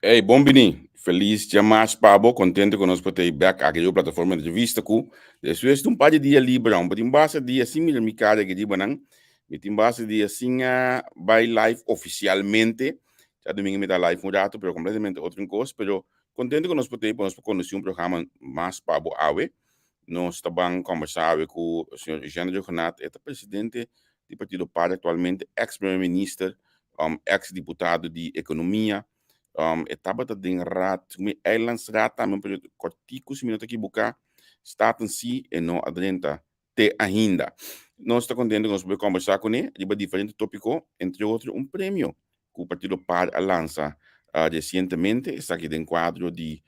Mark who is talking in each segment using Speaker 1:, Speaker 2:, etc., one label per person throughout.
Speaker 1: Hey, bon bini. Feliz djamars pa bo. Contento cu nos por ta back aki riba plataforma di entrevista cu despues di un par di dia liber. Mi tin basta dia sin mira mi cara aki riba nan. Mi tin basta dia sin bay live oficialmente. Djadomingo mi ta live un rato, pero completamente otro cos. Pero contento cu nos por ta pa nos por conduci un programa mas pa bo awe. Nos ta ban conversa awe cu señor Eugène Rhuggenaath. E ta presidente di partido par actualmente, ex primer minister, ex diputado di economia. E tabata den raad, mi eilandsraad tambe un periodo cortico si mi no ta equivoca. Staten si e no a drenta te ainda. Nos ta contento cu nos por conversa cune riba diferente topico, entre otro un premio cu partido par a lansa recientemente, esaki den cuadro di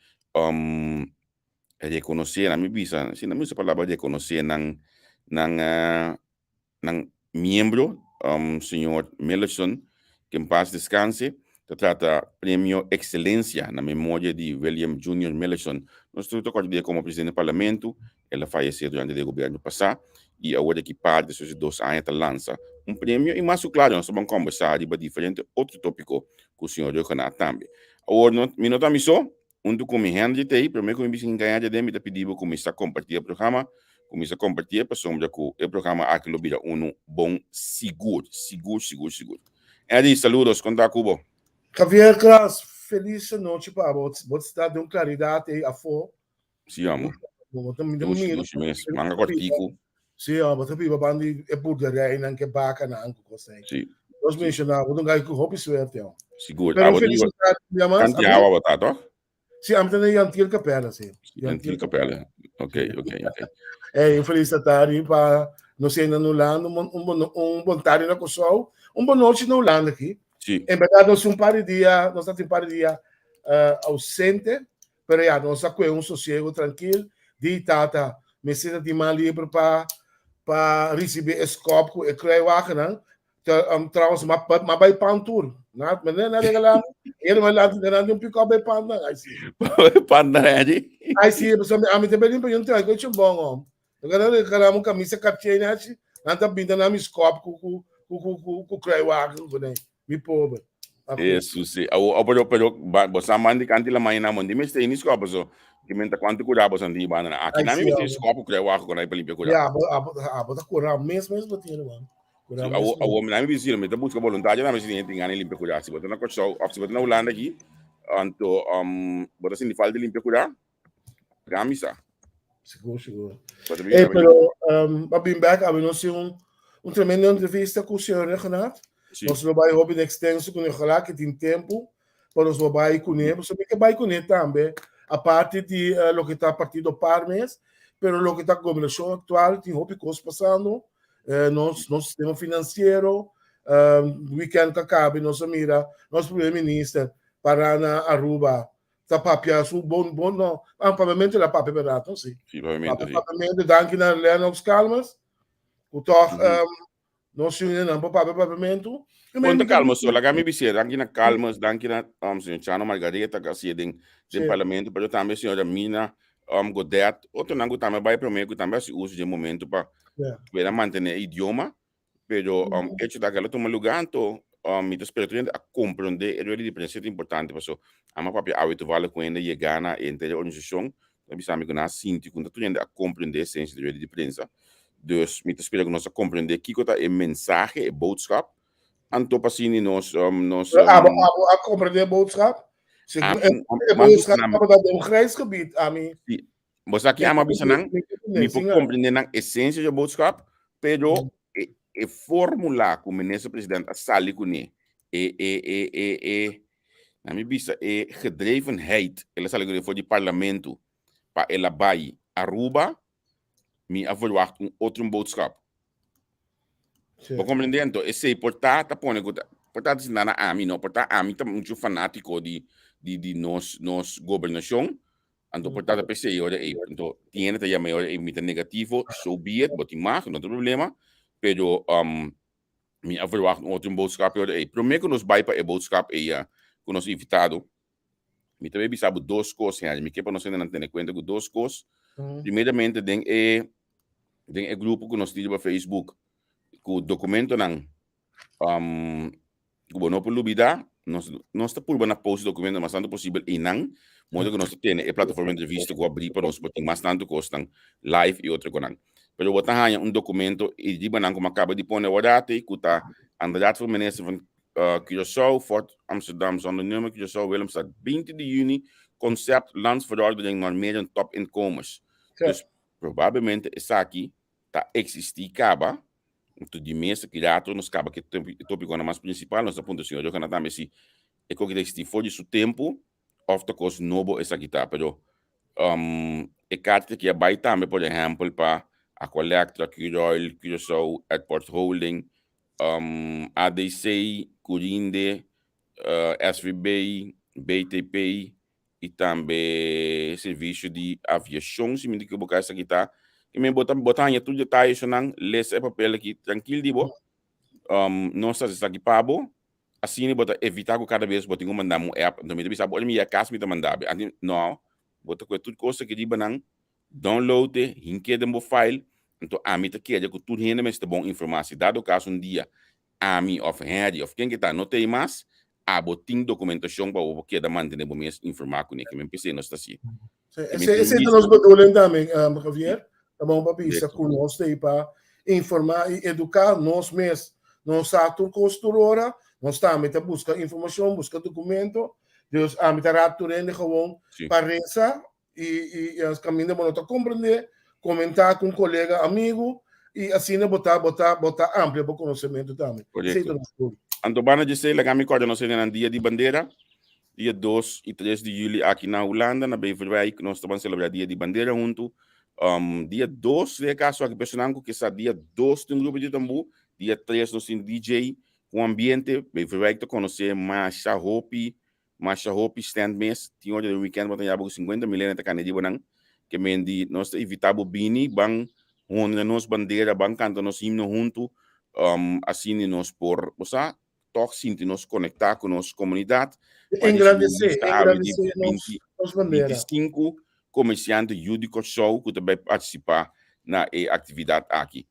Speaker 1: reconoce, nan mi bisa, si nan mi usa palabra reconoce nan nan nan miembro, señor Millerson, que en paz descanse. Ta trata Premio Excelencia na memoria di William Junior Millerson. Nos tur ta corda di e como presidente di Parlamento. El a fayece durante di e gobierno pasa y awor aki par despues di 2 aña ta lansa un premio y mas cu claro nos ta ban conversa riba diferente otro topico cu señor Rhuggenaath tambe. Awor no, mi no ta mi so, hunto cu mi Henry t'ey. Prome cu mi bisa hinca den, mi ta pidi bo cuminsa comparti e programa, cuminsa comparti, pasobra cu e programa aki lo bira uno bon sigur, sigur, sigur, sigur. Henry, saludos, con ta cu bo?
Speaker 2: Javier Kras, feliz nochi pa bo. Bo ta den un claridad ey afo.
Speaker 1: Si, amo.
Speaker 2: Bo ta
Speaker 1: Dushi, dushi mes, manga cortico.
Speaker 2: Si, bo ta biba banda e boerderij nan ke baka nan ku kos ey.
Speaker 1: Si.
Speaker 2: Nos menciona, bo ta ku hopi suerte.
Speaker 1: Sigur.
Speaker 2: Pero
Speaker 1: Abo
Speaker 2: feliz
Speaker 1: dimas. Santiago bo ta, toch?
Speaker 2: Si, ami ta na Jan Thiel Capelle, si.
Speaker 1: Jan Thiel Capelle. Ok.
Speaker 2: Hey, un feliz tardi pa nos na Hulanda, un bon tardi na Kòrsou, un bon nochi na Hulanda aki.
Speaker 1: Si.
Speaker 2: En berdad, nos un par di dia, nos un par di dia ausente, pero ya, nos a un sosiego trankil, di tata, mester di man liber pa risibí e skòp ku e kruiwagennan. Trouwens, m'a bai pan tur. Na, meneer na regalá, ele vai lá de um pick-up bai pan nan. Ai si.
Speaker 1: Pan nan, Eddie.
Speaker 2: Ai si, so ami tambe limpa yung trai ko bom om. Agora regalá un camisa Cartier na si, nan ta binta na mi skòp ku kruiwagen ku nee. Mi pober.
Speaker 1: Eso si. Awo, pero bo sa man di kanti la mañana mon di mester ni skòp so. Ki menta kuantu kura bo san di banda na. Aki na mi mester skòp ku kruiwagen ku na pa limpia kura.
Speaker 2: Ya, abo ta kura mes mes bo tin man.
Speaker 1: Si, awo mi na mi bisino, mi ta buska voluntario na mi si tin gana limpia kura. Si bo ta na Kòrsou òf si bo ta na Hulanda aki, anto bo ta sinti falta di limpia kura, gami sa.
Speaker 2: Sigur, sigur. Hey, pero pa bin back, ami nos tin un tremendo entrevista ku señor Rhuggenaath.
Speaker 1: Si.
Speaker 2: Nos lo bai hopi extenso ku ojalá ku tin tempu pa nos lo bai kuné. So mi ke bai kuné tambe, aparte di loke ta partido PAR mes, pero loke ta gobernashon aktual, tin hopi kos pasando. Nos sistema finansiero, weekend ku a kaba nos a mira nos primer minister para na Aruba ta papia su bon bon no, ah, papiamento la papia berdad, no? Si.
Speaker 1: Si, papiamento, si.
Speaker 2: Papiamento, danki na Lennox Calmes, ku toch nos union pa papia papiamento.
Speaker 1: Ponte Calmes so, laga mi bisé, danki na Calmes, danki na señor Chano Margareta, que hacía den parlamento, pero tambe señora Mina Godet, otronan ku tambe bai promé, ku tambe hasi uso di momento pa pueda mantené idioma, pero hecho ta ku el a tuma lugá, anto mi ta spera tur hende a komprondé e rueda di prensa ta importante, paso ama papia awe toevallig ku hende yega na e entero organisashon, ta bisa mi ku nan a sinti ku tur hende a komprondé esensia di rueda di prensa. Dus mi ta spera ku nos a komprondé kiko ta e mensahe, e boodschap, anto pa asina nos
Speaker 2: Pero abo a komprondé e boodschap?
Speaker 1: Ah,
Speaker 2: Segun e boodschap tabata den un grijs gebied, ami.
Speaker 1: Si. Bo sa ki ama bisa nan, mi por komprendé nan esensia di e boodschap, pero e fórmula ku minister president a sali kuné, e na mi bisa e gedrevenheid, el a sali kuné for di parlamento pa el a bai Aruba, mi a verwacht un otro boodschap. Bo komprendé? Anto esei por ta pone ku ta por ta sinta na ami no, por ta ami ta muchu fanátiko di nos gobernashon, anto por ta ta p'esei ora ei. Anto tin hende ta yama e ora ei mi ta negativo, so be it, bo tin mag, no ta problema, pero mi a verwacht un otro boodschap e ora ei. Promé ku nos bai pa e boodschap ei ku nos invitado, mi ta bai bisa bo dos kos, Henry, mi ke pa nos hendenan tene kuenta ku dos kos. Primeramente den e grupo ku nos tin riba Facebook ku dokumentonan ku bo no por lubidá. Nos nos ta purba na post documento mas tanto posibel einan, modo ku nos ta tene e plataforma entrevista ku a bri pa nos por tin mas tanto kosnan live i otro konan. Pero bo ta haña un documento i riba nan ku mi a kaba di pone aworate ku ta aan de Raad van Minister van Curaçao, Fort Amsterdam zonder nummer, Curaçao, Willemstad, 20 di juni, Concept Landsverordening Normeren Topinkomens. Dus probablemente esaki ta eksistí kaba, anto di mes aki rato nos kaba ku e topikonan mas prinsipal, nos ta puntra señor Johanna tambe si e koki ta eksistí for di su tempu òf ta kos nobo esaki ta. Pero e karta aki a bai tambe por ehèmpel pa Aqualectra, Curoil, Curaçao Airport Holding, ADC, Curinde, SVB, BTP, i tambe servisio di aviashon, si mi no ta ekiboká esaki ta. I men bo ta bo ta haña tur detaye esnan, lesa e papel aki trankil di bo. Nos ta hasi esaki pa bo, asina bo ta evitá ku kada bes bo tin ku manda mi un app. Anto mi ta bisa bo ora mi yega kas mi ta manda bo. Anto no, bo ta kohe tur kos aki riba nan, download e, hink'é den bo file, anto ami ta kere ku tur hende mester bon informá. Si dado kaso un dia ami òf Henry òf ken ke ta no ta ei mas, abo tin dokumentashon pa bo por keda mantené bo mes informá kuné. Ke men p'esei nos ta hasié.
Speaker 2: Sí, ese, ese ta nos bedoeling tambe, Javier. Ta bon pa bisa ku nos ta ei pa informá i eduká nos mes. Nos sa tur kos tur ora, nos tambe ta buska informashon, buska dokumento. Dus ami ta raad tur hende gewoon pa resa i i i kaminda bo no ta komprendé, komentá ku un kolega, amigu, i asina bo ta bo ta bo ta amplia bo konosementu tambe. Esei
Speaker 1: ta nos doel. Anto banda dje esei laga mi kòrda nos hendenan dia di bandera, dia 2 i 3 di yüli aki na Hulanda, na Beverwijk, nos ta ban selebrá dia di bandera huntu. Dia 2 den e kaso aki personanan ku ke sa dia 2 tin un grupo di tambú, dia 3 nos tin DJ ku ambiente. Beverwijk ta konosé masha hopi Masha hopi stand mes, tin ora den weekend bo ta yaba ku 50 mil hende ta kanda riba nan, ke men di nos ta invita bo bini ban honra nos bandera, ban kanta nos himno huntu, asina nos por, bo sa, tòg sinti nos konektá ku nos komunidat.
Speaker 2: Engrandesé, engrandesé nos bandera.
Speaker 1: 25 komersiante yu di Kòrsou ku ta bai partisipá na e aktividat aki.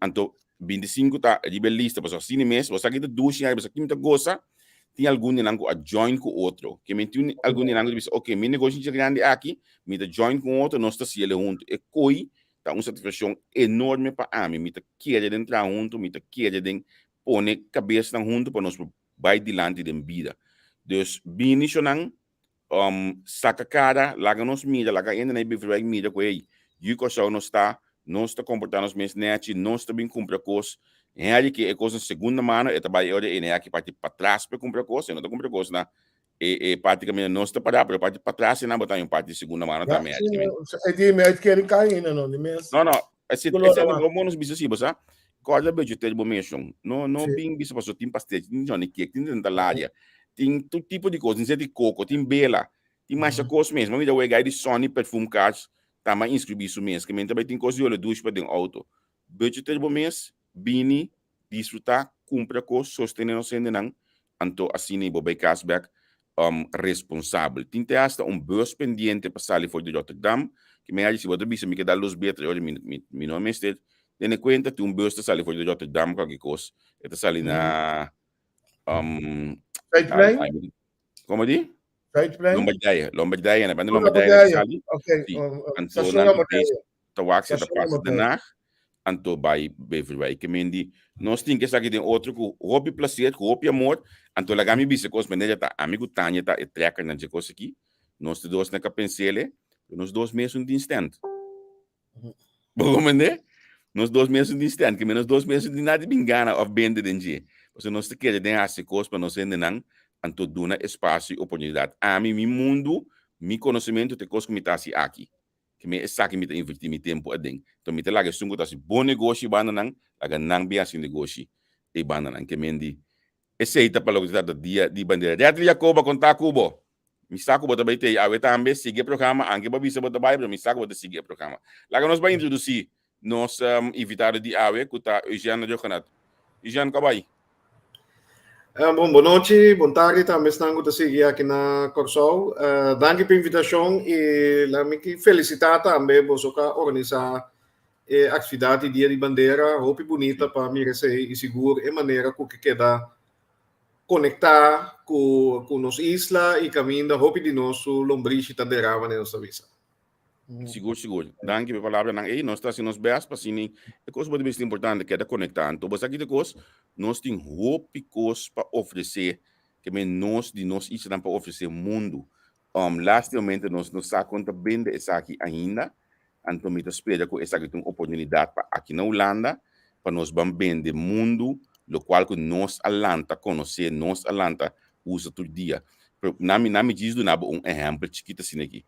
Speaker 1: Anto 25 ta riba e lista, pasobra asina mes, bo sa ki ta dushi, bo sa ki mi ta gosa, tin algun di nan ku a join ku otro. Ke men tin algun di nan ku ta bisa, ok, mi negoshi dje grandi aki, mi ta join ku un otro, nos ta hasiel huntu. E koi ta un satisfakshon enorme pa ami. Mi ta kere den traha huntu, mi ta kere den pone kabesnan huntu pa nos por bai dilanti den bida. Dus bini shonnan, Saka kara, laga nos mira, laga hende na e Beverwijk mira ku hey, yu Kòrsou nos ta, nos ta komportá nos mes nèchi, nos ta bin kumpra kos. Henry ke e kos na segunda mano, e ta bai e ora ei na e aki parti patras pa e kumpra kos, e no ta kumpra kos na e e parti kaminda nos ta pará, pero e parti patras einan bo ta haña un parti di segunda mano
Speaker 2: Ja,
Speaker 1: tambe,
Speaker 2: sí,
Speaker 1: Henry.
Speaker 2: e di mi uitkering kai ainda no, di mes.
Speaker 1: No, no, Ese
Speaker 2: Color
Speaker 1: ese
Speaker 2: awa.
Speaker 1: no nos bisa si, bo sa? Corda becho te bo mention. No no
Speaker 2: Sí.
Speaker 1: bin bisa paso tin pastel, tin Johnny cake, tin dentalaria, tin tur tipo di cos, tin zet di coco, tin bela, tin masha cos mes. Mami da wega di Sonny Perfume Cars tamba inscribi su mes, ke men ta bai tin cos di ole douche pa den auto. Becho te bo mes, bini, disfruta, cumpra cos, sostene nos hendenan, anto asina bo bay cas bek responsabel. Tin te hasta un bus pendiente pa sali for di Rotterdam, ki mi a si bo ta bisa mi ke da luz beter, ora mi mi no mester tene cuenta, tin un bus ta sali for di Rotterdam cualkier cos, e ta sali na
Speaker 2: Zuidplein?
Speaker 1: Como di?
Speaker 2: Zuidplein?
Speaker 1: Lombardije, Lombardije, na banda Lombardije ta sali.
Speaker 2: Okay,
Speaker 1: Si, anto
Speaker 2: Station
Speaker 1: nan
Speaker 2: Lombardije.
Speaker 1: Ta wak si ta
Speaker 2: Station
Speaker 1: pasa Den
Speaker 2: Lombardije.
Speaker 1: Haag, anto bai Beverwijk. Ke men di, nos tin ke esaki den otro ku hopi placer, ku hopi amor, anto laga mi bisa kos, manera ta ami ku Tania ta e trekkernan dje kos aki, nos te dos na Kapensele, pero nos dos mesun tin stand. Bo comprende? Nos dos mesun tin stand, ke men nos dos mesun tin nada di bin gana of bende den dje. Pasobra nos ta kere den hasi kos pa nos hendenan, anto duna espasio i oportunidat. Ami, mi mundu, mi konosementu ta e kos ku mi ta hasi aki. Ke men esaki mi ta invertí mi tempu aden. Enton mi ta laga esun ku ta hasi bon negoshi e bandanan, laga nan bin hasi negoshi e bandanan. Ke men di, Esei ta pa loke ta trata Dia di Bandera. Redley Jacoba kontá ku bo. Mi sa ku bo ta bai tei awe tambe. Sigui e programa. Anke bo a bisa bo ta bai, pero mi sa ku bo ta sigui e programa. Laga nos bai introdusí nos invitado di awe ku ta Eugène Rhuggenaath. Eugène, kò bai?
Speaker 3: Bon, bon nochi, bon tardi tambe esnan ku ta sigui aki na Kòrsou. Danki pa invitashon i laga mi ki felisitá tambe boso ku a organisá e aktividat di Dia di Bandera. Hopi bunita pa mira esei i sigur e manera ku ke keda. konektá ku ku nos isla i kaminda hopi di nos su lombrishi ta derá manera nos ta bisa.
Speaker 1: Sigur, sigur. Danki pa e palabranan ei. Nos ta hasi nos bèst pa asina e kos bo ta bisa importante, keda konektá. Anto bo sa ki ta kos? Nos tin hopi kos pa ofresé, ke men nos di nos islanan pa ofresé mundu. Lastimamente nos no sa kon ta bende esaki ainda, anto mi ta spera ku esaki ta un oportunidat pa aki na Hulanda pa nos ban bende mundu lokual ku nos a lanta konosé, nos a lanta usa tur dia. Pero na mi na mi djis duna bo un ehèmpel chikit asina aki.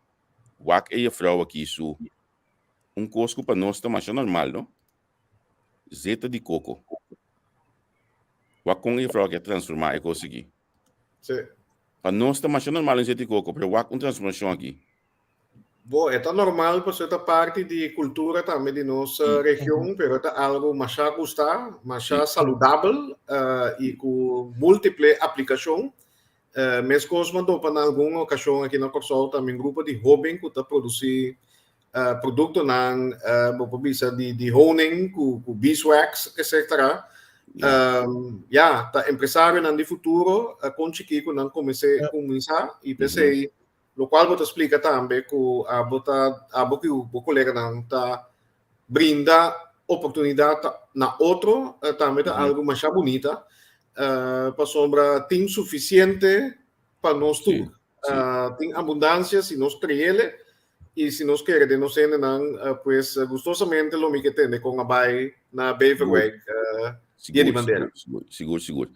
Speaker 1: Wak e jefrou aki su un kos ku pa nos ta masha normal no, zeta di koko. Wak kon e jefrou aki a transformá e kos aki.
Speaker 3: Sí.
Speaker 1: Pa nos ta masha normal un zeta di koko, pero wak un transformashon aki.
Speaker 3: Bo, e ta normal pasobra e ta parti di kultura tambe di nos region, pero e ta algu masha gustá, masha saludabel i ku múltiple aplikashon. Meskos m'a topa na algun okashon aki na Kòrsou tambe un grupo di hóben ku ta produsí produktonan, bo por bisa di honing ku beeswax etcetera. Ya, ta empresarionan di futuro kon chikí ku nan kuminsá kuminsá i p'esei lokual bo ta splika tambe ku abo ta abo ku bo koleganan ta brinda oportunidat na otro tambe ta algu masha bunita pasobra tin sufisiente pa nos tur. Tin abundansia si nos kreele i si nos kere den nos hendenan pues gustosamente lo mi ke tende kon a bai na Beverwijk Dia di Bandera.
Speaker 1: Sigur, sigur.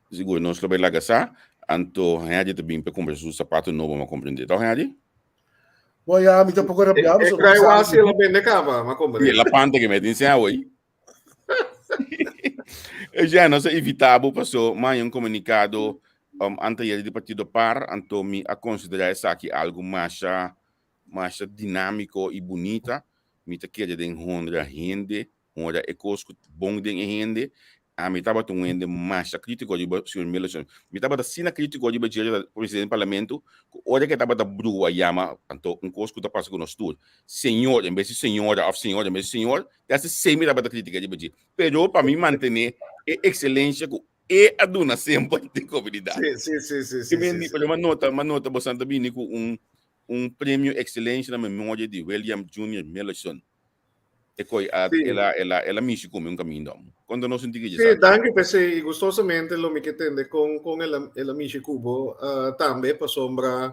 Speaker 1: Sigur, nos lo bai laga sa. Anto Henry ta bin pa kumpra su sapato nobo, m'a komprendé. Tòg Henry?
Speaker 2: Bo ya, mi ta poko rabiá,
Speaker 3: E
Speaker 2: pasobra
Speaker 3: krai
Speaker 2: mi sa
Speaker 3: wasi el a bende kaba, m'a komprendé.
Speaker 1: La panta ke mi a tin siña awor. Eugène, nos a invitá bo paso m'a haña un komunikado um, anteayer di Partido Par, anto mi a konsiderá esaki algu masha, masha dinámiko i bunita. Mi ta kere den honra hende, honra e kos ku bon den e hende. Ami tabata un hende masha krítiko riba señor Millerson. Mi tabata asina krítiko riba dje presidente di parlamento ku ora ku e tabata brua yama, anto un kos ku ta pasa ku nos tur, señor en bes di señora òf señora en bes di señor, te hasta esei mi tabata kritika riba dje. Pero pa mi mantené e ekselensia ku e a duna semper den komunidat.
Speaker 3: Sí, sí, sí, sí, sí, sí, sí.
Speaker 1: Pero mi a nota, mi a nota boso ta bini ku un un premio ekselensia na memoria di William Junior Millerson. E koi a,
Speaker 3: Sí.
Speaker 1: el a, el a, el a mishi ku mi un kaminda. Konta nos un tiki
Speaker 3: Sí,
Speaker 1: dje
Speaker 3: danki p'esei i gustosamente lo mi ke tende kon kon el a el a mishi ku bo tambe pasobra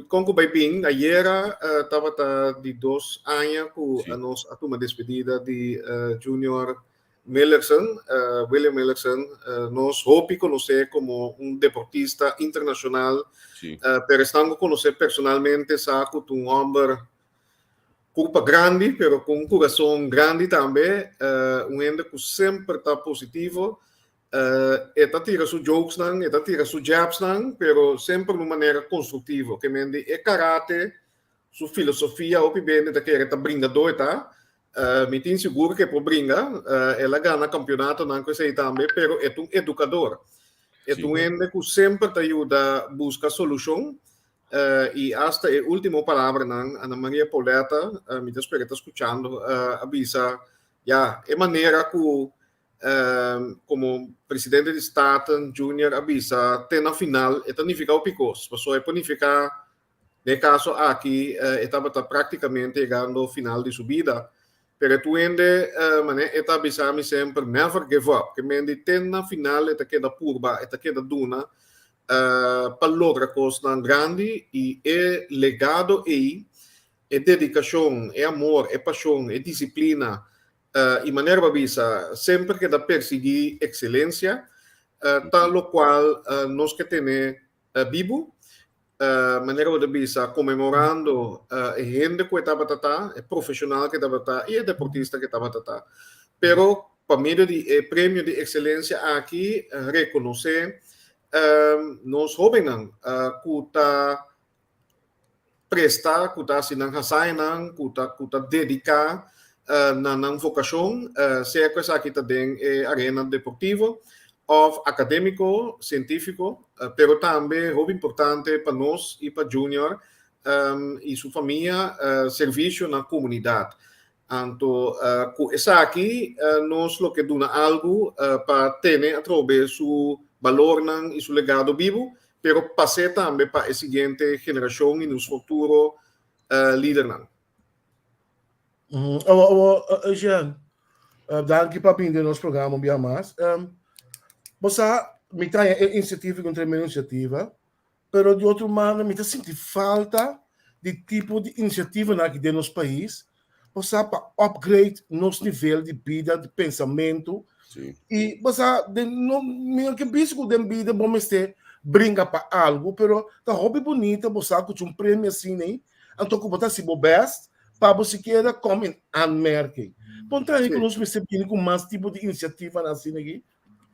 Speaker 3: kon ku bai bin ayera tabata di dos aña ku
Speaker 1: Sí.
Speaker 3: nos a tuma despedida di Junior Millerson, William Millerson, nos hopi konosé komo un deportista internashonal,
Speaker 1: Sí.
Speaker 3: pero esnan ku konosé personalmente sa ku ta un hòmber Kurpa grandi, pero ku un kurason grandi tambe. Un hende ku semper ta positivo. E ta tira su jokesnan, e ta tira su jabsnan, pero semper na un manera konstruktivo. Ke men di e karate, su filosofia hopi bende ta kere ta bringadó e ta. Mi tin sigur ku e por bringa. El a gana kampionatonan ku esei tambe, pero e ta un edukador. E ta un hende ku semper ta yuda buska solushon. I asta e último palabranan, Ana Maria Pauletta, mi ta spera ta skuchando, a bisa, ya, e manera ku komo presidente di Staten Junior a bisa te na final, e ta nifiká hopi kos. Pasobra e por nifiká, den e kaso aki, e tabata práktikamente yegando final di su bida. Pero e tur hende, manera e ta bisa mi semper, never give up. Ke men di te na final e ta keda purba, e ta keda duna pa logra kosnan grandi i e legado ei, e dedikashon, e amor, e pashon, e disiplina i manera bo a bisa semper keda persiguí ekselensia ta lokual nos ke tene bibu. Manera bo ta bisa konmemorando e hende ku e tabata ta, e profeshonal ku e tabata ta i e deportista ku e tabata ta. Pero pa medio di e premio di ekselensia aki rekonosé nos hóbennan ku ta presta, ku ta hasi nan hazañanan, ku ta ku ta dediká na nan vokashon, sea ku esaki ta den e arena deportivo òf akadémiko, sientífiko, pero tambe hopi importante pa nos i pa Junior i su famia servisio na komunidat. Anto ku esaki nos lo ke duna algu pa tene atrobe su balornan i su legado bibu, pero pas'é tambe pa e siguiente generashon i nos futuro lidernan.
Speaker 2: Awo, awo, Eugène, danki pa bini den nos programa un bia mas. Bo sa, mi ta haña e inisiativa ku un tremendo inisiativa, pero di otro manda mi ta sinti falta di tipo di inisiativanan aki den nos pais, bo sa, pa upgrade nos nivel di bida, di pensamentu. I bo sa, den no, mi no ke bisa ku den bida bo mester bringa pa algu, pero ta hopi bunita bo sa ku un premio asina ei, anto ku bo ta hasi bo best pa bo sikiera kom in aanmerking. Bon traha ku nos mester bini ku mas tipo di inisiativanan asina aki.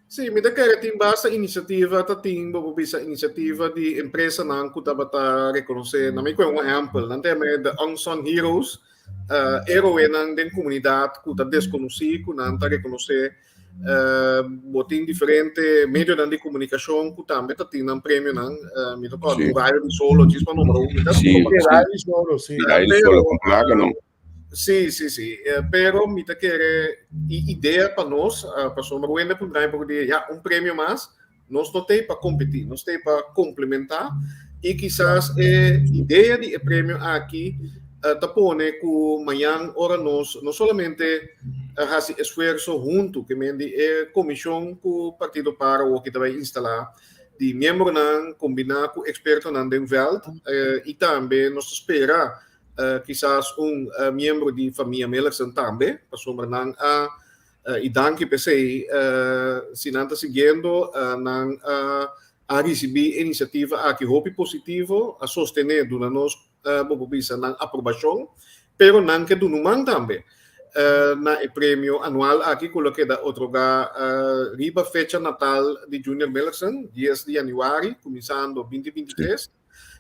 Speaker 3: Sí, mi ta kere tin basta inisiativa, ta tin bo por bisa inisiativa di empresanan ku tabata rekonosé. Na mi kue un ehèmpel, nan ta yama e The Unsung Heroes, héroenan den komunidat ku ta deskonosí, ku nan ta rekonosé. Bo tin diferente medionan di komunikashon ku tambe ta tin nan premionan. Mi ta kòrda un Rayo di Solo, djis pa nombra un. Mi ta
Speaker 2: Rayo di Solo, sí.
Speaker 1: Rayo di Solo, kon plaka no.
Speaker 3: Sí, sí, sí. Pero mi ta kere e idea pa nos, pasobra wende puntra mi poko dia, ya, un premio mas, nos no t'ei pa kompetí, nos t'ei pa komplementá i kisas e idea di e premio aki ta pone ku mañan ora nos no solamente hasi esfuerso huntu, ke men di e komishon ku Partido Par awoki ta bai instalá di miembronan kombiná ku ekspertonan den vèlt i tambe nos ta spera Kisas un miembro di famia Millerson tambe, pasobra nan a, i danki p'esei, si nan ta siguiendo, nan a risibí e inisiativa aki hopi positivo, a sostené, duna nos, bo por bisa, nan aprobashon, pero nan ke duna un man tambe na e premio anual aki ku lo keda otorgá riba fecha natal di Junior Millerson, dies di yanüari, kuminsando 2023,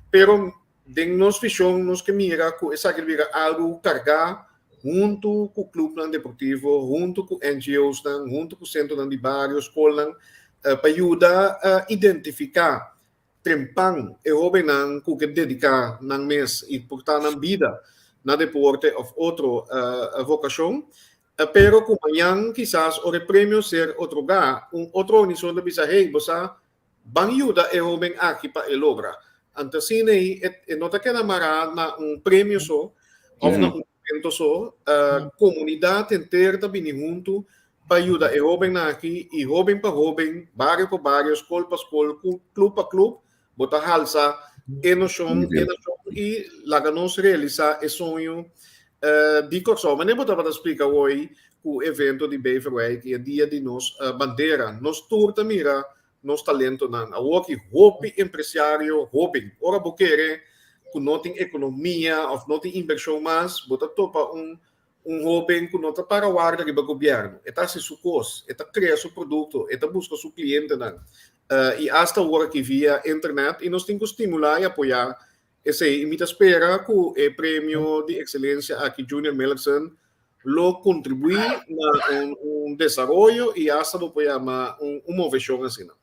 Speaker 3: pero Den nos vishon nos ke mira ku esaki lo bira algu kargá huntu ku klupnan deportivo, huntu ku NGOsnan, huntu ku sentronan di bario, skolnan, pa yuda identifiká trempan e hóbennan ku ke dediká nan mes i por ta nan bida na deporte òf otro vokashon. Pero ku mañan kisas ora e premio ser otorgá, un otro organisashon ta bisa, hey, bo sa, Ban yuda e hoben aki pa e logra. Anto asina ei e no ta keda mará na un premio so òf na un evento so. Komunidat henter ta bini huntu pa yuda e hobennan aki i hoben pa hoben, bario pa bario, skol pa skol, klup pa klup, bo ta halsa e noshon, e nashon i laga nos realisá e soño di Kòrsou. Manera bo tabata splika awor ku evento di Beverwijk i e dia di nos bandera, nos tur ta mira nos talentonan. Awor ki hopi empresario hoben, ora bo kere ku no tin ekonomia òf no tin invershon mas, bo ta topa un un hoben ku no ta para warda riba gobièrnu. E ta hasi su kos, e ta krea su produkto, e ta buska su klientenan i asta awor aki via internet i nos tin ku stimulá i apoyá esei. I mi ta spera ku e premio di ekselensia aki Junior Millerson lo kontribuí na un un desaroyo i asta bo por yama un un moveshon asina.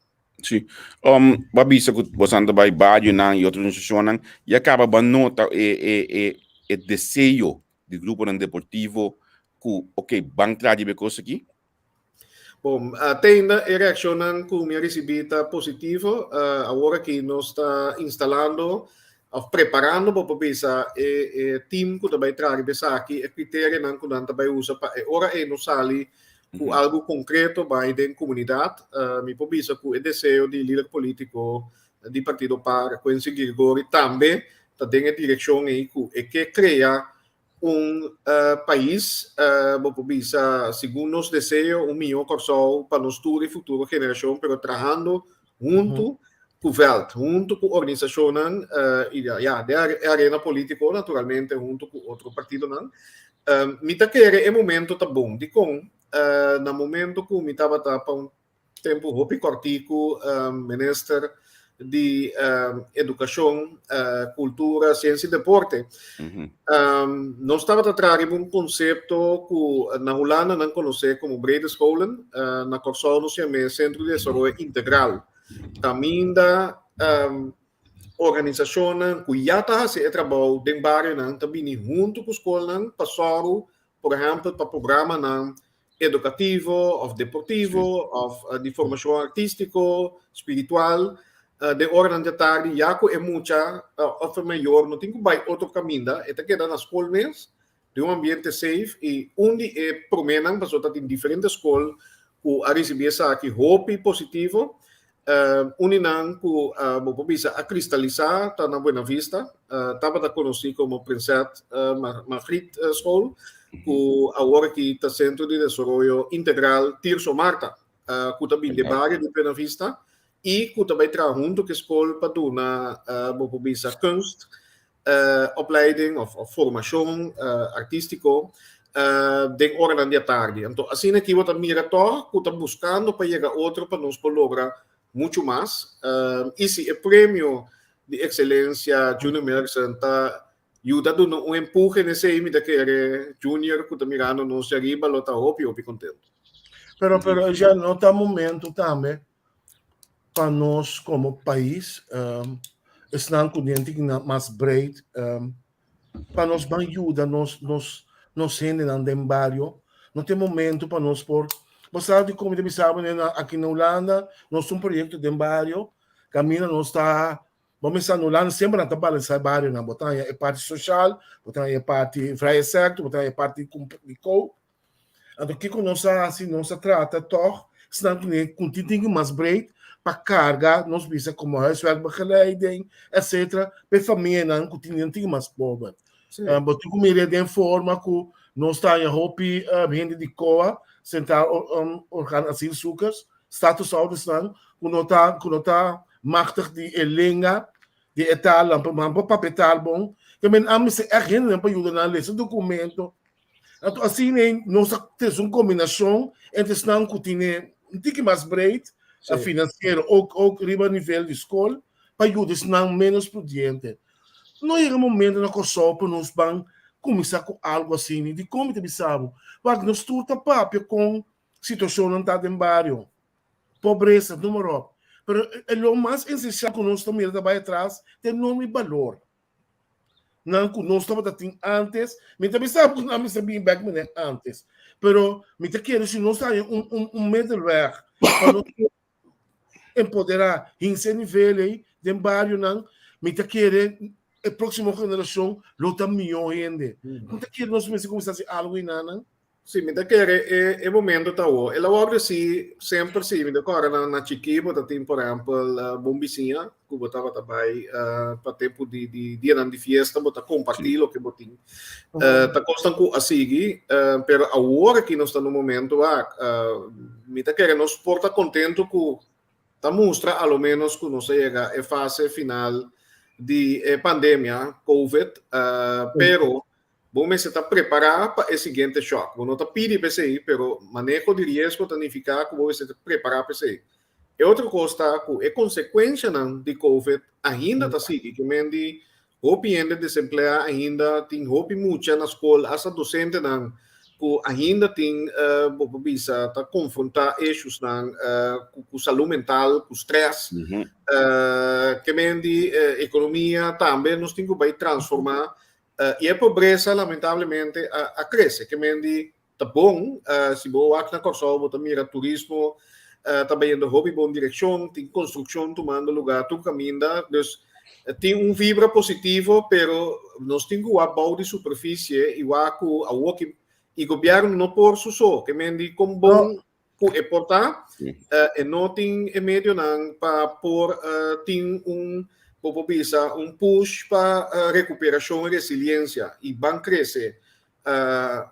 Speaker 1: Sí. Um, bo a bisa ku bosan ta bai barionan i otro organisashonnan i a kaba bo a nota e e e e deseo di gruponan deportivo ku ok ban traha riba e kos aki?
Speaker 3: Bon, te ainda e reakshonnan ku mi a risibí ta positivo. Awor aki nos ta instalando òf preparando, bo por bisa, e e tim ku ta bai traha riba esaki, e kriterianan ku nan ta bai usa pa e ora ei nos sali ku algu konkreto bai den komunidat. Mi por bisa ku e deseo di lider polítiko di Partido par, Quincy Girgori, tambe ta den e direkshon ei ku e ke krea un pais, bo por bisa, segun nos deseo, un mihó Kòrsou pa nos tur i futuro generashon, pero trahando huntu ku vèlt, huntu ku organisashonnan i ya, den e arena polítiko naturalmente huntu ku otro partidonan. Mi ta kere e momento ta bon. Dikon? Na momento ku mi tabata pa un Tempu hopi kòrtiku Minister di Edukashon, Kultura, Siensia i Deporte. Nos tabata traha riba un konsepto ku na Hulanda nan konosé komo Brede Scholen, na Kòrsou nos yam'é Sentro di Desaroyo Integral. Kaminda organisashonnan ku ya ta hasi e trabou den barionan ta bini huntu ku skolnan pa sòru, por ehèmpel, pa programanan. edukativo òf deportivo òf di formashon artístiko, spiritual, den oranan di atardi ya ku e mucha òf e mayor no tin ku bai otro kaminda, e ta keda na skol mes den un ambiente safe i un di e proménan pasobra ta tin diferente skol ku a risibí esaki hopi positivo. Un di nan ku bo por bisa a kristalisá ta na Buena Vista, tabata konosí komo Prinset Margriet School, ku awor aki ta Sentro di Desaroyo Integral Tirso Martha, ku ta bin den bario di Buena Vista i ku ta bai traha huntu ku e skol pa duna bo por bisa kunst opleiding of formashon artístiko den oranan di atardi. Anto asina aki bo ta mira tòg ku ta buskando pa yega otro pa nos por logra muchu mas. I si e premio di ekselensia Junior Merksen ta yuda duna un empuhe na esei mi ta kere Junior ku ta mirando nos dje ariba lo ta hopi hopi kontentu.
Speaker 2: Pero pero ya no ta momento tambe pa nos komo pais, esnan ku den tin mas breed, pa nos ban yuda nos nos nos hendenan den bario. No tin momento pa nos por, bo sa di kon mi ta bisa bo aki na Hulanda nos tin un proyekto den bario kaminda nos ta, bo mester na Hulanda semper nan ta balansa e barionan, bo ta haña e parti sosial, bo ta haña e parti vrije sector, bo ta haña e parti di koop. Anto kiko nos a hasi? Nos a trata tòg esnan ku ne ku tin tin mas breed pa karga nos bisa komo huiswerkbegeleiding etcetera pa e famianan ku tin tin mas pober. Bo tin ku mira den forma ku nos ta haña hopi hende di COA, Centraal Orgaan Asielzoekers, statushouders-nan ku no ta ku no ta machtig di e lenga di e taalnan pa nan por papia taal bon. Ke men a mester ègt hendenan pa yuda nan lesa dokumento. Anto asina ei nos a trese un kombinashon entre esnan ku tine un tiki mas breed finansiero ook ook riba nivel di skol pa yuda esnan ménos prudiente. No yega momento na Kòrsou pa nos ban kuminsá ku algu asina. Dikon mi ta bisa bo? Wak nos tur ta papia kon situashonnan ta den bario, pobresa, noem maar op. Pero e lo mas esensial ku nos ta mira ta bai atras ta e norma i balor. Nan ku nos tabata tin antes, mi ta bisa ku nan mester bin bek mene antes, pero mi ta kere si nos haña un un un middelweg pa nos empoderá hinse nivel ei den barionan, mi ta kere e próksimo generashon lo ta mihó hende. Mi ta kere nos mester kuminsá hasi algu einanan.
Speaker 3: Sí, mi ta kere e, e momento ta awo. El a wòrdu si, semper si, mi ta kòrda na, na chikí bo ta tin, por ehèmpel, uh, bon bisiña ku bo tabata bai uh, pa tempu di, di dianan di fiesta, bo ta kompartí loke bo tin. Uh, ta kosnan ku a sigui, uh, pero awor aki nos ta na un momento wak, uh, mi ta kere nos por ta kontentu ku ta mustra a lo ménos ku nos a yega e fase final di e pandemia, Covid, uh, pero Bo mester ta prepará pa e siguiente shòk. Bo no ta pidi pa esei, pero maneho di riesgo ta nifiká ku bo mester ta prepará pa esei. E otro kos ta ku e konsekuenshanan di Covid ainda ta sigui. Ke men di hopi hende desempleá ainda, tin hopi mucha na skol, asta dosentenan ku ainda tin, bo por bisa, ta konfrontá issuesnan ku salú mental, ku strès. Ke men di ekonomia tambe nos tin ku bai transformá. I e pobresa lamentablemente a krese. Ke men di ta bon, si bo wak na Kòrsou bo ta mira turismo ta bayendo hopi bon direkshon, tin konstrukshon tumando lugá tur kaminda. Dus tin un vibra positivo, pero nos tin ku wak bou di superfisie i wak ku awor ki i gobièrnu no por su so. Ke men di kon bon ku e por ta, e no tin e medionan pa por tin un, bo por bisa, un push pa rekuperashon i resiliensia i ban krese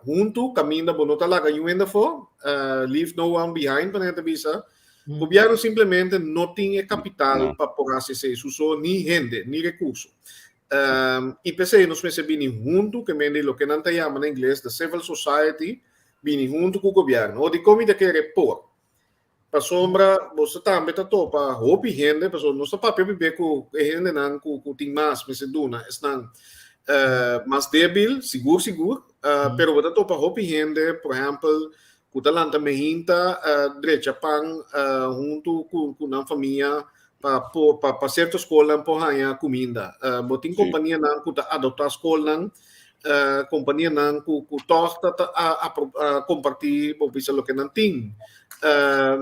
Speaker 3: huntu kaminda bo no ta laga niun hende afó, leave no one behind manera ta bisa. Gobièrnu simplemente no tin e kapital pa por hasi esei su so, ni hende, ni rekurso. I p'esei nos mester bini huntu, ke mende loke nan ta yama na ingles the civil society, bini huntu ku gobièrnu. O dikon mi ta kere por? Pasobra boso tambe ta topa hopi hende, pasobra nos ta papia hopi be ku e hendenan ku ku tin mas mester duna esnan mas débil, sigur sigur, pero bo ta topa hopi hende, por ehèmpel, ku ta lanta mehinta drecha pan huntu ku ku nan famia pa por pa pa sierto skolnan por haña kuminda. Bo tin kompanianan ku ta adoptá skolnan. Kompanianan ku ku tòg ta ta a a kompartí bo bisa loke nan tin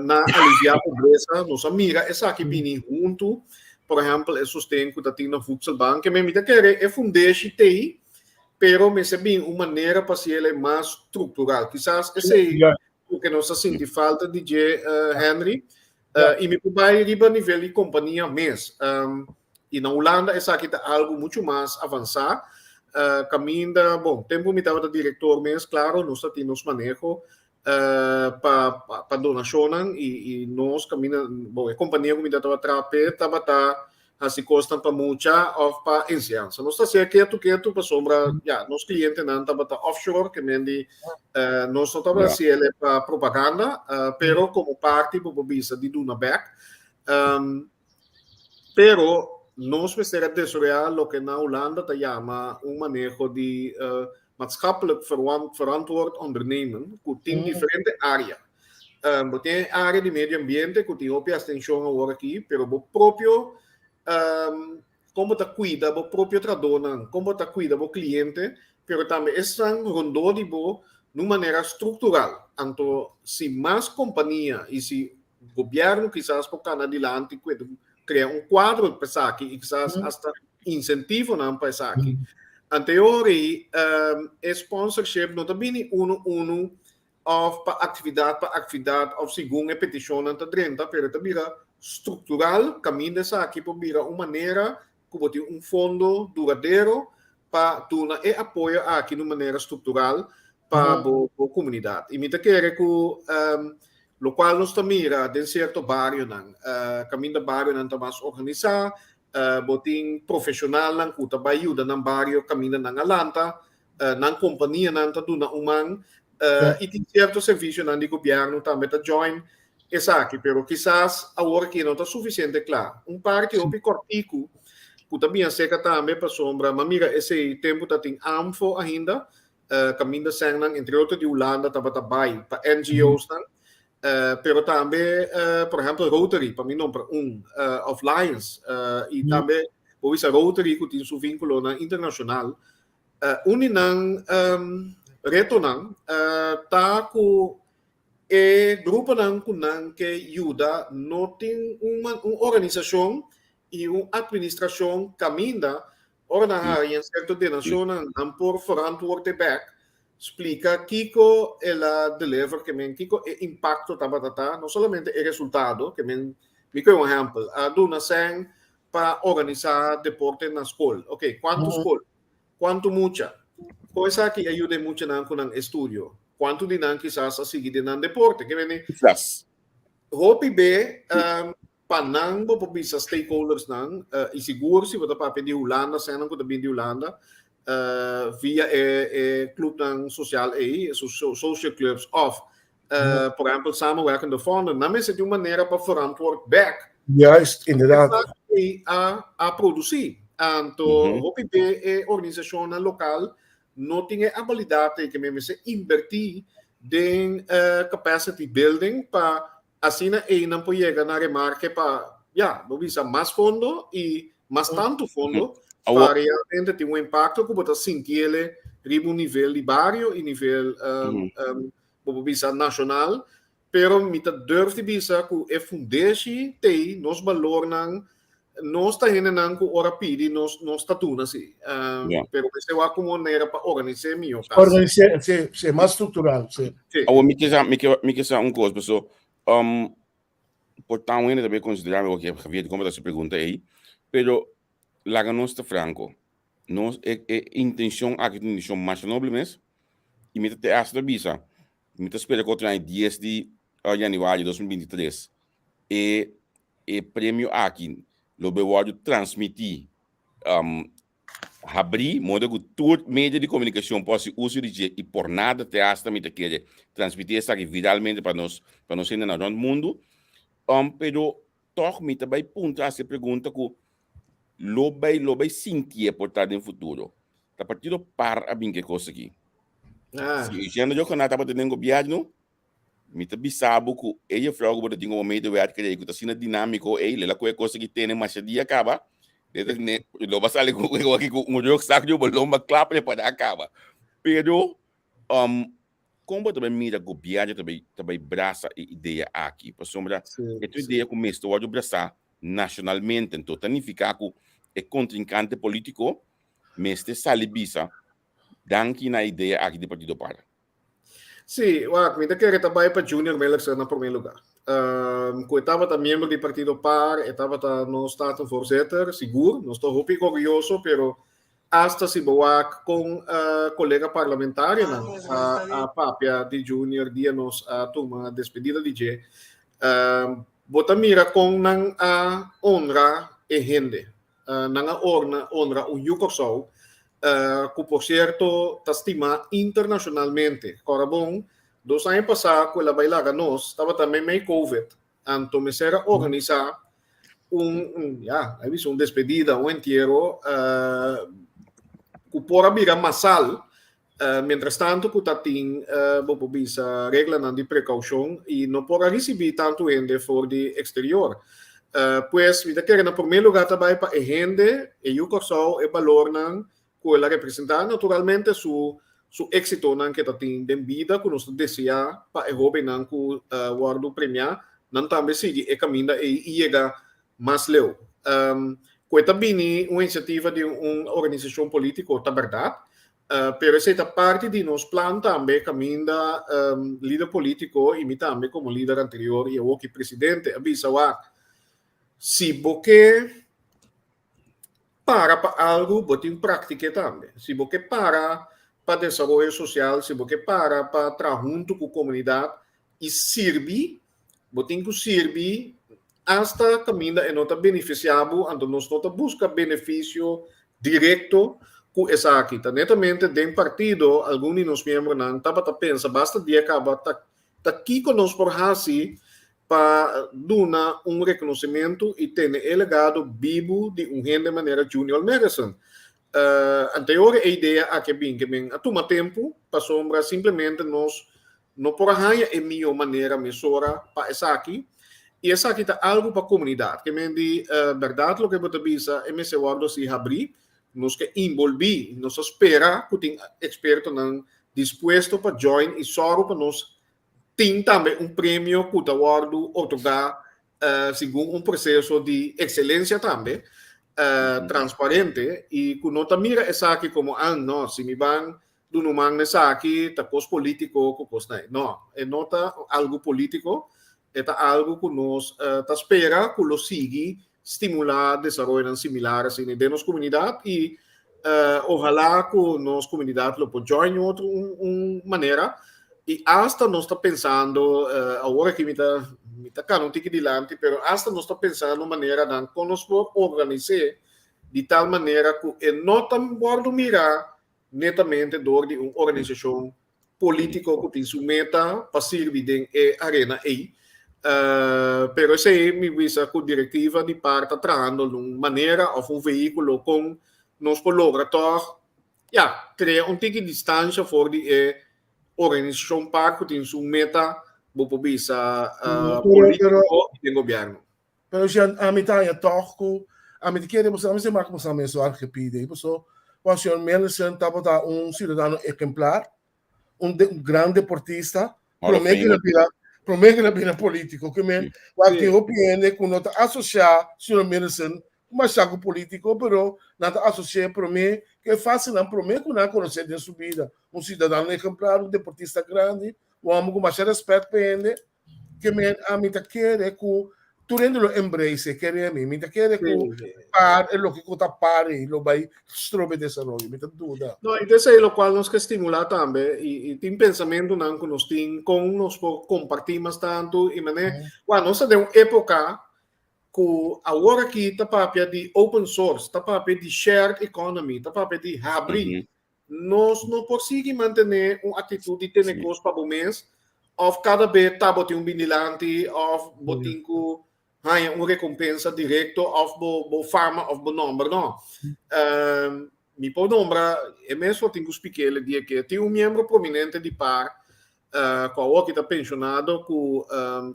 Speaker 3: na aliviá pobresa. Nos a mira esaki bini huntu, por ehèmpel e sosten ku ta tin na Voedselbank. Mi ta kere e fundeshi t'ei, pero mester bin un manera pa hasiel e mas struktural. Kisas esei loke nos a sinti falta di dje, Henry. I mi por bai riba nivel di kompania mes. I na Hulanda esaki ta algu muchu mas avansá. Kaminda, bon, tempu mi tabata direktor mes, klaro, nos ta tin nos maneho pa pa donashonnan i i nos kaminda, bon, e kompania ku mi tabata traha p'e tabata hasi kosnan pa mucha òf pa enseñansa. Nos ta hasié ketu ketu pasobra, ya, nos klientenan tabata offshore, ke men di nos no tabata hasié pa propaganda, pero komo parti bo por bisa di duna bèk. Pero nos mester a desaroyá loke na Hulanda ta yama un maneho di maatschappelijk verantwoord ondernemen ku tin diferente área. Bo tin e área di medio ambiente ku tin hopi atenshon awor aki, pero bo propio kon bo ta kuida bo propio trahadónan, kon bo ta kuida bo kliente, pero tambe esnan rondó di bo na un manera struktural. Anto si mas kompania i si Gobierno kisas por cana dilanti cu crea un cuadro pa esaki y kisas hasta incentivonan pa esaki. Anteori e sponsorship no ta bini uno uno of pa actividad pa actividad of segun e peticionnan ta drenta, pero ta bira structural caminda esaki por bira un manera ku bo tin un fondo duradero pa duna e apoyo aki di un manera struktural pa bo bo komunidat. I mi ta kere ku lokual nos ta mira den sierto barionan, kaminda barionan ta mas organisá, bo tin profeshonalnan ku ta bai yuda nan bario kaminda nan a lanta, nan kompanianan ta duna un man i tin sierto servisionan di gobièrnu tambe ta join esaki, pero kisas awor aki no ta sufisiente kla. Un parti hopi kòrtiku ku ta bin aserka tambe pasobra m'a mira esei tempu ta tin ANFO ainda kaminda sènnan entre otro di Hulanda tabata bai pa NGOsnan pero tambe por ehèmpel Rotary pa mi nombra un òf Lions i tambe bo bisa Rotary ku tin su vínkulonan internashonal. Un di nan retonan ta ku e gruponan ku nan ke yuda no tin un organisashon i un atministrashon kaminda ora nan haña sierto donashonnan nan por verantwoord e bèk, splika kiko el a deliver, ke men kiko e impakto tabata ta, no solamente e resultado, ke men mi kohe un ehèmpel, a duna sèn pa organisá deporte na skol. Oké, kuantu skol? Kuantu mucha? Kon esaki a yuda e muchanan ku nan estudio? Kuantu di nan kisas a sigui den nan deporte? Ke mende
Speaker 1: Kisas.
Speaker 3: Hopi be pa nan bo por bisa stakeholdersnan i sigur si bo ta papia di Hulanda, sènnan ku ta bini di Hulanda via e e klupnan sosial ei, e social clubs òf por ehèmpel samenwerkende fonden, nan mester tin un manera pa verantwoord bèk.
Speaker 2: Juist, inderdaad.
Speaker 3: Esaki a a produsí. Anto hopi be e organisashonnan lokal no tin e abilidat ei ke men mester inbertí den capacity building pa asina einan por yega na remarke pa, ya, bo bisa mas fondo i mas tantu fondo pa realmente tin un impakto ku bo ta sintiele riba un nivel di bario i nivel bo por bisa nashonal. Pero mi ta durf di bisa ku e fundeshi t'ei, nos balornan, nos ta hendenan ku ora pidi nos nos ta duna si. Pero mester wak un manera pa organis'é mihó kas.
Speaker 2: Organis'é, si, si, mas struktural, si.
Speaker 3: Si.
Speaker 1: Awor mi ke sa, mi ke, mi ke sa un kos, paso por ta un hende ta bay konsiderá mi, oke, Javier, dikon bo ta hasi e pregunta ei? Pero laga nos ta franko, nos e e intenshon aki ta un intenshon masha noble mes, i mi ta te hasta ta bisa, Mi ta spera ku otro aña dies di januari 2023 e e premio aki lo be wòrdu transmití um, habrí modo ku tur medio di komunikashon por hasi uso di dje i por nada te hasta mi ta kere transmití esaki viralmente pa nos pa nos hendenan rònt mundu. Um, pero tòg mi ta bai puntra hasi e pregunta ku lo bai lo bai sintié por ta den futuro. Ta partido par a bin ku e kos aki.
Speaker 3: Ah.
Speaker 1: Si Eugène Johanna tabata den gobièrnu, mi ta bisa bo ku e jefrou ku bo ta tin komo medewerker ei ku ta asina dinámiko ei, lela ku e kos aki tene masha dia kaba. Dit is ne, lo ba sali ku aki ku un rugzak di bo lomba kla prepará kaba. Pero kon bo ta bai mira gobièrnu ta bai ta bai brasa e idea aki? Pasobra e ta un idea ku mester wòrdu brasá nashonalmente. Anto ta nifiká ku e kontrinkante polítiko mester sali bisa danki na e idea aki di Partido Para.
Speaker 3: Sí, wak, mi ta kere ta bai pa Junior Millerson na promé lugá. Ku e tabata miembro di partido par, e tabata nos statenvoorzitter, sigur, nos ta hopi orguyoso, pero hasta si bo wak kon kolega parlamentarionan a papia di Junior dia nos a tuma despedida di dje, bo ta mira kon nan a honra e hende. Nan a honra un yu Kòrsou ku por sierto ta stimá internashonalmente. Kòrda bon, dos aña pasá ku el a bai laga nos tabata meimei covid, anto mester a organisá un, ya, a bisa un despedida, un entiero ku por a bira masal. Mientras tanto ku ta tin bo por bisa reglanan di prekoushon i no por a risibí tantu hende for di eksterior. Pues mi ta kere na promé lugá ta bai pa e hende, e yu Kòrsou, e balornan ku el a representá, naturalmente su su éksitonan ke ta tin den bida ku nos ta deseá pa e hóbennan ku wòrdu premiá nan tambe sigui e kaminda ei i yega mas leu. Ku e ta bini un inisiativa di un organisashon polítiko ta bèrdat, pero esei ta parti di nos plan tambe kaminda lider polítiko i mi tambe komo lider anterior i awoki presidente a bisa wak si bo ke para pa algu bo tin praktik'é tambe. Si bo ke para pa desaroyo sosial, si bo ke para pa traha huntu ku komunidat i sirbi, bo tin ku sirbi asta kaminda e no ta benefisiá bo, anto nos no ta buska benefisio direkto ku esaki. Ta netamente den partido algun di nos miembronan tabata pensa basta dia kaba ta ta kiko nos por hasi pa duna un rekonosementu i tene e legado bibu di un hende manera Junior Madison. Anteor e idea aki a bin ke men a tuma tempu pasobra simplemente nos no por a haña e mihó manera mesora pa esaki i esaki ta algu pa komunidat. Ke men di bèrdat loke bo ta bisa e mester wòrdu así habrí, nos ke inbolbí, nos ta spera ku tin ekspertonan dispuesto pa join i sòru pa nos tin tambe un premio ku ta wòrdu otorgá segun un proseso di ekselensia tambe, transparente i ku no ta mira esaki komo ah no, si mi ban duna un man na esaki ta kos polítiko ku kos nai. No, e no ta algu polítiko, e ta algu ku nos ta spera ku lo sigui stimulá desaroyonan similar asina den nos komunidat i ohalá ku nos komunidat lo por join otro un manera i asta nos ta pensando awor aki mi ta mi ta kana un tiki dilanti pero asta nos ta pensando maneranan kon nos por organis'é di tal manera ku e no ta wòrdu mirá netamente dor di un organisashon polítiko ku tin su meta pa sirbi den e arena ei. Pero esei mi bisa ku direktiva di par ta trahando un manera òf un vehíkulo kon nos por logra tòg, ya, krea un tiki distansha for di e organisashon par ku tin su meta, bo por bisa, polítiko den gobièrnu.
Speaker 2: Pero si ami ta haña tòg ku ami ta kere boso, ami si mak boso mes wòrdu gepidi ei, paso Juan señor Millerson tabata un siudadano ehemplar, un un gran deportista, promé ku el a bira promé ku el a bira polítiko, ke men wak tin hopi hende ku no ta asosiá señor Millerson ku masha ku polítiko, pero nan ta asosi'é promé ku e fasenan promé ku nan a konosé den su bida, un siudadano ehemplar, un deportista grandi, un hòmber ku masha rèspèt pa hende. Ke men ami ta kere ku tur hende lo embrace e kere mi. Mi ta kere ku par e loke ku ta par ei lo bai strobe desaroyo. Mi ta duda.
Speaker 3: No, i esei lokual nos ke stimulá tambe i i tin pensamentunan ku nos tin kon nos por kompartí mas tantu i manera wak nos ta den un époka ku awor aki ta papia di open source, ta papia di shared economy, ta papia di habri. Nos no por sigui mantené un aktitut di tene kos pa bo mes òf kada be ta bo tin un bindilanti òf bo tin ku haña un rekompensa direkto òf bo bo fama òf bo nòmber. No. Mi por nombra e mes lo tin ku spik'é el dia ke tin un miembro prominente di par ku awor ki ta penshonado ku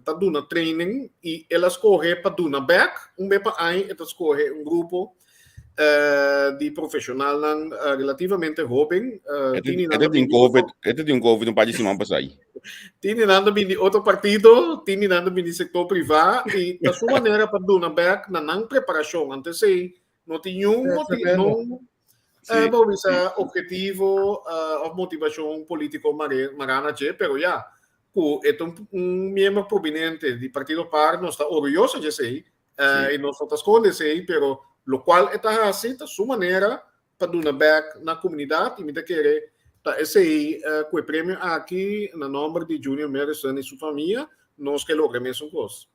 Speaker 3: ta duna training i el a skohe pa duna bèk un be pa aña e ta skohe un grupo. Di profesionalnan relativamente hoben.
Speaker 1: E tin COVID, e tin COVID un par di siman pasá.
Speaker 3: Tin di nan ta bin di otro partido, tin di nan ta bin di sector privá i ta su manera pa duna bek na nan preparashon. Anto esei no tin niun no bo bisa objetivo of motivashon politico mará na dje, pero ya ku e ta un miembro prominente di Partido par nos ta orguyoso dje esei. I nos no ta skonde esei, pero lokual e ta hasi ta su manera pa duna bèk na komunidat i mi ta kere ta esei ku e premio aki na nòmber di Junior Madison i su famia nos ke logra e mesun kos.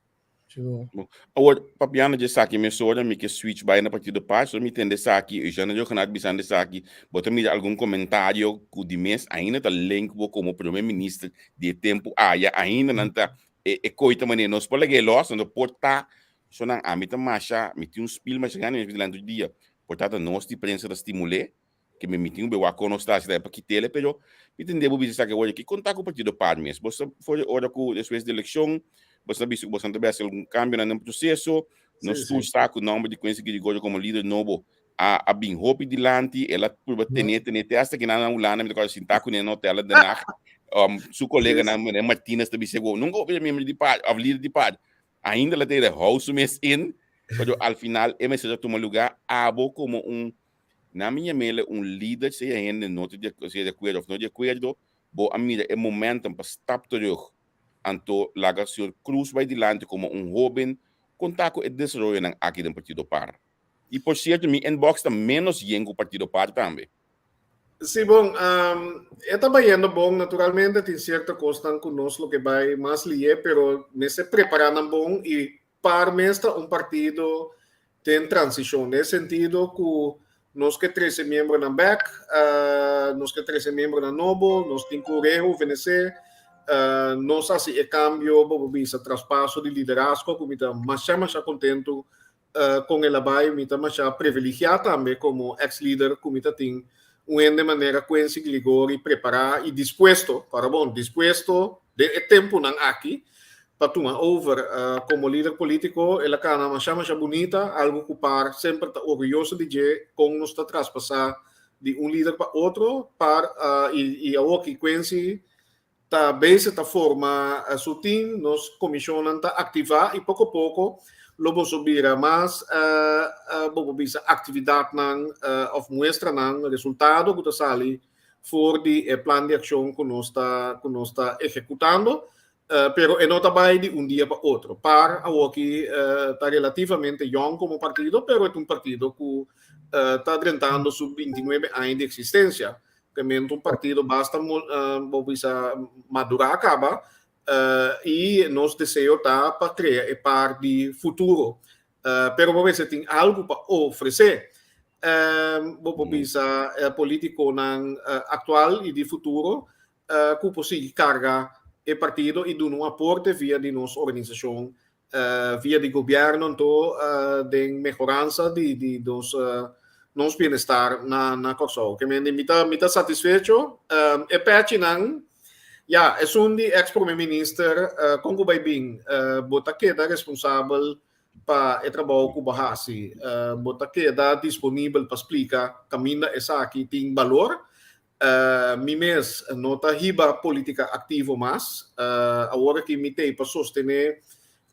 Speaker 1: Awor, papiando di esaki mesora mi ke switch bai na Partido Pas, so mi tende esaki, Eugene Rhuggenaath bisando esaki, bo ta mira algun komentario ku di mes ainda ta link bo komo Prome Minister di e tempu aya, ainda nan ta E e koi ta manera nos por lag'é los, nos por ta so nan ami ta masha, mi tin un spil masha grandi mi dilanti tur dia, por ta ta nos di prensa ta stimul'é, ke mi mi tin un be wak kon nos ta hasi ta pa kit'el, pero mi tende bo bisa esaki awor aki konta ku partido par mes, bo sa for di ora ku despues di elekshon bo sa bisa ku boso ta hasi algun kambionan den proseso, nos tur sa ku nòmber di Quincy Girigorio komo lider nobo a a bin hopi dilanti, el a purba tene tene te hasta kinan na Hulanda, mi ta kòrda sintá kuné na hotel Den Haag, su koleganan meneer Martinez ta bis'é ku nunka hopi miembro di par òf lider di par, ainda el a tene hou su mes in, pero al final e mester a tuma lugá, abo komo un, nan mi yam'el un lider, sea hende no ta di akuerdo òf no di akuerdo, bo a mira e momentum pa stap terug, anto laga señor Croes bai dilanti komo un hóben, konta ku e desaroyonan aki den partido par. Y por cierto mi inbox ta menos yen cu Partido Par tambe.
Speaker 3: Sí, bon, e ta bayendo bon. Naturalmente tin cierto cosnan cu nos lo ke bay mas lié, pero mester prepara nan bon y Par mes ta un partido den transicion, den e sentido cu nos ke trece miembronan bek, nos ke trece miembronan nobo, nos tin cu rejuvenece, nos haci e cambio, bo por bisa traspaso di liderazgo cu mi ta masha masha contento Kon el a bai, mi ta masha privilegiá tambe komo eks lider ku mi ta tin un hende manera Quincy Gligori prepará i dispuesto, kòrda bon, dispuesto den e tempunan aki pa tuma over komo lider polítiko. El a kana masha masha bunita, algu ku par semper ta orguyoso di dje kon nos ta traspasá di un lider pa otro, par i awoki Quincy Ta bezig ta forma su team, nos comisionnan ta activa y poco poco lo boso bira mas bo por bisa actividadnan of muestranan, resultado cu ta sali for di e plan di accion cu nos ta cu nos ta ejecutando, pero e no ta bay di un dia pa otro. Par awoki ta relativamente yong como partido, pero e ta un partido cu ta drentando su bintinuebe aña di existencia. Temente un partido basta bo bisa madurá kaba i nos deseo ta pa krea e par di futuro. Pero bo mester tin algu pa ofresé. Bo por bisa polítikonan aktual i di futuro ku por sigui karga e partido i duna un aporte via di nos organisashon via di gobierno anto den mehoransa di di nos nos bienestar na na Kòrsou. Ke mende mi ta mi ta satisfecho. E pèchinan ya esun di ex prome minister kon ku bai bin bo ta keda responsabel pa e trabou ku bo hasi. Bo ta keda disponibel pa splika kaminda esaki tin balor. Mi mes no ta hiba politica activo mas. Awor aki mi t'ei pa sostene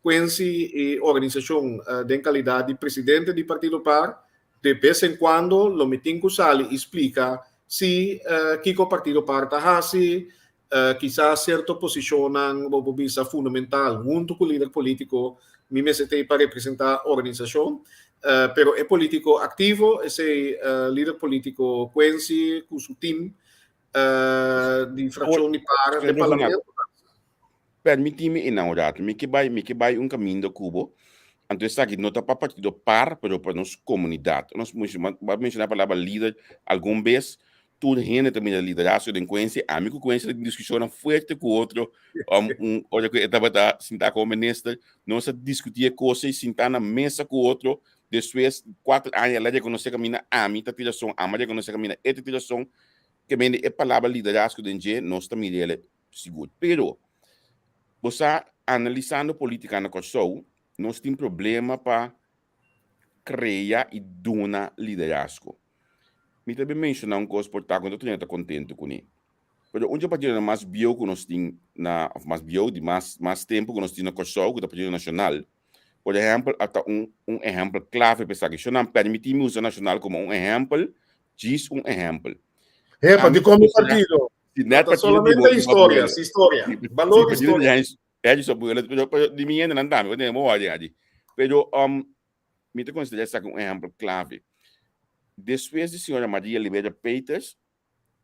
Speaker 3: Quincy y organisacion den calidad di presidente di Partido Par. De bes en cuando lo mi tin cu sali y splica si kico Partido Par ta haci, kisas cierto posicionnan bo por bisa fundamental hunto cu lider politico mi mester t'ei pa representa organisacion. Pero e politico activo, esei lider politico Quincy cu su team di fraccion di par den parlamento.
Speaker 1: Permiti mi e nan un rato, mi ke bai, mi ke bai un caminda cu bo, anto esaki no ta pa partido par, pero pa nos comunidad. Nos a menciona e palabra lider algun bes, tur hende ta mira liderazgo den Quincy, ami cu Quincy ta tin discusionnan fuerte cu otro, un ora cu e tabata sinta como minister, nos a discuti e cosa y sinta na mesa cu otro, despues cuater aña el a reconoce caminda ami ta tira son, ami a reconoce caminda e ta tira son, ke mende e palabra liderazgo den dje nos ta mir'el sigur. Pero bo sa analisando politica na Kòrsou, nos tin problema pa. krea i duna liderazgo. Mi ta bin menshoná un kos por ta ku no ta ta kontentu kuné. Pero un dje partidonan mas bieu ku nos tin na, òf mas bieu di mas mas tempu ku nos tin na Kòrsou ku ta Partido Nashonal, por ehèmpel a ta un un ehèmpel klave pa esaki. Shonnan pèrmití mi usa Nashonal komo un ehèmpel, djis un ehèmpel.
Speaker 2: Hepa, di kon mi partido?
Speaker 1: Si net
Speaker 3: Ta
Speaker 1: partido di
Speaker 3: solamente
Speaker 1: bo, di bo
Speaker 3: historia,
Speaker 1: abuelo.
Speaker 3: si historia.
Speaker 1: Si,
Speaker 3: Balor
Speaker 1: si partido di
Speaker 3: historia.
Speaker 1: Hens, Hens su abuelo, pero, pero di mi hendenan tambe, bo tene bo hòri adi. Pero mi ta konsiderá esaki un ehèmpel klave. Despues di señora Maria Liberia Peters,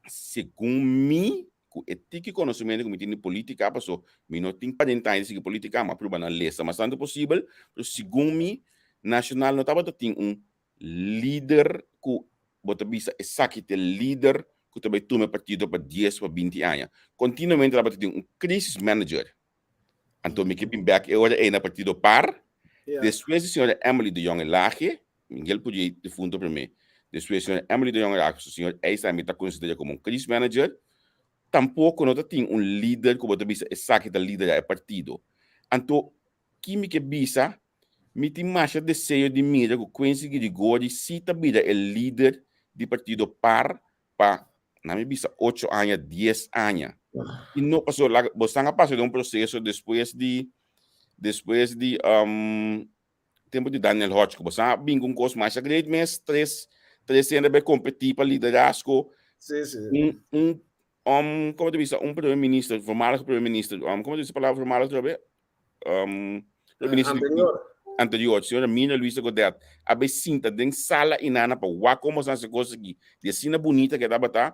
Speaker 1: segun mi, ku e tiki konosementu ku mi tin di polítika, paso mi no tin 40 aña di sigui polítika, mi a prueba na lesa mas tantu posibel, pero segun mi, Nashonal no tabata tin un lider ku bo ta bisa esaki ta e lider ku ta bai tuma e partido pa 10 pa 20 aña. Kontinuamente tabata tin un crisis manager. Anto mi ke bin bek e ora ei na partido par. Despues di señora Emily de Jong Elhage, Miguel Pourier defunto prome, despues señora Emily de Jong Elhage, so señor Eis mi ta konsidera komo un crisis manager, tampoko no ta tin un lider ku bo ta bisa esaki ta lidera e partido. Anto Ki mi ke bisa? Mi tin masha deseo di mira ku Quincy Girigori si ta bira e lider di partido par pa, na mi bisa, ocho aña, dies aña. I no paso laga bosnan a pasa den un proseso despues di despues di tempu di Daniel Hodge ku bosnan a bin ku un kos masha great mes, tres tres hende bai kompetí pa liderazgo.
Speaker 3: Sí, sí.
Speaker 1: Un un um komo ta bisa un primer minister, voormalige primer minister, um komo ta bisa e palabra voormalige otra be? Um, minister
Speaker 3: anterior.
Speaker 1: Anterior, señora Mina Luisa Godet, a bai sinta den sala inana pa wak kon bosan hasi kos aki. Di asina bunita ke tabata,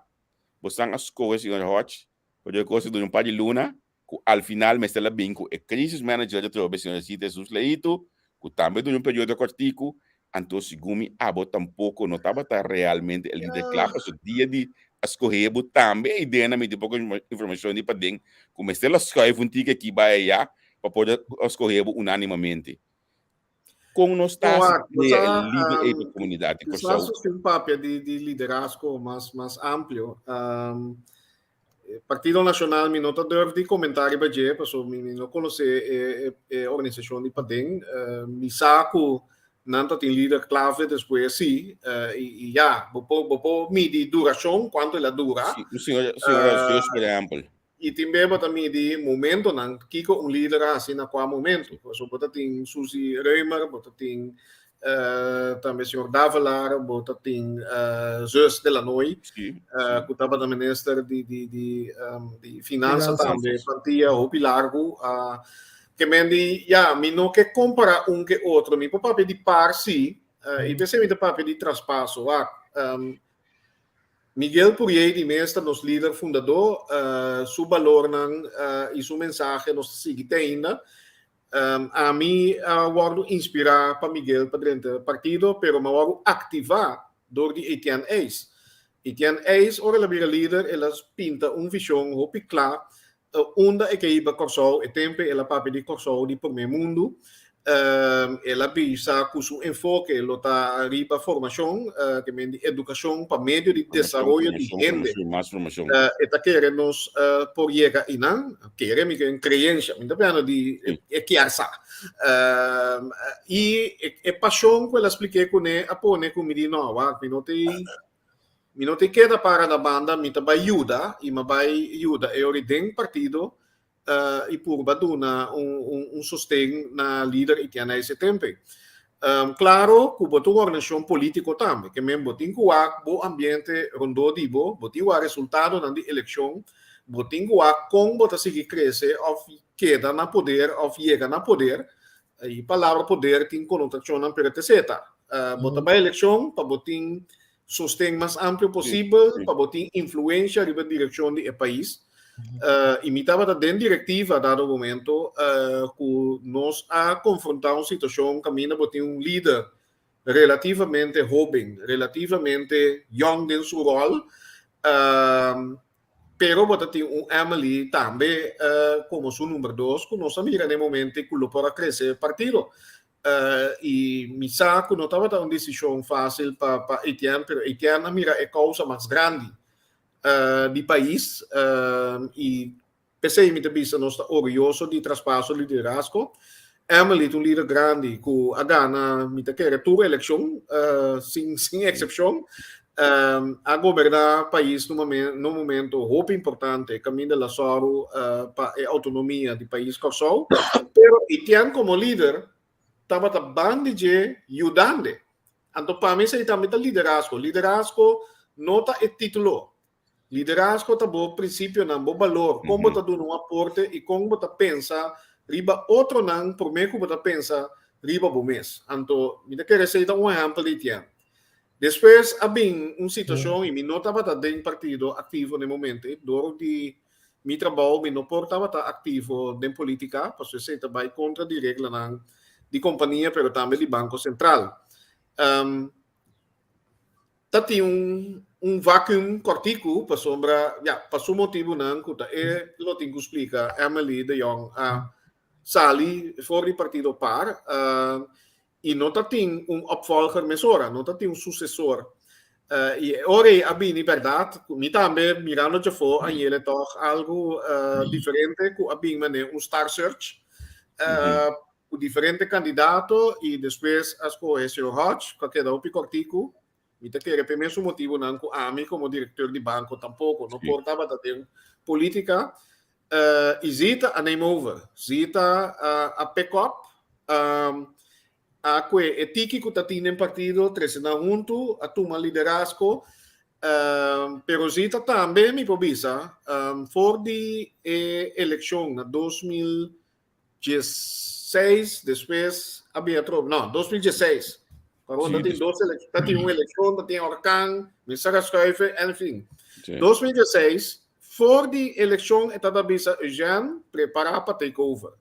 Speaker 1: bosan a skohe señor Hodge, pero e kos a dura un par di luna, ku al final mester la bin ku e crisis manager di atrobe, señora Zita Jesus Leito, ku tambe dura un periodo kòrtiku, anto segun mi abo tampoko no tabata realmente e lider kla, pasobra dia di a skohe bo tambe e idea na mi tin poko informashon di paden ku mester la schuif un tiki aki bai aya pa por a skohe bo unanimamente. Kon nos ta
Speaker 3: Wak,
Speaker 1: hasi
Speaker 3: bo
Speaker 1: krea e
Speaker 3: sa,
Speaker 1: lider ei pa komunidat di
Speaker 3: kisas
Speaker 1: Kòrsou?
Speaker 3: nos tin papia di di liderazgo mas mas amplio. Partido Nacional mi no ta durf di comenta riba dje paso mi mi no conoce e e organisacion di paden. Mi sa cu nan ta tin lider clave despues si y y ya bo por bo por midi duracion cuanto el a dura.
Speaker 1: Si, un señor señora Zeus por ehempel.
Speaker 3: Y tin bes bo ta midi momentonan kico un lider a haci na cua momento. Paso bo ta tin Suzy Römer, bo ta tin Tambe señor Davelaar, bo ta tin Zus de Lanoy, ku tabata minister di di di di finansa tambe, plantilla hopi largu. Ke men di, ya, mi no ke kompara un ke otro, mi por papia di par si, i p'esei mi ta papia di traspaso. Wak, Miguel Pourier di mes ta nos lider fundadó, su balornan i su mensahe nos ta sigui te ainda. Ami a wòrdu inspirá pa Miguel pa drenta partido, pero mi a wòrdu aktivá dor di Etienne Eis. Etienne Eis, ora el a bira lider, el a pinta un vishon hopi kla unda e ke hiba Kòrsou. E tempu el a papia di Kòrsou di promé mundu. El a bisa ku su enfoke lo ta riba formashon, te men di edukashon pa medio di desaroyo di hende. E ta kere nos por yega einan, kere mi ken kreensha, mi ta piano di e kier sa. I e pashon ku el a splik'é kuné a pone ku mi di no, wak mi no ta mi no ta keda para na banda, mi ta bai yuda i mi a bai yuda e ora den partido i purba duna un sosten na lider i tiene ese tempe. Claro ku bo ta un organisashon polítiko tambe, ke men bo tin ku wak bo ambiente rondó di bo, bo tin wak resultadonan di elekshon, bo tin ku wak kon bo ta sigui krese òf keda na poder òf yega na poder. E palabra poder tin konotashonnan pero te ta. Bo ta bai elekshon pa bo tin sosten mas amplio posibel pa bo tin influencia riba direccion di e pais. Y mi tabata den directiva dado momento cu nos a confronta un situacion caminda bo tin un lider relativamente hoben, relativamente young den su rol, pero bo ta tin un Emily tambe como su number dos cu nos a mira den e momento cu lo por a crece partido. I mi sa ku no tabata un desishon fásil pa pa Etienne, pero Etienne a mira e kousa mas grandi di pais i p'esei mi ta bisa nos ta orguyoso di traspaso liderazgo. Emily ta un lider grandi ku a gana mi ta kere tur elekshon sin sin eksepshon. A goberná pais na un momento hopi importante kaminda el a sòru pa e outonomia di pais Kòrsou. Pero Etienne komo lider tabata ban di dje yudand'e. Anto pa mi esei tambe ta liderazgo. Liderazgo no ta e título. Liderazgo ta bo prinsipionan, bo balor, kon bo ta duna un aporte i kon bo ta pensa riba otronan promé ku bo ta pensa riba bo mes. Anto mi ta kere esei ta un ehèmpel di Etienne. Despues a bin un situashon i mi no tabata den partido aktivo na e momento ei, dor di mi trabou mi no por tabata aktivo den politika pasobra esei ta bai kontra di reglanan di kompania pero tambe di Banko Sentral. Ta tin un vacuüm kòrtiku pasobra ya pa su motibunan ku ta e lo tin ku splika Emily de Jong a sali for di partido par i no ta tin un opvolger mesora, no ta tin un susesor. I e ora ei a bini bèrdat ku mi tambe mirando djafó a yele tòg algu diferente ku a bin manera un star search ku diferente kandidato i despues a skohe señor Hodge ku a keda hopi kòrtiku. Mi ta kere p'e mesun motibunan ku ami komo direktor di banko tampoko no por tabata den polítika. I Zita a neem over. Zita a pick up, a kue e tiki ku ta tin den partido, trese nan huntu, a tuma liderazgo. Pero Zita tambe mi por bisa, for di e elekshon na 2016, despues a bin atrobe, no, 2016, pardon, ta tin dos elekshon, ta tin un elekshon, ta tin orkan, mester a schuiven, en fin. 2016, For di elekshon e tabata bisa Eugène prepará pa take over.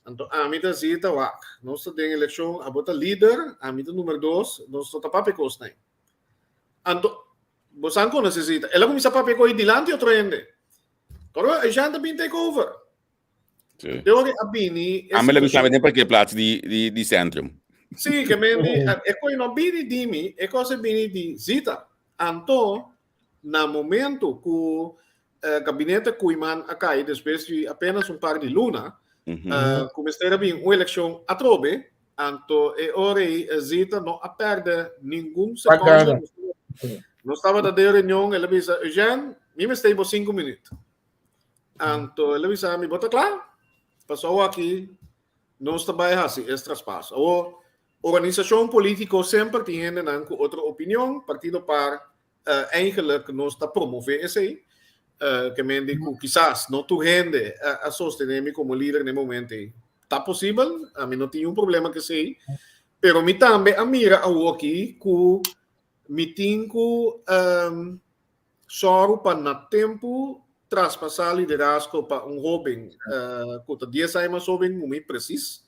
Speaker 3: Anto ami ta si ta wak, nos ta den elekshon, abo ta lider, ami ta numer dos, nos no ta papia kos nei. Anto bo san kon nos ta, el a kuminsá papia ku ei dilanti otro hende. Pero Eugène ta bin take over.
Speaker 1: Sí.
Speaker 3: Te ora a bini
Speaker 1: e Ami la bisa den parkeerplaats di di di centrum.
Speaker 3: Sí, ke men di, e koi no bini di mi, e kos a bini di Zita. Anto Na momento ku gabinete Koeiman a kai despues di apenas un par di luna, ku mester a bin un elekshon atrobe, anto e ora ei Zita no a pèrdè ningun sekondo. Nos tabata den reunion, el a bisa, Eugène, mi mester bo sinku minüt. Anto el a bisa mi, bo ta kla? Pasobra aki nos ta bai hasi es traspaso. Awor, organisashon polítiko semper tin hendenan ku otro opinion, Partido par Eigenlijk nos ta promové esei, ke men di ku kisas no tur hende a sostené mi komo lider na e momento ei. Ta posibel, ami no tin un problema ku esei, pero mi tambe a mira awoki ku mi tin ku sòru pa na tempu traspasá liderazgo pa un hóben ku ta dies aña mas hóben ku mi presis.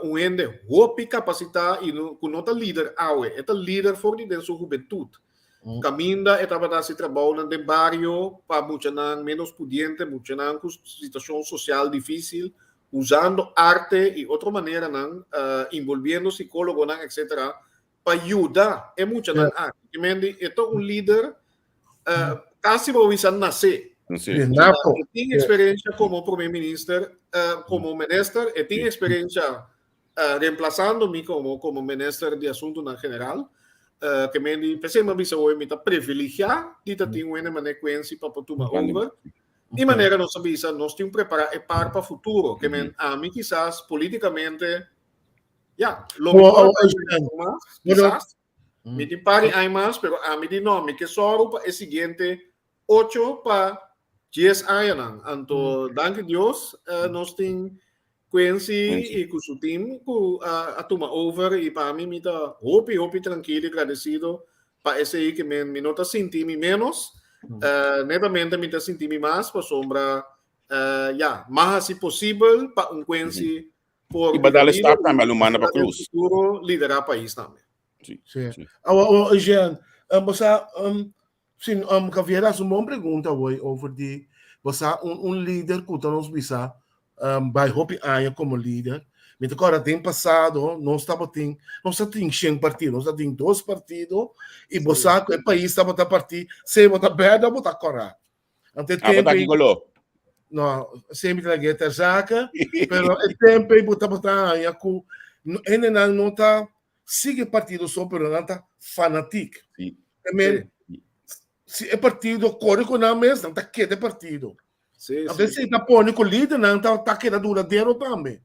Speaker 3: Un hende hopi kapasitá i ku no ta lider awe, e ta lider for di den su hubentut. Kaminda e tabata hasi trabounan den bario pa muchanan ménos pudiente, muchanan ku situashon sosial difísil, usando arte i otro maneranan, involviendo sikólogonan etcétera, pa yuda e muchanan aki. Ki men di e ta un lider kasi bo bisa nase. E tin experiencia como prome minister, como minister, e tin experiencia reemplazando mi como como minister di asuntonan general. Ke men di p'esei mi a bisa hoy mi ta privilegia di ta tin un hende manera Quincy pa por tuma over. Di manera nos a bisa nos tin prepara e par pa futuro. Ke men ami kisas politicamente Ya, lo mi por mas, quizás. Mi tin par di aña mas, pero ami di no, mi ke sòru pa e siguiente ocho pa dies añanan. Anto, danki Dios, nos tin Quincy i ku su team ku a tuma over i pa ami mi ta hopi, hopi trankil i gradesido pa esei ke men mi no ta sinti mi ménos, netamente mi ta sinti mi mas pasobra ya, mas hasi posibel pa un Quincy
Speaker 1: Por I badal stap tambe a lo manda pa cruz.
Speaker 3: Futuro lidera pais tambe.
Speaker 2: Sí. Sí. Awa, awa, Eugène, um, bosa, um, sin, um, Javier hace un bon pregunta hoy over di, bosa, un, un líder ku ta nos bisa, um, bai hopi aña como líder. Mi ta kòrda den pasado, nos tabatin, nos ta tin shen partido, nos ta tin dos partido, i bosa ku e pais tabata partí, sea bo ta bèrdè o bo ta kòrá. Ante
Speaker 1: Ah, bo ta
Speaker 2: tempo
Speaker 1: ki koló?
Speaker 2: No, semper ta lag'é ter zake, pero e tempo ei bo tabata haña ku hendenan no ta sigui partido so, pero nan ta fanatik.
Speaker 1: Sí.
Speaker 2: I mean, si e partido kore ku nan mes, nan ta keda e partido.
Speaker 3: Sí,
Speaker 2: Anto
Speaker 3: sí.
Speaker 2: esei ta pone ku lidernan ta, ta keda duradero tambe.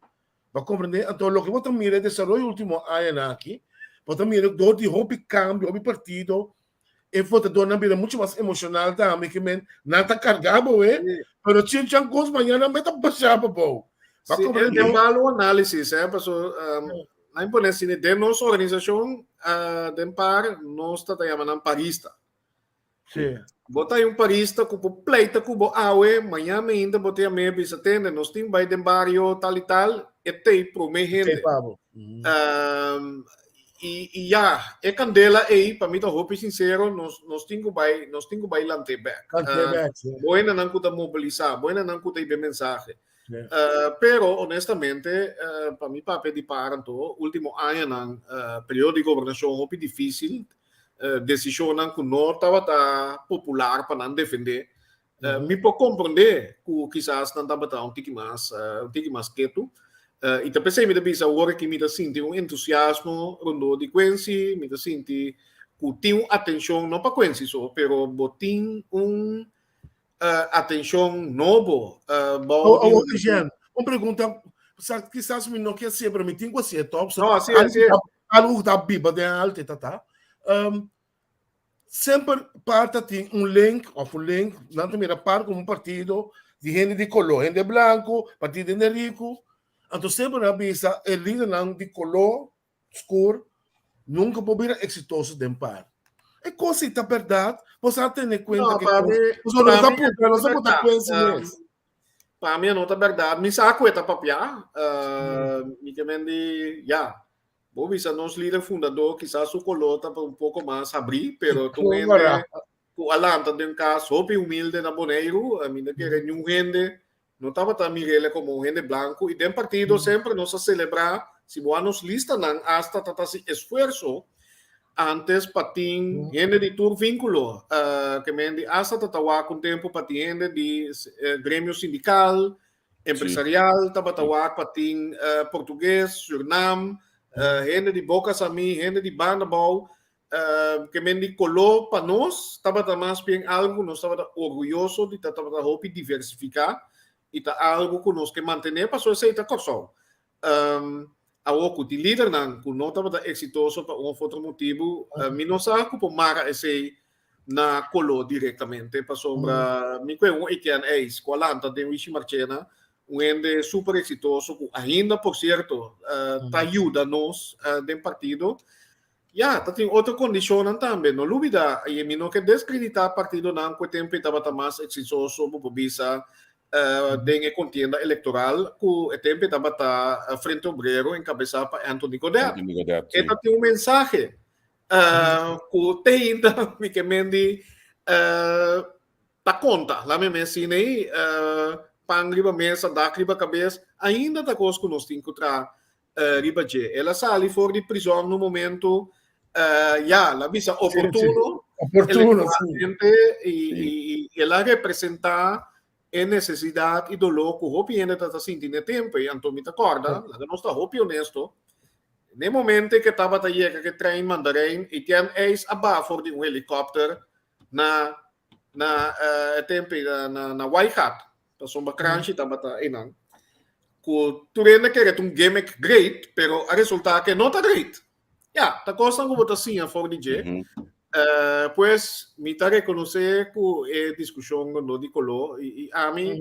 Speaker 2: Bo a komprendé? Anto loke bo ta mira e desaroyo último añanan aki, bo ta mira dor di hopi kambio, hopi partido, e votadornan bira mucho mas emocional tambe, ke men nan ta karga bo e, pero chinchan kos mañana nan ta basha pa bou. Bo a
Speaker 3: Sí,
Speaker 2: komprendé?
Speaker 3: e malo análisis, eh, paso, nan pone asina, den nos organisashon, den par, nos ta ta yama nan parista.
Speaker 2: Sí.
Speaker 3: Bo ta un parista ku por pleita ku bo awe, mañana ainda bo ta yam'é bisa tende, nos tin bai den bario tal i tal, e t'ei promé hende.
Speaker 2: T'ei pa bo.
Speaker 3: I ya, e kandela ei, pa mi ta hopi sinsero, nos nos tin ku bai, nos tin ku bai lant'é bèk.
Speaker 2: Lant'é bèk, sí.
Speaker 3: Bo hendenan ku ta mobilisá, bo hendenan ku ta hiba e mensahe. Pero honestamente, pa mi papia di par anto, último añanan, periodo di gobernashon hopi difísil, desishonnan ku no tabata popular pa nan defendé. Mi por komprondé ku kisas nan tabata un tiki mas, un tiki mas ketu. I ta p'esei mi ta bisa awor aki mi ta sinti un entusiasmo rondó di Quincy, mi ta sinti ku tin un atenshon, no pa Quincy so, pero bo tin un atenshon nobo bou di
Speaker 2: Oh, Eugène, un pregunta, sa kisas mi no ke hasié, pero mi tin ku hasié tòg.
Speaker 3: No, hasié, hasié.
Speaker 2: Algu ku ta biba den alte, ta ta. Semper par ta tin un link, òf un link, nan ta mira par komo un partido di hende di koló, hende blanku, partido di hende riku. Anto semper nan a bisa e lidernan di koló skur nunka por bira eksitoso den par. E kos ei ta bèrdat? Bo sa tene kuenta
Speaker 3: No,
Speaker 2: ke
Speaker 3: pa
Speaker 2: kos.
Speaker 3: mi,
Speaker 2: Pasobra
Speaker 3: pa
Speaker 2: nos a
Speaker 3: mi
Speaker 2: puntra,
Speaker 3: no
Speaker 2: nos
Speaker 3: ta
Speaker 2: a puntra
Speaker 3: bèrdat.
Speaker 2: Quincy mes.
Speaker 3: Pa mi no ta bèrdat. Mi sa ku e ta papiá. Mi ke men di, ya. Bo bisa nos lider fundadó kisas su koló ta un poko mas habrí, pero ta un hende ku a lanta den kas hopi humilde na Boneiru. Mi ta kere niun hende No tabata mir'el komo un hende blanku i den partido semper nos a selebrá si bo a nos listanan asta ta ta hasi esfuerso antes pa tin hende di tur vínkulo ke men di asta ta ta wak un tempu pa tin hende di gremio sindikal, empresarial tabata wak pa tin portugues, Surnam, hende di Boka Samí, hende di Banda Bou Ke men di koló pa nos tabata mas bien algu ku nos tabata orguyoso di ta tabata hopi diversifiká i ta algu ku nos ke mantené pasobra esei ta Kòrsou. Awor ku tin lidernan ku no tabata eksitoso pa un òf otro motibu, mi no sa ku por mara esei na koló direktamente pasobra mi kue un Etienne Eis ku a lanta den Wishi Marchena, un hende super eksitoso ku ainda por sierto ta yuda nos den partido. Ya, ta tin otro kondishonnan tambe. No lubida, i mi no ke deskreditá partidonan ku e tempu ei tabata mas eksisoso, bo por bisa, den e kontienda elektoral ku e tempu ei tabata Frente Obrero enkabesá pa Anthony Godett.
Speaker 1: Anthony Godett,
Speaker 3: E
Speaker 1: sí.
Speaker 3: ta tin un mensahe ku te ainda mi ke men di ta konta. Laat mi mes asina ei, pan riba mesa, dak riba kabes, ainda ta kos ku nos tin ku traha riba dje. El a sali for di prizòn na un momento, ya, la bisa oportuno,
Speaker 2: Oportuno, sí.
Speaker 3: electoralmente, i el a representá e nesesidat i doló ku hopi hende ta ta sinti n'e tempu ei. Anto mi ta kòrda, laga nos ta hopi honesto, n'e momento ku e tabata yega ku e trein Mandarijn, Etienne Eis a baha for di un helikòpter na na e tempu ei na na Waaigat, pasobra Kranshi tabata einan, ku tur hende kere ta un gimmick great, pero a resultá ke no ta great. Ya, ta kosnan ku bo ta siña for di dje. Pues, mi ta rekonosé ku e diskushon rondó di koló i ami,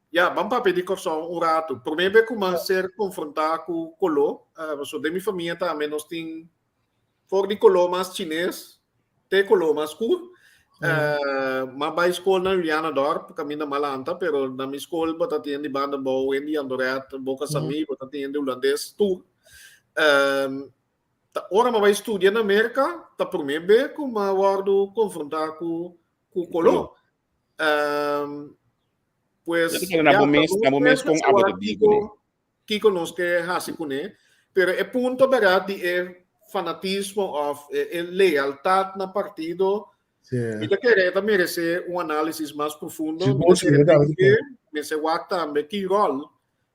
Speaker 3: ya, ban papia di Kòrsou un ratu. Promé be ku mi a ser konfrontá ku koló, pasobra den mi famia tambe nos tin For di koló mas chines te koló mas skur. M'a bai skol na Julianadorp, kaminda m'a lanta, pero na mi skol bo ta tin di banda bou, hende di Andoret, Boka Samí, bo ta tin hende hulandes, tur. Ta ora m'a bai studia na Merka, ta promé be ku m'a wòrdu konfrontá ku koló. Pues,
Speaker 1: Na
Speaker 3: ya,
Speaker 1: bo
Speaker 3: ta
Speaker 1: mes,
Speaker 3: nos
Speaker 1: na bo mes
Speaker 3: mes
Speaker 1: kon
Speaker 3: mester
Speaker 1: abo ta
Speaker 3: wak
Speaker 1: biba
Speaker 3: kiko
Speaker 1: kuné.
Speaker 3: Kiko nos ke hasi kuné? Pero e punto bèrdat di e fanatismo òf e lealtat na partido. Mi ta kere ta meresé un análisis mas profundo. Mi ta kere den ke mester wak tambe ki ròl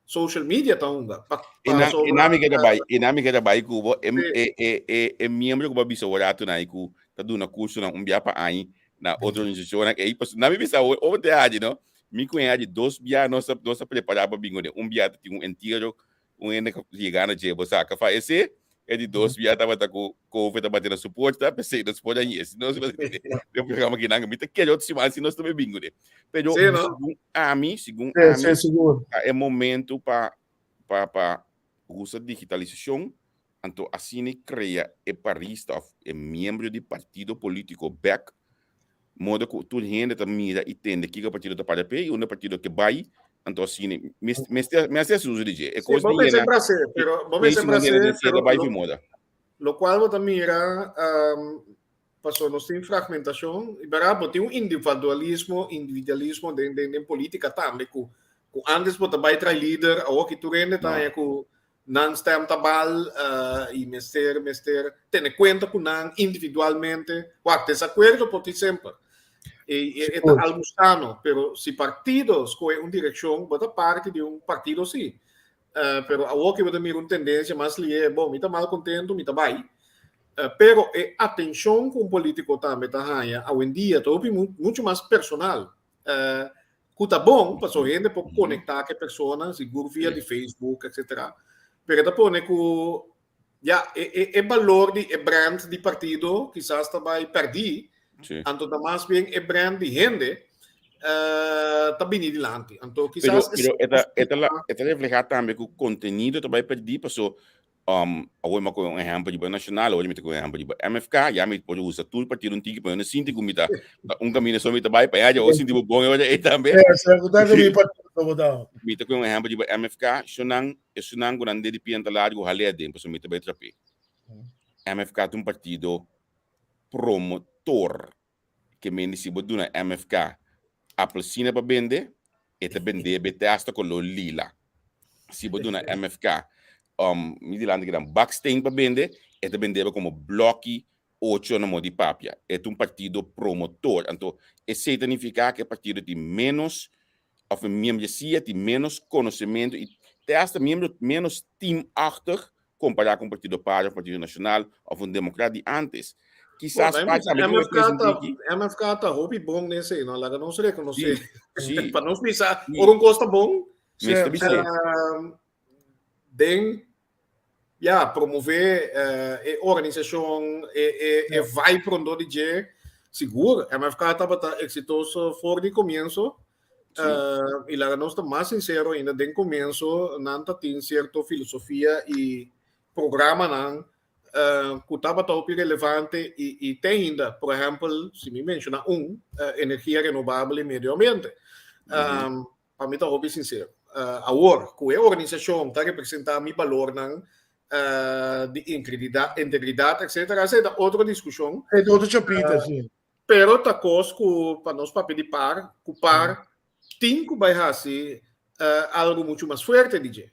Speaker 3: social media ta hunga. Pa,
Speaker 1: E
Speaker 3: pa
Speaker 1: nan, e
Speaker 3: sobra,
Speaker 1: nan mi keda bai, e nan mi keda bai ku bo, e, e, e, e, e miembro ku bo a bisa ora tunai ku ta duna kursonan un bia pa aña na otro organisashonnan ei, pasobra nan mi bisa awor, ora te haji no, mi ku e haji dos bia nos a, nos a prepará pa bin kuné, un bia ta tin un entiero un hende ku yega na dje bo saka falesé, e di dos bia tabata ku covid ta bati na su porta, p'esei nos por a yega, si nos den programa kinan mi ta kere otro siman si nos ta bin kuné. Pero
Speaker 3: Sí, no?
Speaker 1: segun ami, segun
Speaker 2: Sí,
Speaker 1: ami,
Speaker 2: sí, sigur.
Speaker 1: ta e momento pa pa pa usa digitalisashon, anto asina krea e parista òf e miembro di partido polítiko bèk, modo ku tur hende ta mira i tende kiko e partido ta para p'e i unda e partido ke bai, anto asina mester mester hasi uso di dje. E
Speaker 3: Sí,
Speaker 1: kos
Speaker 3: bo
Speaker 1: di
Speaker 3: mester
Speaker 1: yena
Speaker 3: bras'é, pero bo mester bras'é, pero
Speaker 1: bai
Speaker 3: lo,
Speaker 1: fi moda.
Speaker 3: lokual bo ta mira, pasobra nos tin fragmentashon, i bèrdat bo tin un individualismo, individualismo den den den polítika tambe ku ku antes bo ta bai trae lider, awor ki tur hende ta
Speaker 1: No.
Speaker 3: haña ku nan stem ta bal i mester mester tene kuenta ku nan individualmente. Wak, desakuerdo por tin semper. E, e, e ta algu sano, pero si partido skohe un direkshon, bo ta parti di un partido sí. Pero awor ke bo ta mira un tendensia mas lié, bon, mi ta mal kontentu, mi ta bai. Pero e atenshon ku un polítiko tambe ta haña awendia ta hopi muchu mas personal. Ku ta bon, pasobra hende por konektá ku e persona, sigur via di Facebook, etcetera. Pero e ta pone ku ya e e e balor di e brand di partido kisas ta bai pèrdí, anto ta mas bien e brand di hende ta bini dilanti. Anto
Speaker 1: Pero
Speaker 3: kisas
Speaker 1: pero e ta e ta e ta reflehá tambe ku kontenido ta bai pèrdí paso Awor mi a kohe un ehèmpel riba Nashonal, awor mi ta kohe un ehèmpel riba MFK, ya mi por usa tur partido un tiki pa yo no sinti ku mi ta un kaminda so mi ta bai, pa ya bo sinti bo bon e ora ei tambe. Mi ta kohe un ehèmpel riba MFK, esnan esnan ku nan dedi pienta largu hal'é aden pasobra mi ta bai trap'é. MFK ta un partido promotor. Ke mende si bo duna MFK apelsina pa bende, e ta bende be te hasta koló lila. Si bo duna MFK um, mi dilanti kidan baksteen pa bende, e ta bende be komo bloki ocho na modi papia. E ta un partido promotor. Anto esei ta nifiká ku e partido tin ménos òf e miembresia tin ménos konosementu i te hasta miembro ménos teamachtig kompará ku un partido par òf partido nashonal òf un demokrat di ántes. Kisas
Speaker 3: Bon,
Speaker 1: pa tambe tin
Speaker 3: MFK ta,
Speaker 1: tiki.
Speaker 3: MFK ta hopi bon den esei, no? Laga nos rekonosé.
Speaker 1: Sí, sí.
Speaker 3: Pa nos bisa,
Speaker 1: Sí.
Speaker 3: ora un kos ta bon,
Speaker 1: Mester bis'é.
Speaker 3: Den ya, promové e organisashon, e, e, e vibe rondó di dje, sigur, MFK tabata eksitoso for di komienso. I laga nos ta mas sinsero ainda, den komienso nan ta tin sierto filosofia i programanan ku tabata hopi relevante i i te ainda. Por ehèmpel, si mi menshoná un, energia renobabel i medio ambiente. Pa mi ta hopi sinsero. Awor ku e organisashon ta representá mi balornan di integridat, etcetera, esei ta otro diskushon.
Speaker 2: E ta otro chapiter, si.
Speaker 3: Pero ta kos ku pa nos papia di par ku par tin ku bai hasi algu muchu mas fuerte di dje,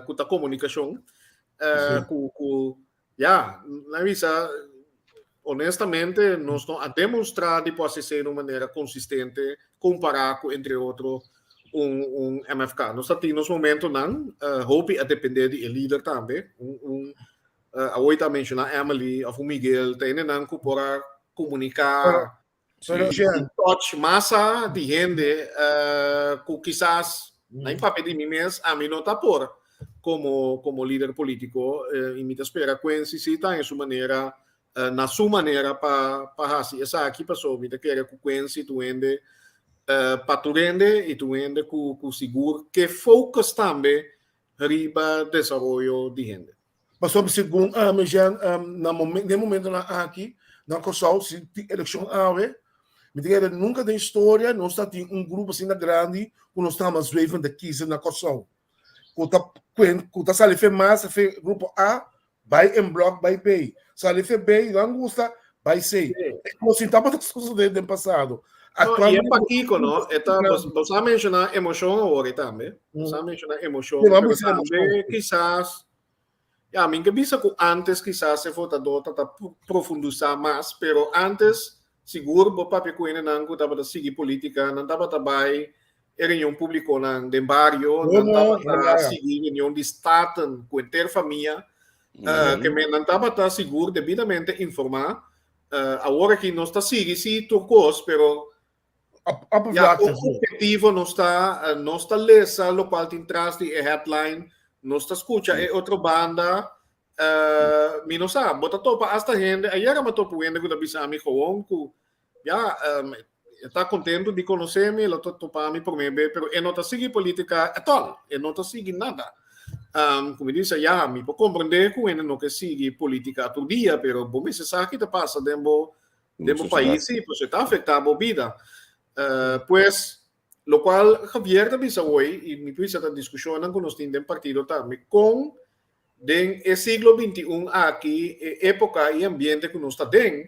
Speaker 3: ku ta komunikashon, ku ku ya, nan bisa honestamente nos no a demonstrá di por hasi esei na un manera konsistente kompará ku entre otro un un MFK. Nos ta tin nos momentonan, hopi a dependé di e lider tambe, un un Awor ta menshoná Emily òf un Miguel, ta hendenan ku por a komuniká
Speaker 2: Pero,
Speaker 3: i touch masa di hende ku kisas na papia di mi mes ami no ta por komo komo lider polítiko i mi ta spera Quincy si ta en su manera na su manera pa pa hasi esaki pasobra mi ta kere ku Quincy ta un hende pa tur hende i ta un hende ku ku sigur ke focus tambe riba desaroyo di hende.
Speaker 2: Pasobra segun ami Jean, na momen den momentonan aki na Kòrsou si tin elekshon awe, mi ta kere nunka den historia nos ta tin un grupo asina grandi ku nos ta hama zwevende kiezer na Kòrsou. Ku ta ku ta sali fe mas fe grupo A bai en blòk bai B, sali fe B nan gusta bai C. E kos sin tabata sosodé den pasado.
Speaker 3: No, i e pakiko, no? E ta, bo sa menshoná emoshon awor tambe. Bo sa menshoná emoshon, pero tambe kisas Ya, mi ke bisa ku antes kisas e votadó ta ta profundisá mas, pero antes Sigur bo papia ku hendenan ku tabata sigui polítika, nan tabata bai e reunion públikonan den bario, nan tabata sigui reunion di Staten ku henter famia, ke men nan tabata sigur debidamente informá. Awor aki nos ta sigui sí tur kos, pero ya objetivo nos ta, nos ta lesa lokual tin tras di e headline, nos ta skucha e otro banda. Mi no sa, bo ta topa hasta hende, ayera mi a topa un hende ku ta bisa mi gewoon ku ya, e ta kontentu di konosé mi, el a topa mi promé be, pero e no ta sigui politika at all, e no ta sigui nada. Ku mi bisa, ya, mi por komprendé ku hende no ke sigui politika tur dia, pero bo mester sa ki ta pasa den bo den bo pais sí, pasobra e ta afektá bo bida. Pues, lokual Javier ta bisa hoy, i mi bisa ta diskushonnan ku nos tin den partido tambe, kon Den e siglo 21 aki, e époka i ambiente ku nos ta den,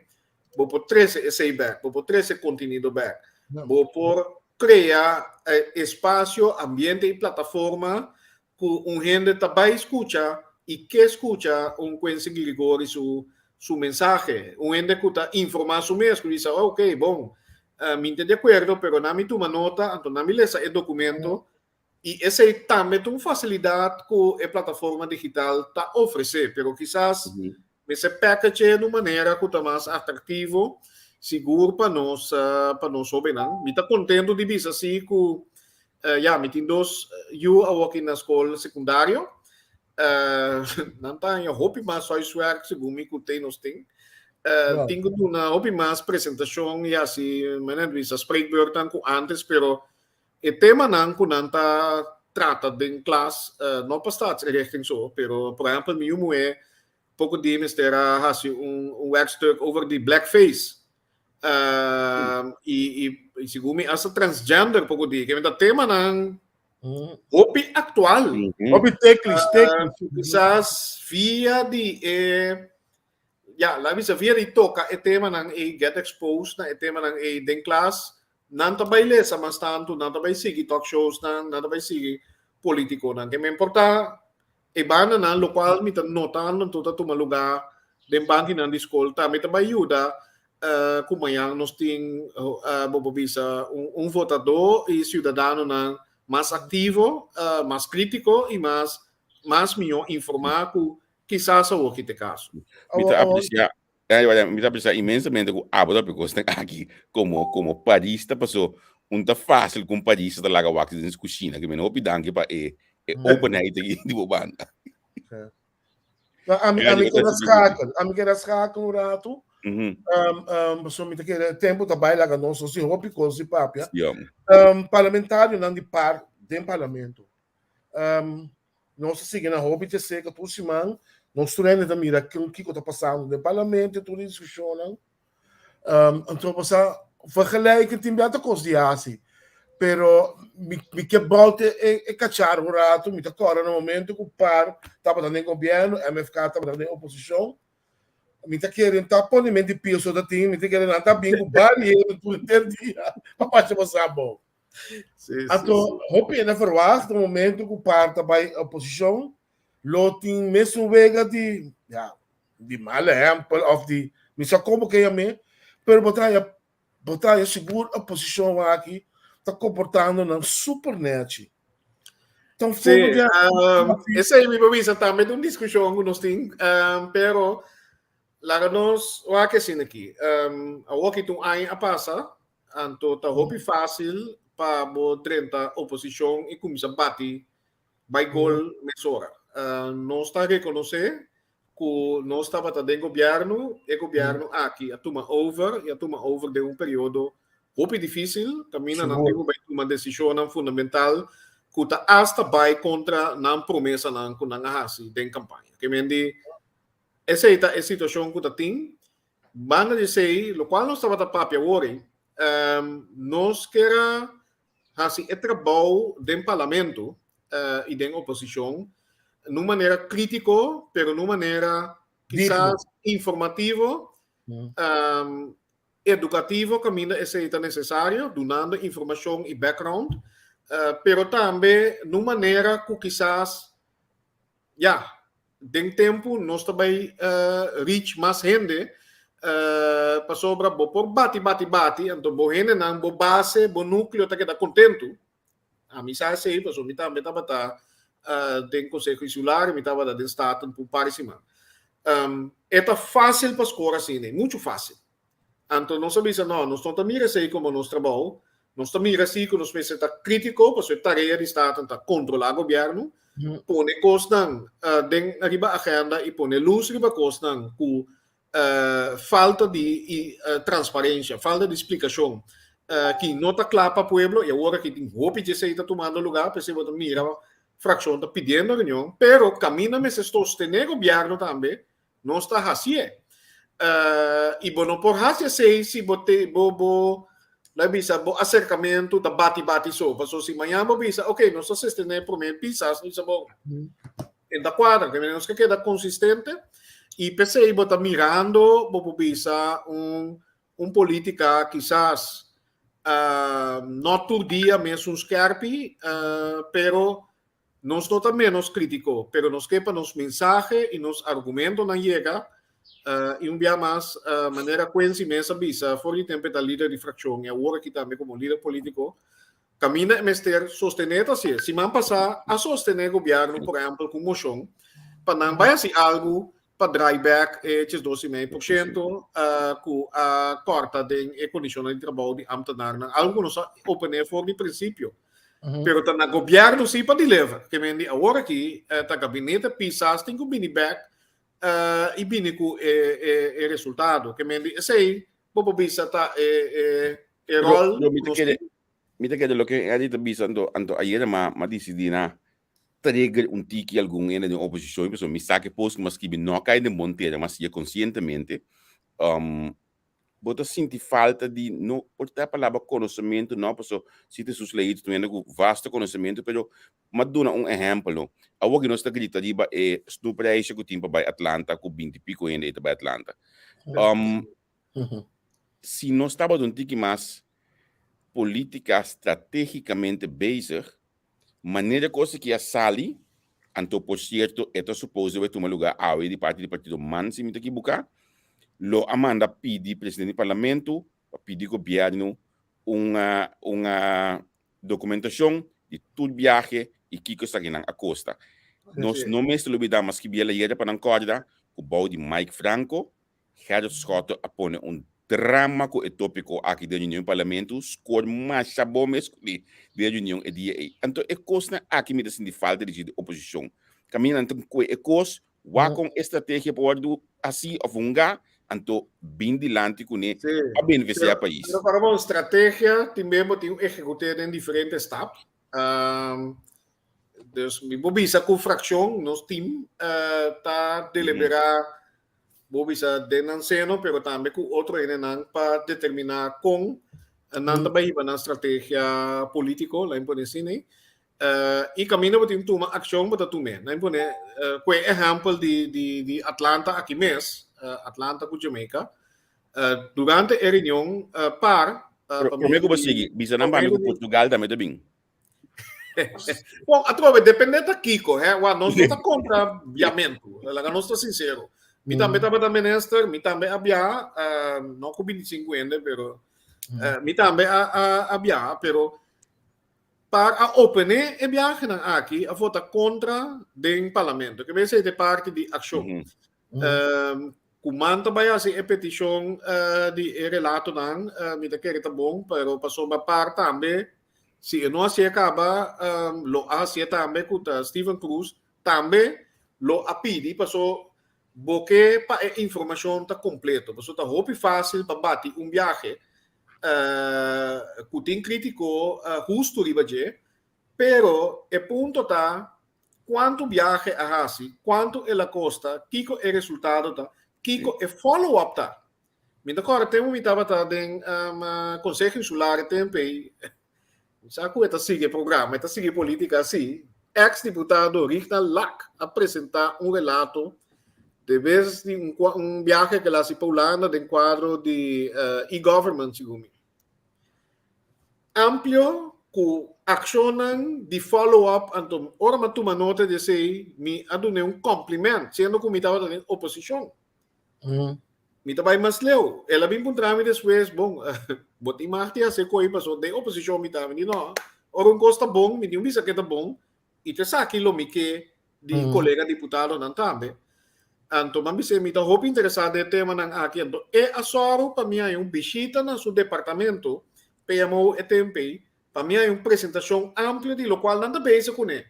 Speaker 3: bo por trese esei bèk, bo por trese kontenido bèk, bo por krea espasio, ambiente i plataforma ku un hende ta bai skucha i ke skucha un Quincy Girigorie su su mensahe. Un hende ku ta informá su mes, ku bisa, ok, bon, mi ta di akuerdo, pero nan mi tuma nota, anto nan mi lesa e dokumento. I esei tambe ta un fasilidat ku e plataforma digital ta ofresé, pero kisas mester package di un manera ku ta mas atraktivo, sigur pa nos pa nos hóbennan. Mi ta kontentu di bisa si ku ya mi tin dos yu awoki na skol sekundario. Nan ta haña hopi mas huiswerk segun mi ku te nos tin. Tin ku duna hopi mas presentashon i hasi manera di bisa spreekbeurtnan ku ántes, pero E temanan ku nan ta trata den klas no pa staatsinrichting so, pero por ehèmpel mi yu muhé poko di mester a hasi un werkstuk over di blackface i segun mi asta transgender poko di, ke ta temanan hopi aktual.
Speaker 2: Hopi teknisch, teknisch.
Speaker 3: Kisas via di e ya laga bisa via di toka e temanan ei get exposed na e temanan ei den klas Nan ta bai lesa mas tantu, nan ta bai sigui talk showsnan, nan ta bai sigui politikonan. Ke me importá e bandanan, lokual mi ta notando anto ta tuma lugá den bankinan di skol tambe ta bai yuda ku mañan nos tin, bo por bisa, un votadó i siudadanonan mas aktivo, mas krítiko i mas mas mihó informá ku kisas awor ki ta e kaso.
Speaker 1: Mi ta apresiá Mi ta apreciá inmensamente ku abo ta papia kosnan aki komo komo parista paso un ta fácil ku un parista ta laga wak den su kushina. Ke mene hopi danki pa e e openheid aki di bo banda.
Speaker 2: No, ami, ami keda schakel. Ami keda schakel un ratu. Pasobra mi ta kere tempu ta bai laga nos nos tin hopi kos di papia. Parlamentarionan di par den parlamento. Nos ta sigui na hopi te serka tur siman. Nos tur hende ta mira kiko ta pasando den parlamento, tur e diskushonnan. Anto pasá vergelijken tin bia ta kos di hasi. Pero mi mi ke bouta e e kachar un ratu, mi ta kòrda na momento ku par tabata den gobièrnu, MFK tabata den oposishon. Mi ta kere ta pone mente pio so ta tin, mi ta kere nan ta bin ku barier tur henter dia pa pasha pasá abou. Anto hopi hende a verwacht un momento ku par ta bai oposishon lo tin mesun wega di ya di mal ehèmpel òf di mi sa komo ke yam'é pero bo ta haña bo ta haña sigur oposishon aki ta komportando nan super nèchi.
Speaker 3: Ta un forma di Esei mi por bisa tambe ta un diskushon ku nos tin pero laga nos wak asina aki awor ki ta un aña a pasa. Anto ta hopi fásil pa bo drenta oposishon i kuminsá bati bai gol mesora. Nos ta rekonosé ku nos tabata den gobièrnu, e gobièrnu aki a tuma over i a tuma over den un periodo hopi difísil kaminda nan tin ku bai tuma desishonnan fundamental ku ta asta bai kontra nan promesanan ku nan a hasi den kampaña. Ke men di esei ta e situashon ku ta tin. Banda di esei, lokual nos tabata papia awor ei, nos kier a hasi e trabou den parlamento i den oposishon na un manera krítiko, pero na un manera kisas informativo, edukativo kaminda esei ta nesesario, dunando informashon i background, pero tambe na un manera ku kisas Ya, den tempu nos ta bai reach mas hende. Pasobra bo por bati bati bati, anto bo hendenan, bo base, bo núkleo ta keda kontentu. Ami sa esei pasobra mi tambe tabata den Konseho Insular i mi tabata den Staten pa un par di siman. E ta fásil pa skor asina, e muchu fásil. Anto nos a bisa, no, nos no ta mira esei komo nos trabou, nos ta mira si ku nos mester ta krítiko pasobra e tarea di Staten ta kontrolá gobièrnu, pone kosnan den riba agenda i pone lus riba kosnan ku falta di transparencia, falta di splicacion ki no ta cla pa pueblo y awor aki tin hopi djesey ta tumando lugar, p'esey bo ta mira fraccion ta pidiendo reunion, pero caminda mester sostene gobierno tambe, nos ta hacié. Y bo no por haci esey si bo te bo bo lo bisa bo acercamento ta bati bati so, pasobra si mañana bo bisa ok nos ta sostene prome pisas, nos bisa bo E ta kuadra, ke nos ke keda konsistente i p'esei bo ta mirando bo por bisa un un polítika kisas no tur dia mesun skèrpi, pero nos no ta ménos krítiko, pero nos ke pa nos mensahe i nos argumentonan yega i un bia mas manera Quincy mes a bisa for di tempu e ta lider di frakshon i awor aki tambe komo lider polítiko. Kaminda e mester sostené ta hasié. Siman pasá a sostené gobièrnu por ehèmpel ku un moshon pa nan bai hasi algu pa drai bèk e 12,5% ku a kòrta den e kondishonnan di trabou di ámtenarnan, algu ku nos a oponé for di prinsipio. Pero ta na gobièrnu sí pa deliver. Ke men di awor aki ta gabinete Pisas tin ku bini bèk i bini ku e resultado. Ke men di esei bo por bisa ta e ròl ku nos tin.
Speaker 1: Mi ta kere loke Eddie ta bisa anto anto ayera ma ma disidí na trigger un tiki algun hende den oposishon pasobra mi sa ke post ku mi a skibi no a kai den bon tera mi a siña konsientemente. Bo ta sinti falta di no por ta e palabra konosementu no pasobra si ta sus leí ta un hende ku vasto konosementu pero mi a duna un ehèmpel no. Awor ki nos ta grita riba e snoepreisje ku tin pa bai Atlanta ku binti piko hende ei ta bai Atlanta. Si nos tabata un tiki mas politica strategicamente bezig, manera cos aki a sali, anto por cierto e ta suppose debe tuma lugar awe di parti di partido man si mi ta ekibuca, lo a manda pidi presidente di parlamento pa pidi gobierno un un documentacion di tur biahe y kico esakinan a costa. Nos no mester lubida mas kibiel ayera pa nan corda cu bou di Mike Franco Gerrit Schotte a pone un drama ku e tópiko aki den reunion di parlamento, skor masha bon mes ku mi den reunion e dia ei. Anto e kosnan aki mi ta sinti falta di dje di oposishon. Kaminda nan ta kue e kos, wak kon e strategia por wòrdu hasi òf hungá, anto bin dilanti kuné pa benefisiá pais.
Speaker 3: Pero para bo strategia tin bes bo tin ehekut'é den diferente stap. Dus mi por bisa ku frakshon, nos tim, ta deliberá Bo bisa den nan seno, pero tambe ku otro hendenan pa determiná kon nan ta bai hiba nan strategia polítiko, lain pone asina ei. I kaminda bo tin tuma akshon bo ta tum'é. Lain pone ku e ehèmpel di di di Atlanta aki mes, Atlanta ku Jamaica, durante e reunion par
Speaker 1: pa Promé ku bo sigui, bisa nan pa mi ku Portugal tambe ta bin.
Speaker 3: Bon, atrobe, depende ta kiko, hè. Wa, nos no ta kontra biamentu. Laga nos ta sincero. Mi tambe tabata minister, mi tambe a biaha, no ku 25 hende, pero mi tambe a, a, a biaha, pero par a opene e biahenan aki, a vota kontra den parlamento. Ke bes e parti di akshon. Ku man ta bai hasi e petishon di e relatonan, mi ta kere ta bon, pero pasobra par tambe, si e no hasié kaba, lo a hasié tambe ku ta Steven Cruz tambe lo a pidi paso bo ke pa e informashon ta kompleto, paso ta hopi fásil pa bati un biahe ku tin krítiko hustu riba dje, pero e punto ta Kuantu biahe a hasi, kuantu el a kosta, kiko e resultado ta, kiko e follow up ta. Mi ta kòrda tempu mi tabata den Konseho Insular e tempu ei, mi sa ku e ta sigui e programa, e ta sigui polítika si, eks diputado Rigna Lak a presentá un relato de bes di un biahe ku el a hasi pa Hulanda den kuadro di e-government segun mi. Amplio ku akshonnan di follow up anto ora mi a tuma nota di esei mi a dun'é un compliment siendo ku mi tabata den oposishon. Mi ta bai mas leu. El a bin puntra mi despues, bon, bo tin mag di hasi koi paso den oposishon mi ta. Mi di no, ora un kos ta bon, mi tin un bisa ke ta bon, i ta esaki lo mi ke di kolega diputadonan tambe. Anto mi a bis'é mi ta hopi interesá den e temanan aki. Anto e a sòru pa mi haña un bishita na su departamento, PMO e tempu ei, pa mi haña un presentashon amplio di lokual nan ta bezig kuné.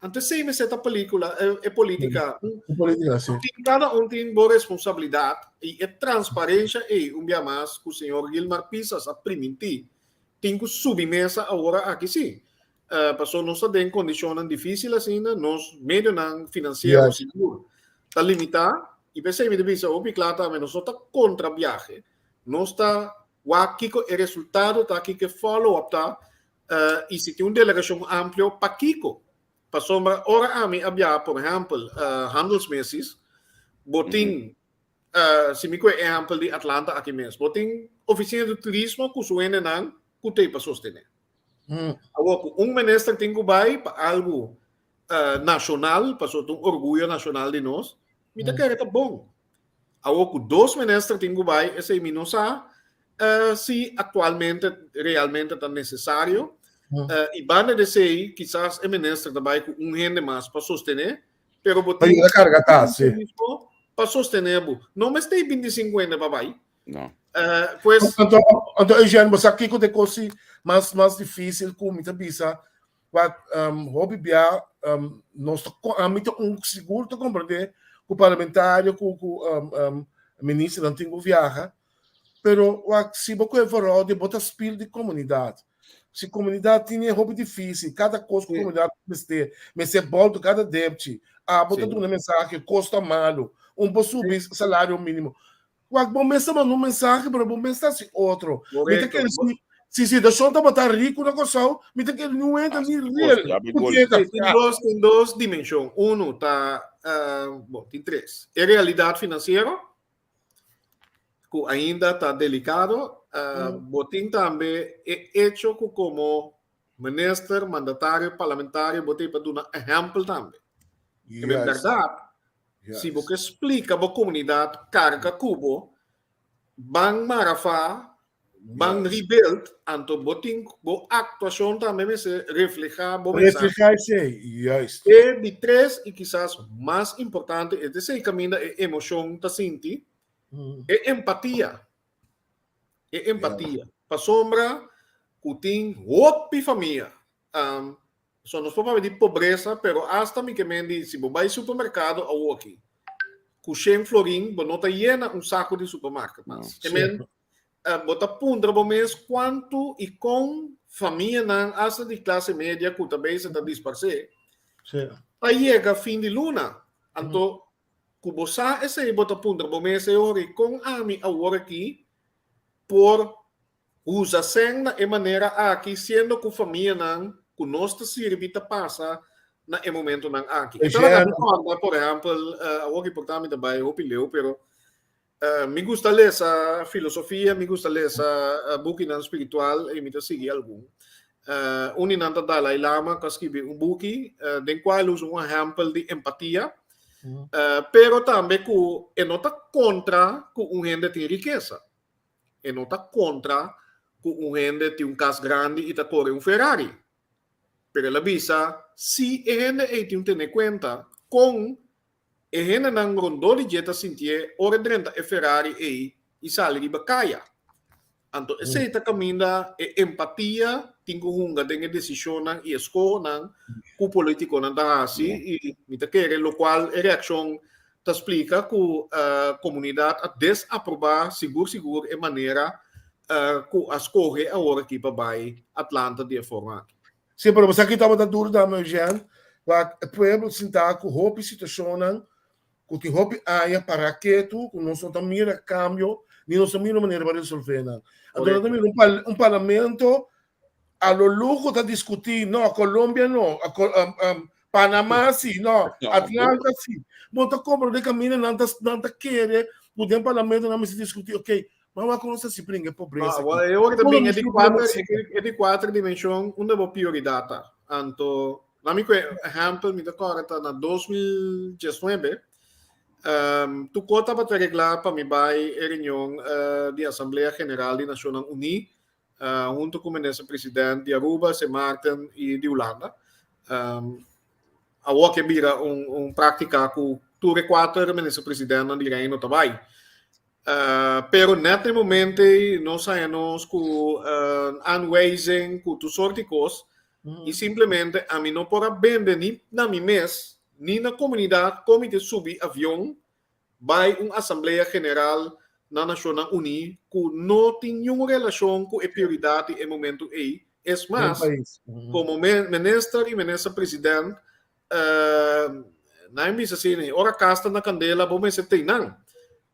Speaker 3: Anto esei mester ta película, e política.
Speaker 2: E política, sí.
Speaker 3: Tin, cada un tin bo responsabilidad y e transparencia ei, un bia mas, cu señor Gilmar Pisas a primintí, tin cu subi mesa awor aki sí. Paso nos ta den condicionnan difícil asina, nos medionan financiero sigur ta limitá y p'esei mi ta bisa hopi cla tambe, nos no ta contra biahe, nos ta wak kico e resultado ta, kico e follow up ta, I si tin un delegashon amplio, pakiko? Pasobra ora ami a biaha, por ehèmpel, handelsmissies, bo tin, si mi kohe ehèmpel di Atlanta aki mes, bo tin ofisina di turismo ku su hendenan ku t'ei pa sostené. Awor ku un minister tin ku bai pa algu nashonal, pasobra ta un orguyo nashonal di nos, mi ta kere ta bon. Awor ku dos minister tin ku bai, esei mi no sa si aktualmente realmente ta nesesario. I banda di esei, kisas e minister ta bai ku un hende mas pa sostené, pero bo
Speaker 2: tin
Speaker 3: yuda
Speaker 2: karga tas, si.
Speaker 3: Pa sostené bo. No mester ei 25 hende pa bai.
Speaker 1: No.
Speaker 3: Pues
Speaker 2: Anto, anto Eugène, bo sa kiko ta e kos si mas mas difísil ku mi ta bisa Wak, hopi bia nos ta, ami ta un sigur ta komprendé ku parlamentario ku ku ministernan tin ku viaha, pero wak si bo kohe vooral di bo ta spil di komunidat. Si komunidat tin e hopi difísil, kada kos ku komunidat mester, mester bòltu kada depchi, abo ta duna mensahe kos ta malu, un por subi salario mínimo. Wak, bo mes ta manda un mensahe, pero bo mes ta hasi otro. Mi ta kere si, si situashon tabata riku na Kòrsou, mi ta kere niun hende ni riel.
Speaker 3: Tin dos, tin dos dimenshon. Unu ta, bon, tin tres. E realidat finansiero, ku ainda ta delikado. Bo tin tambe e echo ku komo minister, mandatario, parlamentario, bo tin pa duna ehèmpel tambe. En bèrdat, Si bo ke splika bo komunidat karga ku bo, ban marafa, ban rebuild, anto bo tin bo aktuashon tambe mester reflehá bo mensahe.
Speaker 2: Reflehá esei, juist.
Speaker 3: E di tres i kisas mas importante, e ta esei kaminda e emoshon ta sinti, e empatia. E empatia. Pasobra ku tin hopi famia So nos por papia di pobresa, pero asta mi ke men di si bo bai supermerkado awoki ku shen florin bo no ta yena un saku di supermarket mas. Ke men bo ta puntra bo mes kuantu i kon famianan asta di klase media ku ta bezig ta disparsé ta yega fin di luna. Anto ku bo sa esei bo ta puntra bo mes e ora i kon ami awor aki por Usa sèn na e manera aki siendo ku famianan ku nos ta sirbi ta pasa na e momentonan aki. E tabata mi kòrda, por ehèmpel, awor ki por ta mi ta bai hopi leu, pero mi gusta lesa filosofia, mi gusta lesa bukinan spiritual i mi ta sigui algun. Un di nan ta Dalai Lama ku a skibi un buki den kua el usa un ehèmpel di empatia, pero tambe ku e no ta kontra ku un hende tin rikesa. E no ta kontra ku un hende tin un kas grandi i ta kore un Ferrari. Pero el a bisa, si e hende ei tin un tene kuenta kon e hendenan rondó di dje ta sintié ora e drenta e Ferrari ei i sali riba kaya. Anto esei ta kaminda e empatia tin ku hunga den e desishonnan i eskohonan ku politikonan ta hasi i mi ta kere lokual e reakshon ta splika ku komunidat a desaprobá sigur sigur e manera ku a skohe awor aki pa bai Atlanta di e forma aki.
Speaker 2: Sí, pero bo sa ki tabata duru tambe, Eugène? Wak, e pueblo sintá ku hopi situashonnan ku tin hopi aña pará ketu, ku nos no ta mira kambio, ni nos ta mira un manera pa resolvé nan. Anto nos ta mira un parlamento A lo lujo ta discuti, no, Colombia no, Panama si, no, Atlanta si. Bo ta comprende caminda nan ta, nan ta kere cu den parlamento nan mester discuti, ok, maar wak nos ta si bringa e pobreza
Speaker 3: aki. Well, e ora ta bin e di cuater, e di cuater dimension unda bo prioridad ta. Anto, na mi cu ehempel, mi ta corda ta na 2019, Tur kos tabata reglá pa mi bai e reunion di Asamblea General di Nashonnan Uní huntu ku Minister President di Aruba, Sint Maarten i di Hulanda. Awor ke bira un práktika ku tur e kuater Minister Presidentnan di Reino ta bai. Pero nèt na e momento ei nos haña nos ku aanwijzing, ku tur sort di kos i simplemente ami no por a bende ni na mi mes ni na komunidat kon mi ta subi avion bai un asamblea general na Nashonnan Uní ku no tin niun relashon ku e prioridat di e momentu ei. Es mas, komo minister i minister president, nan a bisa asina, ora kas ta na kandela bo mester tei nan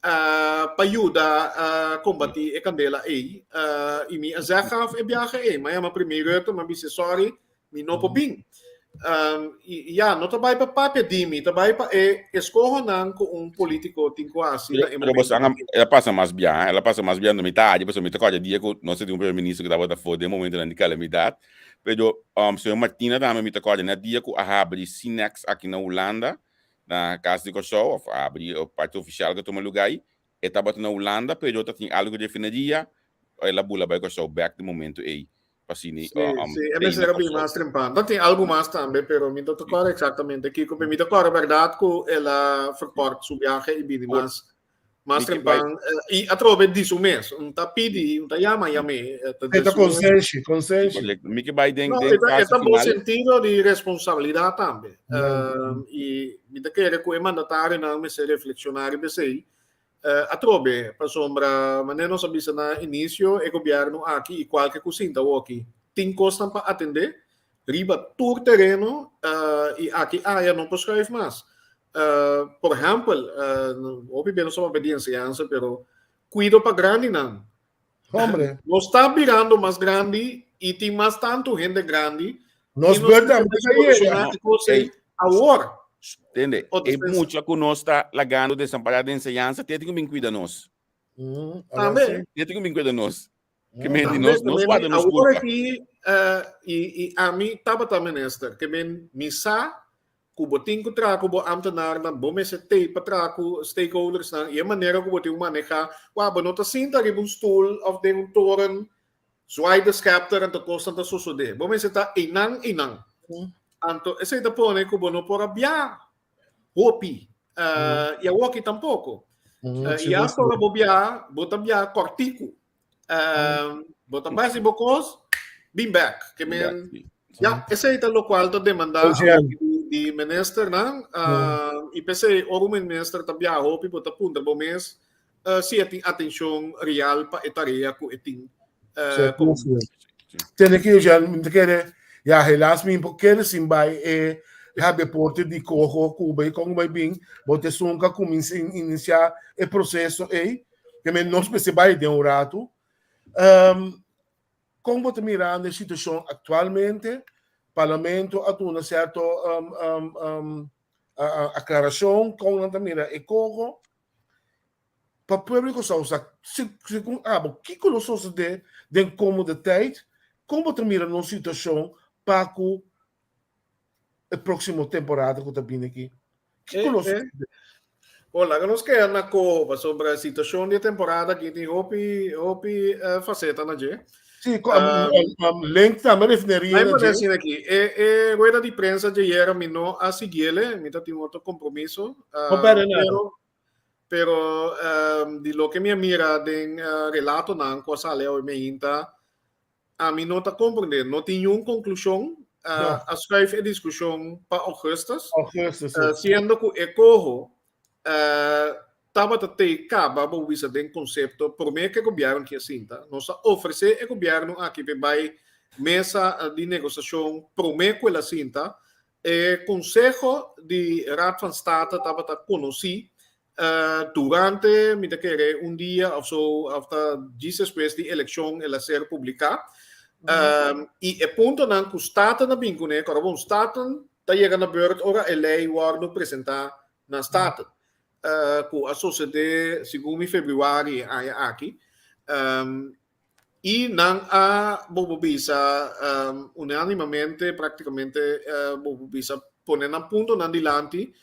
Speaker 3: pa yuda kombatí e kandela ei. I mi a zeg af e biahe ei. Mi a yama Premier Rutte, mi a bisa sòri, Mi no por bin. I ya, no ta bai pa papia di mi, ta bai pa e eskohonan ku un polítiko tin ku hasi na e
Speaker 1: Pero boso
Speaker 3: momento.
Speaker 1: El a pasa mas bia, el a pasa mas bia, no mi ta adi, pasobra mi ta kòrda dia ku nos tin un primer minister ku tabata afó den momentonan di kalamidat. Pero señor Martina tambe mi ta kòrda na dia ku a habri Cinex aki na Hulanda, na Kas di Kòrsou, òf a habri e parti ofisial ku a tuma lugá ei, e tabata na Hulanda, pero ta tin algu di refineria, el a bula bai Kòrsou bèk di momento ei. Pa sini
Speaker 3: Sí, sí, e mester a bin mas trempan. Ta tin algu mas tambe, pero mi no ta kòrda eksaktamente kiko. Pero mi ta kòrda bèrdat ku el a verkort su biahe i bini mas mas trempan. I atrobe di su mes. Un ta pidi, un ta yama, yam'é.
Speaker 2: E ta konsenshi, konsenshi.
Speaker 1: Mi ke bai den
Speaker 3: No,
Speaker 1: den
Speaker 3: e ta
Speaker 1: fase
Speaker 3: ta bo
Speaker 1: final.
Speaker 3: sentido di responsabilidat tambe. I mi ta kere ku e mandatarionan mester reflekshoná riba esei. Atrobe, pasobra manera nos a bisa na inicio, e gobierno aki y cualke cu sinta awoki tin cosnan pa atende riba tur tereno y aki aya no por schuif mas. Por ehempel, hopi bia nos a papia di enseñansa, pero cuido pa grandinan.
Speaker 2: Hombre.
Speaker 3: Nos ta birando mas grandi y tin mas tanto hende grandi.
Speaker 2: Nos
Speaker 3: y nos
Speaker 2: beurt tambe
Speaker 3: mester
Speaker 2: ta yega.
Speaker 3: soluciona e cos ey awor.
Speaker 1: Tende,
Speaker 3: O
Speaker 1: e
Speaker 3: dispensa.
Speaker 1: mucha ku nos ta lagando desampará den enseñansa, te tin ku bin kuida nos.
Speaker 3: Tambe.
Speaker 1: Te tin ku bin kuida nos. Ke men di
Speaker 3: Tambe,
Speaker 1: nos, nos
Speaker 3: tambe
Speaker 1: guarda nos
Speaker 3: awor
Speaker 1: kurpa.
Speaker 3: aki, i ami tabata minister, ke men mi sa ku bo tin ku traha ku bo ambtenarnan, bo mester tei pa traha ku stakeholdersnan i e manera ku bo tin ku manehá, wak, bo no ta sinta riba un stul òf den un toren zwaai de scepter anto kosnan ta sosodé. Bo mester ta einan einan. Anto esei ta pone ku bo no por a bia hopi i awoki tampoko. I asta ora bo bia, bo ta bia kòrtiku. Bo ta bai hasi bo kos, bin bèk. Ke men, ya, esei ta lokual ta demandá di ministernan. I p'esei ora un minister ta bia hopi bo ta puntra bo mes si e tin atenshon real pa e tarea ku e tin komo minister.
Speaker 2: Tende ki Eugène, mi ta kere, ya helaas mi por kere sin bai e habia porte di koho ku bai kon bai bin, bo ta esun ku a kuminsá inisiá e proseso ei. Ke men nos mester bai den un ratu. Kon bo ta mirando e situashon aktualmente? Parlamento a duna sierto aklarashon kon nan ta mira e koho. Pa pueblo di Kòrsou sa, segun abo, kiko lo sosodé den komende tèit? Kon bo ta mira nos situashon pa ku e próksimo temporada ku ta bini aki? Kiko lo sosodé?
Speaker 3: Bon, laga nos keda na koho pasobra e situashon di e temporada aki tin hopi hopi faseta na dje.
Speaker 2: Sí, link tambe refineria na dje.
Speaker 3: Asina aki, e e rueda di prensa dje mi no a siguiele, mi ta tin otro kompromiso.
Speaker 2: No perde nada.
Speaker 3: Pero, pero di loke mi a mira den relatonan ku a sali awe meinta, Ami no ta comprende. No tin niun conclusion. A schuif e discusion pa augustus.
Speaker 2: Augustus, sí.
Speaker 3: Siendo cu e coho tabata tei caba bo bisa den concepto prome cu e gobierno ki a sinta. Nos a ofrece e gobierno aki p'e bay mesa di negociacion prome cu el a sinta. E conseho di Raad van State tabata conoci Durante, mi ta kere, un dia of so, of ta djis despues di elekshon el a ser publiká. I e puntonan ku Staten a bin kuné, kòrda bon, Staten ta yega na beurt ora e lei wòrdu presentá na Staten, ku a sosodé segun mi febrüari e aña aki. I nan a, bo por bisa, unánimamente, práktikamente, bo por bisa, pone nan puntonan dilanti.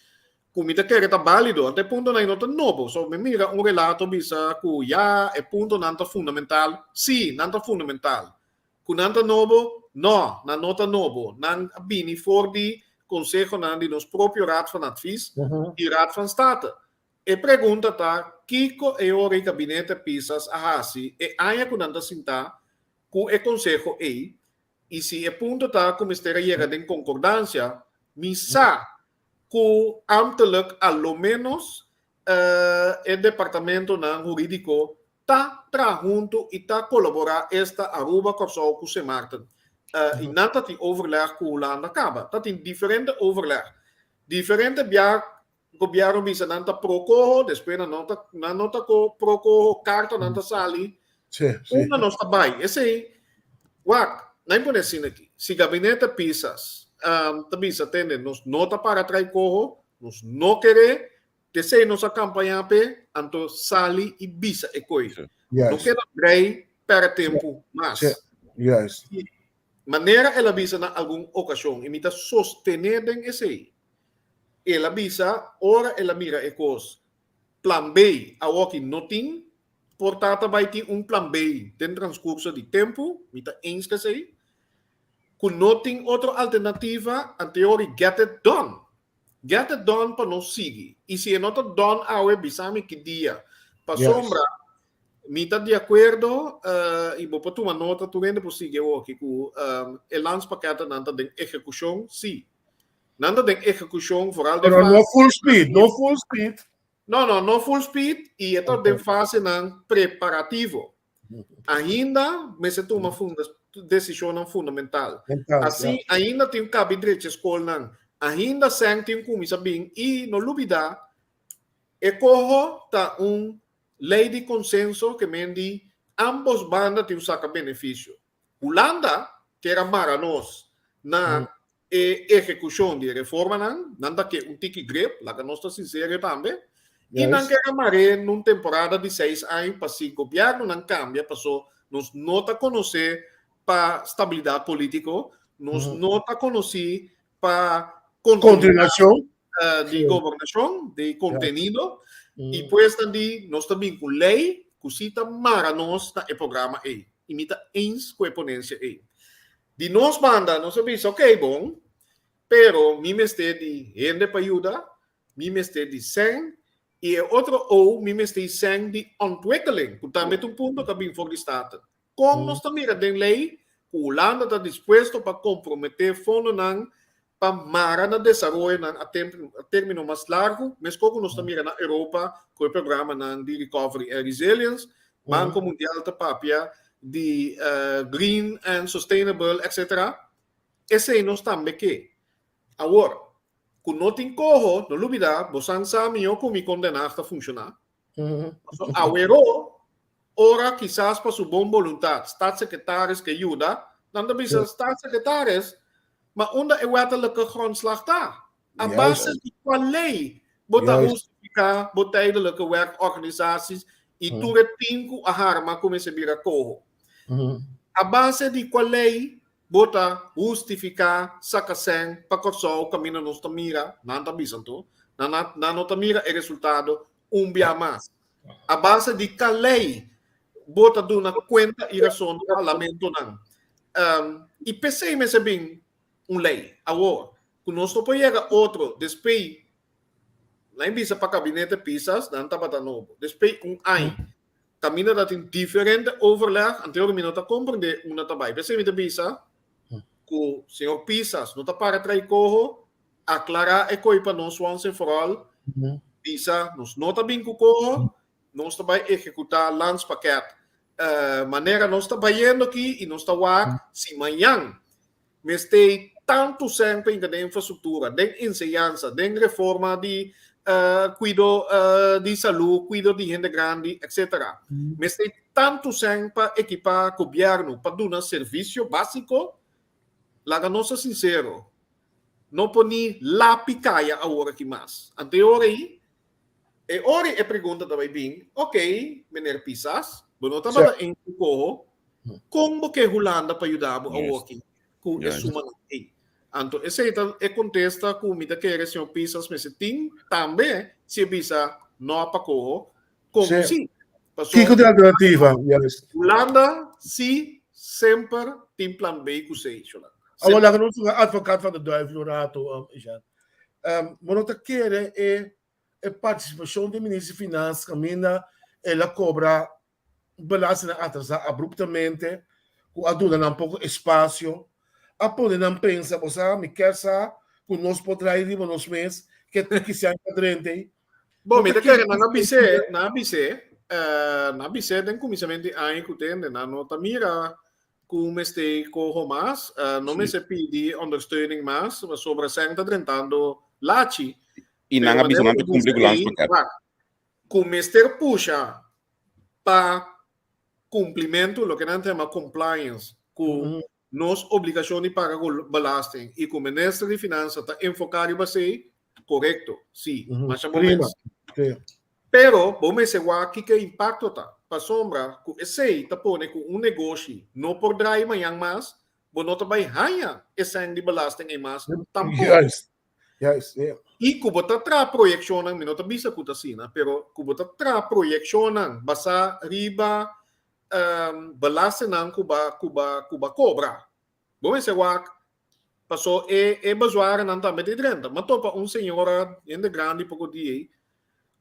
Speaker 3: Ku mi ta kere ta bálido, anto e puntonan ei no ta nobo. So mi mira un relato bisa ku ya e puntonan ta fundamental. Sí, nan ta fundamental. Ku nan ta nobo? No, nan no ta nobo. Nan a bini for di konsehonan di nos propio Raad van Advies i Raad van State. E pregunta ta, kiko e ora ei Gabinete Pisas a hasi e aña ku nan ta sintá ku e konseho ei? I si e punto ta ku mester a yega den konkordansia, mi sa ku ambtelijk a lo ménos e departamentonan hurídiko ta traha huntu i ta kolaborá esta Aruba, Kòrsou ku Sint Maarten. I nan ta tin overleg ku Hulanda kaba. Ta tin diferente overleg. Diferente bia gobièrnu bisa nan ta pro koho, despues nan no ta nan no ta pro koho, kartanan ta sali. Unda nos ta bai? Esei, wak, nan pone asina aki, si gabinete Pisas ta bisa tende nos no ta para trai koho, nos no kere, t'esei nos a kampañá p'e, anto sali i bisa e koi. No keda brei pèrdè tempu mas. Manera el a bisa na algun okashon, i mi ta sostené den esei, El a bisa ora el a mira e kos, Plan B awoki no tin, por ta ta bai tin un plan B den transkurso di tempu, mi ta eens ku esei, ku no tin otro alternativa, anteori get it done. Get it done pa nos sigui. I si e no ta done awe, bisa mi ki dia. Pasobra mi ta di akuerdo, i bo por tuma nota tur hende por sigui awoki, ku e landspakketennan ta den ehekushon, sí. Nan ta den ehekushon, vooral den
Speaker 2: Pero no
Speaker 3: fase.
Speaker 2: full speed, no full speed.
Speaker 3: No, no, no full speed i e ta den fasenan preparativo. Ainda mester tuma funda desishonnan fundamental.
Speaker 2: Mental,
Speaker 3: Así
Speaker 2: ja.
Speaker 3: ainda tin kabi drecha skolnan, ainda sèn tin kuminsá bin i no lubidá e koho ta un lei di konsenso ke men di ambos banda tin saka benefisio. Hulanda kier a mara nos na e ehekushon di e reformanan, nan ta ke un tiki grip, laga nos ta sinserio tambe, i nan kier a mar'é nun temporada di seis aña pa si gobièrnunan kambia paso nos no ta konosé pa stabilidat polítiko, nos no ta konosí pa
Speaker 2: continuidad
Speaker 3: di gobernashon, di kontenido, i pues nan di nos ta bin ku lei ku si ta mara nos na e programa ei. I mi ta eens ku e ponensia ei. Di nos banda nos a bisa ok bon, pero mi mester di hende pa yuda, mi mester di sèn, i e otro ou mi mester di sèn di ontwikkeling, ku tambe ta un punto ku a bin for di Staten. Kon nos ta mira den lei ku Hulanda ta dispuesto pa komprometé fondonan pa mara na desaroyonan a término mas largu, meskos ku nos ta mira na Europa ku e programanan di Recovery and Resilience, Banko Mundial ta papia di green and sustainable etc. Esei nos tambe ke. Awor, ku no tin koho, no lubidá, bosan sa mihó ku mi kon Den Haag ta funshoná. Pasobra aweró, ora kisas pa su bon boluntat staatssecretaris ke yuda, nan ta bisa staatssecretaris, ma unda e wettelijke grondslag ta? A base di kua lei bo ta hustifiká bo tijdelijke werkorganisaties i tur e tim ku a harma ku mester bira koho? A base di kua lei bo ta hustifiká saka sèn pa Kòrsou kaminda nos ta mira, nan ta bisa anto, nan no ta mira e resultado un bia mas. A base di ka lei bo ta duna kuenta i rason na parlamentonan? I p'esei mester bin un lei awor ku nos no por yega otro despei nan bisa pa kabinete Pisas nan tabata nobo despei un aña kaminda ta tin diferente overleg anto mi no ta komprende unda ta bai p'esei mi ta bisa ku señor Pisas no ta para trai koho Aclara e koe pa nos once and for all, bisa nos no ta bin cu coho, nos ta bay ehecuta landspakket manera nos ta bayendo aki y nos ta wak si mañan mester tanto cen pa hinca den infrastructura, den enseñansa, den reforma di cuido di salud, cuido di hende grandi, etc. Mester tanto cen pa equipa gobierno pa duna servicio basico, laga nos ta sincero, No por ni lapi kaya awor aki mas. Anto e ora ei, e ora ei e pregunta ta bai bin, ok, meneer Pisas, bo no tabata en ku koho, kon bo ke Hulanda pa yuda bo awor aki ku e sumanan ei? Anto esei ta e kontesta ku mi ta kere señor Pisas mester tin tambe si e bisa no pa koho kon
Speaker 2: Sí.
Speaker 3: si. Paso
Speaker 2: Kiko ta e alternativa? Juist.
Speaker 3: Hulanda si semper tin plan B ku C, Sholan.
Speaker 2: Awor
Speaker 3: Semper.
Speaker 2: laga nos un advocaat van de duivel un rato, Jean. Bo no ta kere e e partisipashon di minister di Finans kaminda el a kobra belastingnan atrasá abruptamente ku a duna nan poko espasio, a pone nan pensa, bo sa, mi kier sa ku nos por drai riba nos mes, ke tiki sèn ta drenta ei.
Speaker 3: Bo, mi ta kere nan a bis'é, nan a bis'é, nan a bis'é den kuminsamentu di aña ku tende, nan no ta mira ku mester koho mas, no mester pidi ondersteuning mas, pasobra sèn ta drentando lachi.
Speaker 1: I nan a bisa nan ta kumpli ku landspakket.
Speaker 3: Ku mester pusha pa kumplimentu, loke nan ta yama compliance, ku nos obligashon di paga ku belasting i ku minister di finansa ta enfoká riba esei, korekto, si, masha bo mes. Pero bo mester wak kiko e impakto ta, pasobra ku esei ta pone ku un negoshi no por drai mañan mas, bo no ta bai haña e sèn di belasting ei mas tampoko.
Speaker 2: Juist, ja.
Speaker 3: I ku bo ta traha proyekshonnan, mi no ta bisa ku ta asina, pero ku bo ta traha proyekshonnan basá riba belastingnan ku ba ku ba ku ba kobra. Bo mester wak paso e e bezwarennan tambe ta drenta. Mi a topa un señora hende grandi poko dia ei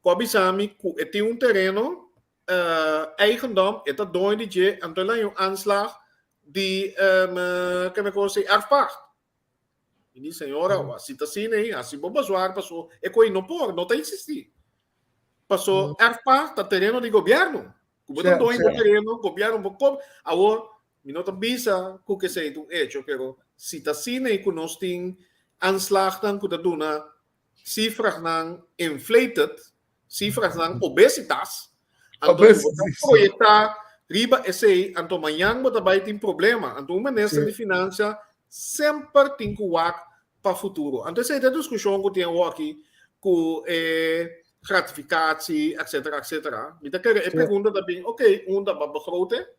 Speaker 3: ku a bisa mi ku e tin un tereno eigendom, e ta doño di dje, anto el a haña un aanslag di keme kos ei erfpacht. Mi di, Señora, mm. si ta asina ei, hasi bo bezwaar paso e koi no por, no ta existi. Paso mm. erfpacht ta tereno di gobierno. Ku bo ta doño di tereno, gobierno bo kop. Awor, mi no ta bisa ku ke sei un hecho, pero si ta asina ei ku nos tin aanslagnan ku ta duna cifranan inflated, cifranan obesitas, anto ku bo ta proyecta riba esei, anto mañan bo ta bai tin problema. Anto un minister di finansia semper tin ku wak pa futuro. Anto esei ta e diskushon ku tin awoki ku e gratificatie, etcetera, etcetera. Mi ta kere e pregunta ta bin, ok, unda bo a begrote?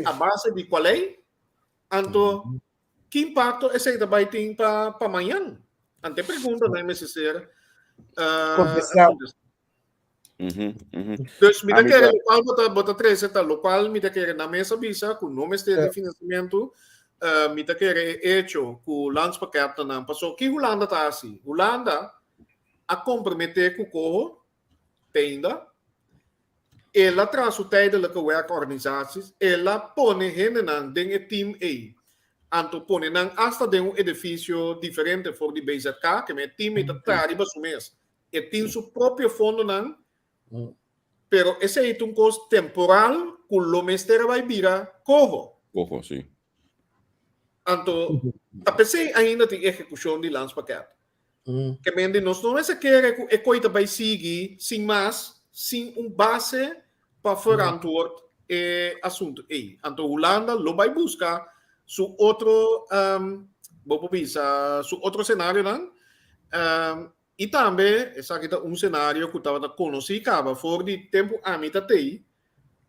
Speaker 3: A base di kua lei? Anto Ki impakto esei ta bai tin pa pa mañan? Ante preguntanan mester ser
Speaker 2: Kontestá.
Speaker 3: Dus mi ta kere lokual bo ta bo ta trese ta lokual mi ta kere nan mes a bisa ku no mester di finansiamentu. Mi ta kere e echo ku landspakketnan paso ki Hulanda ta hasi? Hulanda a komprometé ku koho te ainda. El a traha su tijdelijke werkorganisaties, el a pone hendenan den e team ei, anto pone nan asta den un edifisio diferente for di BZK, ke men e team ei ta traha riba su mes. E tin su propio fondonan, pero esei ta un kos temporal ku lo mester a bai bira koho.
Speaker 1: Koho, si.
Speaker 3: Anto, ta p'esei ainda tin ehekushon di landspakket. Ke men di nos no mester kere ku e koi ta bai sigui sin mas, sin un base pa verantwoord e asuntu ei. Anto Hulanda lo bai buska su otro, bo por bisa, su otro senarionan. I tambe esaki ta un senario ku tabata konosí kaba for di tempu ami ta tei,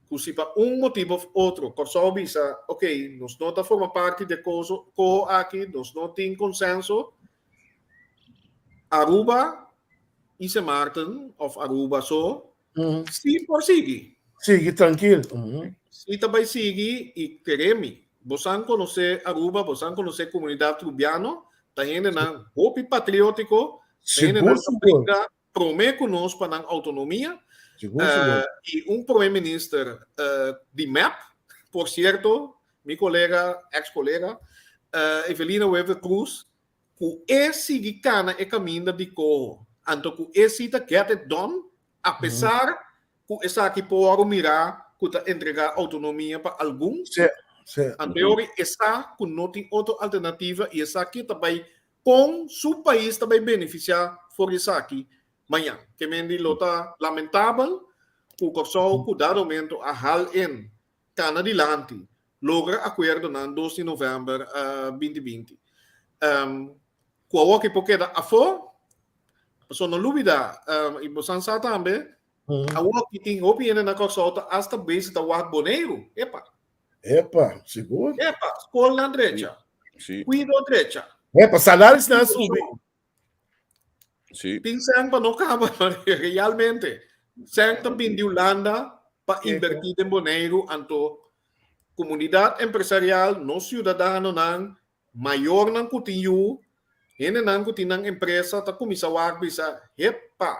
Speaker 3: ku si pa un motibu òf otro Kòrsou bisa, ok, nos no ta forma parti di e koho aki, nos no tin konsenso, Aruba y Sint Maarten of Aruba so si por sigui.
Speaker 2: Sigui trankil.
Speaker 3: Si ta bay sigui y kere mi. Bosan conoce Aruba, bosan conoce comunidad Rubiano, ta hendenan hopi patriotico, ta hendenan ta bringa prome cu nos pa nan autonomia. Y un prome minister di mep, por cierto, mi colega, ex colega, Evelina Wever Croes, Ku e sigui kana e kaminda di koho, anto ku e si ta get it done, apesar ku esaki por wòrdu mirá ku ta entregá outonomia pa algun, anto e ora e sa ku no tin otro alternativa i esaki ta bai kon su pais ta bai benefisiá for di esaki mañan. Ke men di lo ta lamentabel ku Kòrsou ku dado momento a hal in kana dilanti logra akuerdonan dos di novèmber 2020. Ku awor ki por keda afó, pasobra no lubidá, i bosan sa tambe, awor ki tin hopi hende na Kòrsou ta asta bezig ta wak Boneiru. Epa!
Speaker 2: Epa, sigur.
Speaker 3: Epa, skolnan drecha, kuido drecha.
Speaker 2: E pa salarisnan a subi.
Speaker 1: Sí.
Speaker 3: Tin sèn pa no kaba, realmente. Sèn ta bin di Hulanda pa invertí den Boneiru, anto komunidat empresarial, nos siudadanonan, mayornan ku tin yu, hendenan ku tin nan empresa ta kuminsá wak bisa, Hepa!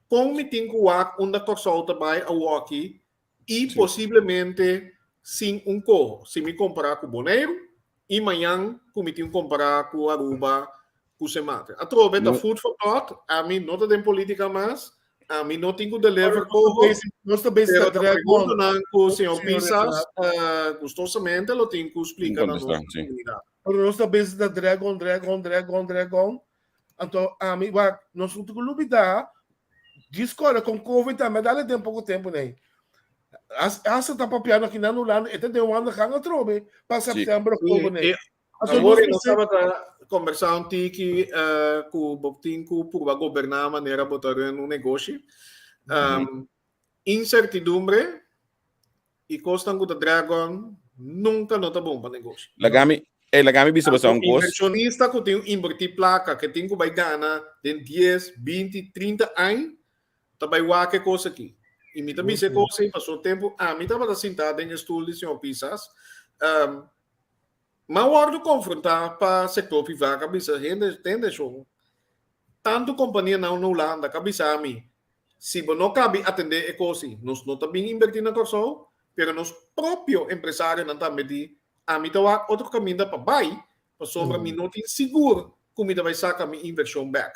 Speaker 3: Kon mi tin ku wak unda Kòrsou ta bai awoki i posiblemente sin un koho, si mi kompará ku Boneiru i mañan ku mi tin kompará ku Aruba ku Sint Maarten. Atrobe ta food for thought, ami no ta den polítika mas, ami no tin ku deliver koho,
Speaker 2: Nos ta bezig
Speaker 3: pero
Speaker 2: ta
Speaker 3: ta
Speaker 2: drag on.
Speaker 3: preguntanan ku señor
Speaker 2: Señor
Speaker 3: Pisas
Speaker 2: Renato.
Speaker 3: gustosamente lo tin ku splika na nos
Speaker 1: Kontestá, sí.
Speaker 3: komunidat.
Speaker 2: Pero nos ta bezig ta drag on, drag on, drag on, drag on. Anto ami wak, nos no tin ku lubidá djis kore kon Covid tambe a dale den poko tempu nei. Hasta ta papiando aki na Hulanda, e ta den wandelgang atrobe pa september, oktober nei.
Speaker 3: Anto Awor nos tabata kombersá un tiki ku bo tin ku purba goberná manera bo ta run un negoshi. Insertidumbre i kosnan ku ta drag on nunka no ta bon pa negoshi.
Speaker 1: Laga mi, ey, laga mi bisa boso un kos.
Speaker 3: Inversionista ku tin invertí plaka ke tin ku bai gana den dies, binti, trinta añ ta bai wak e kos aki. I mi ta bisa e kos ei pasobra tempu ami tabata sintá den e stul di señor Pisas, m'a wòrdu konfrontá pa sektor privá ku a bisa hende tende shon, tantu kompanianan na Hulanda ku a bisa mi, si bo no kabi atendé e kos ei, nos no ta bin invertí na Kòrsou, pero nos propio empresarionan tambe di, ami ta wak otro kaminda pa bai, pasobra mi no tin sigur ku mi ta bai saka mi invershon bèk.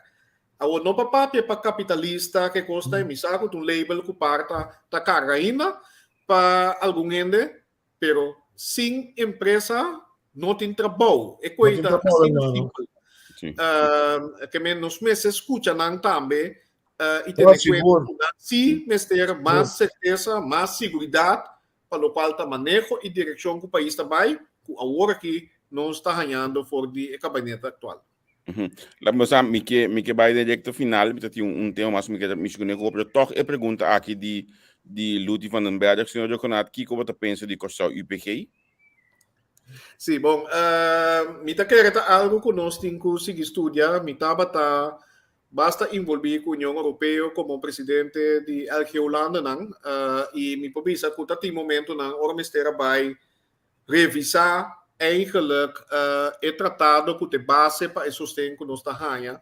Speaker 3: Awor no pa papia pa kapitalista ke kos ta ei, mi sa ku ta un label ku par ta ta karga ainda pa algun hende, Pero sin empresa no tin trabou. E
Speaker 2: No tin
Speaker 3: koe ta
Speaker 2: trabou,
Speaker 3: asina
Speaker 2: hermano.
Speaker 3: simpel.
Speaker 1: Sí.
Speaker 3: Ke men nos mester skucha nan tambe i
Speaker 2: Oh,
Speaker 3: tene kuenta
Speaker 2: sigur.
Speaker 3: ku nan sí mester mas sertesa, mas siguridat pa lokual ta maneho i direkshon ku pais ta bai, ku awor aki nos ta hañando for di e kabinete aktual.
Speaker 1: La mi sa, mi ke, mi ke bai directo final, mi ta tin un tema mas mi ke mi shukune ku pero toch e pregunta aki di di Luti van den Berg, señor Djokonat, kiko bo ta pensa di Kòrsou UPG?
Speaker 3: Sí, bon, mi ta kere ta algu ku nos tin ku sigui studia. Mi tabata basta involví ku Union Europeo komo presidente di LG Hulandanan, i mi por bisa ku ta tin momentonan ora mester a bai revisá eigenlijk e tratado ku ta e base pa e sosten ku nos ta haña.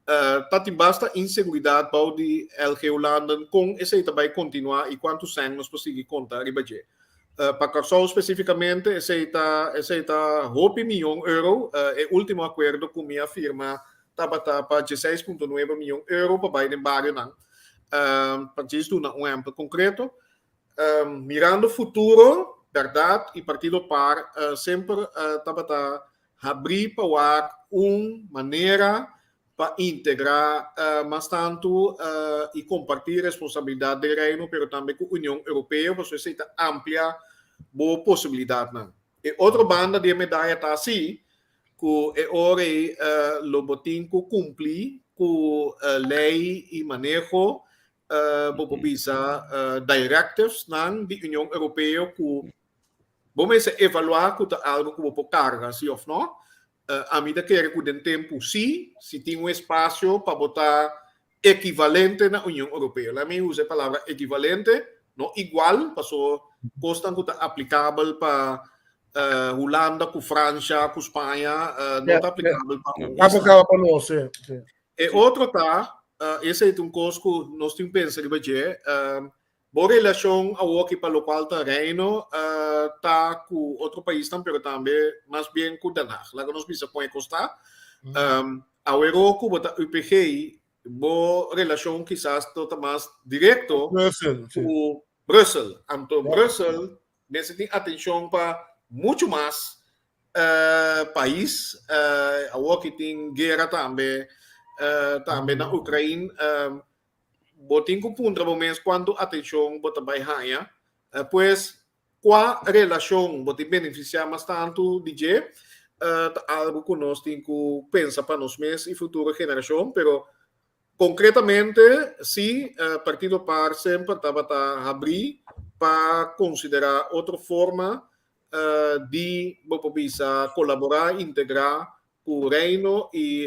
Speaker 3: Ta tin basta inseguridat bou di LG Landen kon esei ta bai kontinuá i kuantu sèn nos por sigui konta riba dje. Pa Kòrsou spesífikamente esei ta esei ta hopi mion euro. E último akuerdo ku mi a firma tabata pa 16.9 mion euro pa bai den barionan. Pa djis duna un ehèmpel konkreto. Mirando futuro, bèrdat i Partido par semper tabata habrí pa wak un manera pa integrá mas tantu i kompartí responsabilidat den Reino pero tambe ku Union Europeo pasobra esei ta amplia bo posibilidatnan. E otro banda di e medaya ta si ku e ora ei lo bo tin ku kumpli ku lei i maneho bo por bisa directives nan di Union Europeo ku bo mester evaluá ku ta algu ku bo por karga si òf no. Ami ta kere ku den tempu si, si tin un espasio pa bo ta ekivalente na Union Europeo. Laat mi usa e palabra ekivalente, no igual, paso kosnan ku ta aplikabel pa Hulanda ku Fransha ku Spaña no ta aplikabel pa un isla.
Speaker 2: Aplikabel pa nos, si.
Speaker 3: E otro ta, esei ta un kos ku nos tin pensa riba dje, bo relashon awoki pa lokual ta Reino ta ku otro paisnan pero tambe mas bien ku Den Haag. Laga nos bisa kon e kos ta. Awero ku bo ta UPG, bo relashon kisas no ta mas direkto ku Brussel. Anto Brussel mester tin atenshon pa muchu mas pais. Awor ki tin guera tambe tambe na Ukraine, bo tin ku puntra bo mes kuantu atenshon bo ta bai haña. Pues kua relashon bo tin benefisiá mas tantu di dje ta algu ku nos tin ku pensa pa nos mes i futuro generashon, pero Konkretamente, sí, Partido par semper tabata habrí pa konsiderá otro forma di, bo por bisa, kolaborá, integrá ku Reino i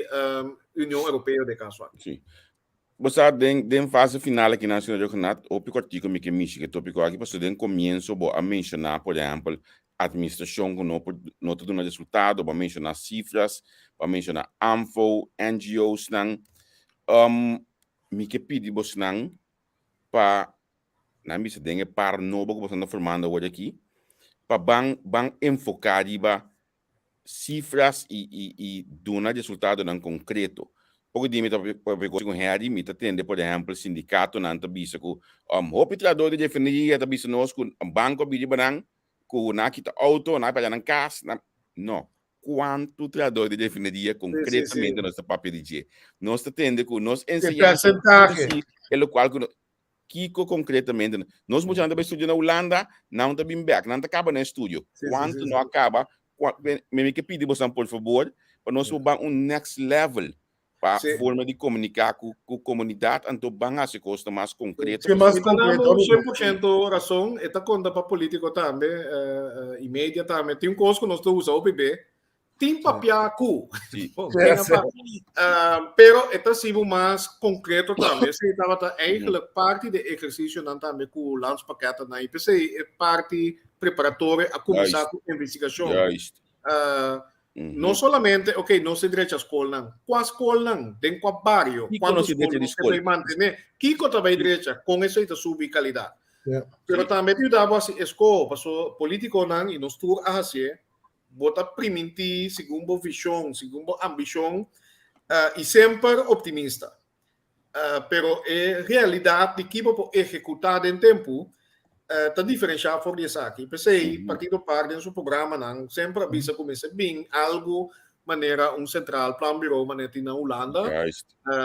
Speaker 3: Union Europeo den kaso aki.
Speaker 1: Sí. Bo sa den den fase final aki nan señor Rhuggenaath, hopi kòrtiku mi ke mishi ku e tópiko aki pasobra den komienso bo a menshoná por ehèmpel administrashon ku no por no ta duna resultado, bo a menshoná sifras, bo a menshoná ANFO, NGO's-nan. Mi ke pidi bosnan pa nan bisa den e par nobo ku boso ta formando awor aki, pa ban ban enfoká riba sifras i i i duna resultadonan konkreto. Poko di mi ta papia ku Harry, mi ta tende por ehèmpel sindikatonan ta bisa ku hopi trahadó di refineria ta bisa nos ku banko a bini riba nan ku nan a kita outo, nan a pèrdè nan kas, nan no. Kuantu trahadó di refineria konkretamente nos ta papia di dje? Nos ta tende ku nos enseñansa e lokual ku Kiko konkretamente? Nos muchanan ta bai studia na Hulanda, nan ta bin bek, nan ta kaba nan estudio. Kuantu no a kaba? Mi mi ke pidi bosan por fabor pa nos por ban un next level pa forma di komuniká ku ku komunidat, anto ban hasi kosnan mas konkreto.
Speaker 2: Sí, mas
Speaker 3: Mi ta dabo
Speaker 2: konkreto.
Speaker 3: 100% rason, e ta konta pa polítiko tambe i media tambe. Tin un kos ku nos ta usa hopi be, Tin papia ku.
Speaker 1: Sí.
Speaker 3: Bon, tin
Speaker 2: Sí.
Speaker 3: pa- Ah, pero e ta sibu mas konkreto tambe. Esei tabata eigenlijk parti de ejercicionan tambe ku landspakketten na IPC. E parti preparatorio a kuminsá
Speaker 1: Juist.
Speaker 3: ku investigashon.
Speaker 1: Juist.
Speaker 3: Ah, no solamente, ok, nos e drecha skolnan. Kua skolnan? Den kua bario?
Speaker 1: Kiko
Speaker 3: Kuantu
Speaker 1: nos e drecha
Speaker 3: skol
Speaker 1: di
Speaker 3: nos
Speaker 1: skol?
Speaker 3: ta mantené? Kiko ta bai drecha? Kon esei ta subi kalidat?
Speaker 2: Ja.
Speaker 3: Pero tambe ta yuda bo hasi eskoho, paso politikonan i nos tur a hasié Bo ta primintí segun bo vishon, segun bo ambishon i semper optimista. Pero e realidat di ki bo por ehekutá den tempu ta diferenshá for di esaki. P'esei Partido par den su programanan semper a bisa ku mester bin algu manera un Centraal Planbureau manera tin na Hulanda.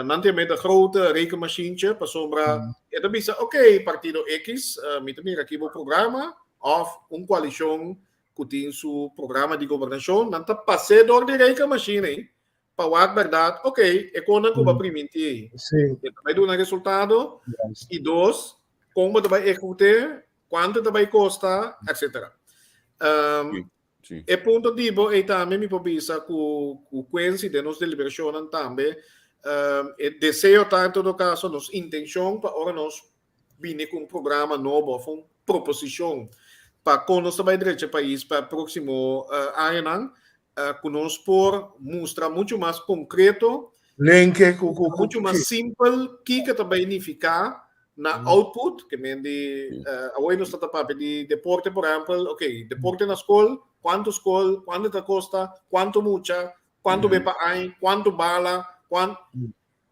Speaker 3: Nan tin meta grote rekenmachientje pasobra e ta bisa, oké, Partido X, mi ta mira aki bo programa òf un koalishon ku tin su programa di gobernashon, nan ta pas'é dor di rekenmachine ei pa wak bèrdat, ok, e konan ku bo a primintí ei, e ta bai duna resultado, i dos, kon bo ta bai ehekut'é, kuantu e ta bai kosta, etsetera. E punto di bo ei tambe mi por bisa ku ku Quincy den nos deliberashonnan tambe, e deseo ta en todo kaso nos intenshon pa ora nos bini ku un programa nobo òf un proposishon pa kon nos ta bai drecha e pais pa e próksimo añanan, ku nos por mustra muchu mas konkreto,
Speaker 2: Lenke ku ku
Speaker 3: muchu mas simpel kiko ta bai nifiká na output, ke men di awor nos ta ta papia di deporte por ehèmpel, ok, deporte na skol, kuantu skol, kuantu ta kosta, kuantu mucha, kuantu be pa aña, kuantu bala, kuan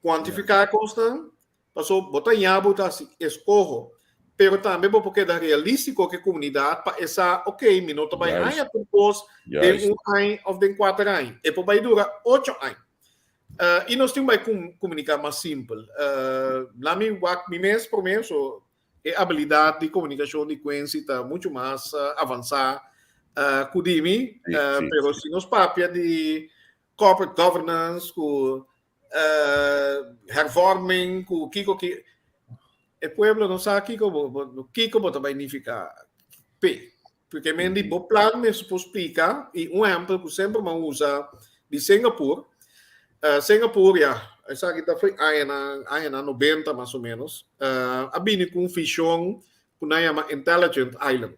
Speaker 3: kuantifiká e kosnan. Paso bo ta ña bo ta hasi eskoho, pero tambe bo por keda realístiko ku e komunidat pa e sa, ok, mi no ta bai haña tur kos den un aña òf den kuater aña. E por bai dura ocho aña. I nos tin bai komuniká mas simpel. Laat mi wak mi mes promé, so e abilidat di komunikashon di Quincy ta muchu mas avansá ku di mi, pero si nos papia di corporate governance ku hervorming ku kiko ki e pueblo no sa kiko bo, bo kiko bo ta bai nifiká p'e. Porque men di bo plan mester por splika i un ehèmpel ku semper mi a usa di Singapore. Singapore ya, esaki ta for añanan añanan nobenta mas o ménos, a bini ku un vishon ku nan yama Intelligent Island.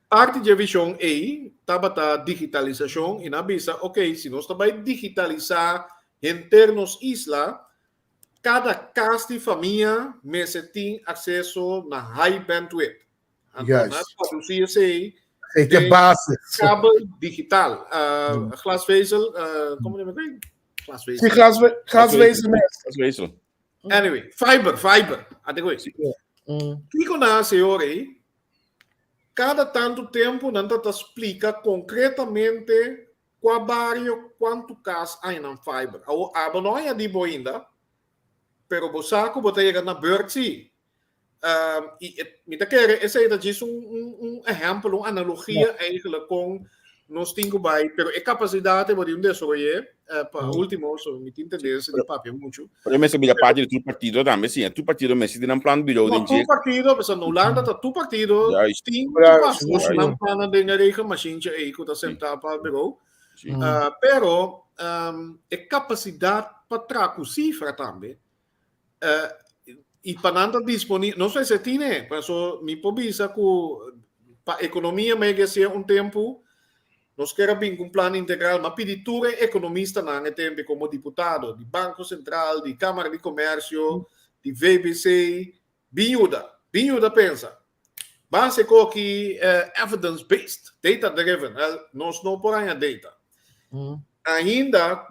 Speaker 3: Parti dje vishon ei tabata digitalisashon i nan a bisa, ok, si nos ta bai digitalisá henter nos isla, kada kas di famia mester tin akseso na high bandwidth. Anto nan a tradusí esei den kabel digital. Glasvezel, komo nan yama? Glasvezel.
Speaker 2: Sí, glasvezel mes.
Speaker 1: Glasvezel.
Speaker 3: Anyway, fiber, fiber. Ate koe. Kiko nan hasi ora ei? Kada tantu tempu nan ta ta splika konkretamente kua bario, kuantu kas hay nan fiber. Awor, abo no haña di bo ainda, pero bo sa ku bo ta yega na beurt sí. I mi ta kere esei ta djis un un ehèmpel, un analogia eigenlijk kon nos tin ku bai, pero e kapasidat ei bo tin desaroy'é pa último, so mi tin tendensia di papia muchu.
Speaker 1: Pero e mester bira parti di tur partido tambe, si, tur partido mester tin nan plan bureau den dje.
Speaker 3: No, tur partido, pasobra na Hulanda ta tur partido tin ku pasa nan plannan den e regenmachientje ei ku ta sentá pa bureau. Pero e kapasidat pa traha ku sifra tambe i pa nan ta disponibel, no sé si tine, paso mi por bisa ku pa ekonomia mi a hasié un tempu, nos ker a bin ku un plan integral, mi a pidi tur e ekonomistanan e tempu komo diputado, di Banko Sentral, di Kámara di Komersio, di VBC, bin yuda, bin yuda pensa. Base koki evidence based, data driven, nos no por haña data. Ainda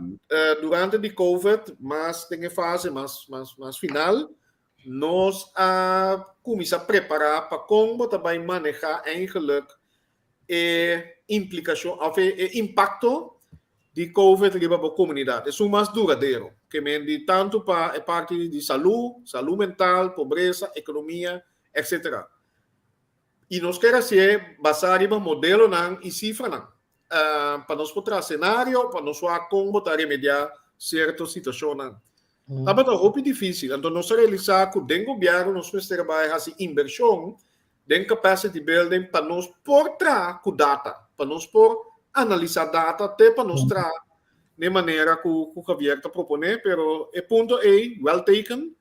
Speaker 3: durante di COVID, mas den e fase mas mas mas final, nos a kuminsá prepará pa kon bo ta bai manehá eigenlijk e implikashon òf e impakto di Covid riba bo komunidat. Esun mas duradero, ke men di tantu pa e parti di salú, salú mental, pobresa, ekonomia, etc. I nos ker hasié basá riba modelonan i sifranan pa nos por traha senario pa nos wak kon bo ta remediá sierto situashonnan. Tabata hopi difísil, anto nos a realisá ku den gobièrnu nos mester bai hasi inbershon den capacity building pa nos por traha ku data, pa nos por analisá data te pa nos traha den manera ku Javier ta proponé, pero e punto ei, well taken,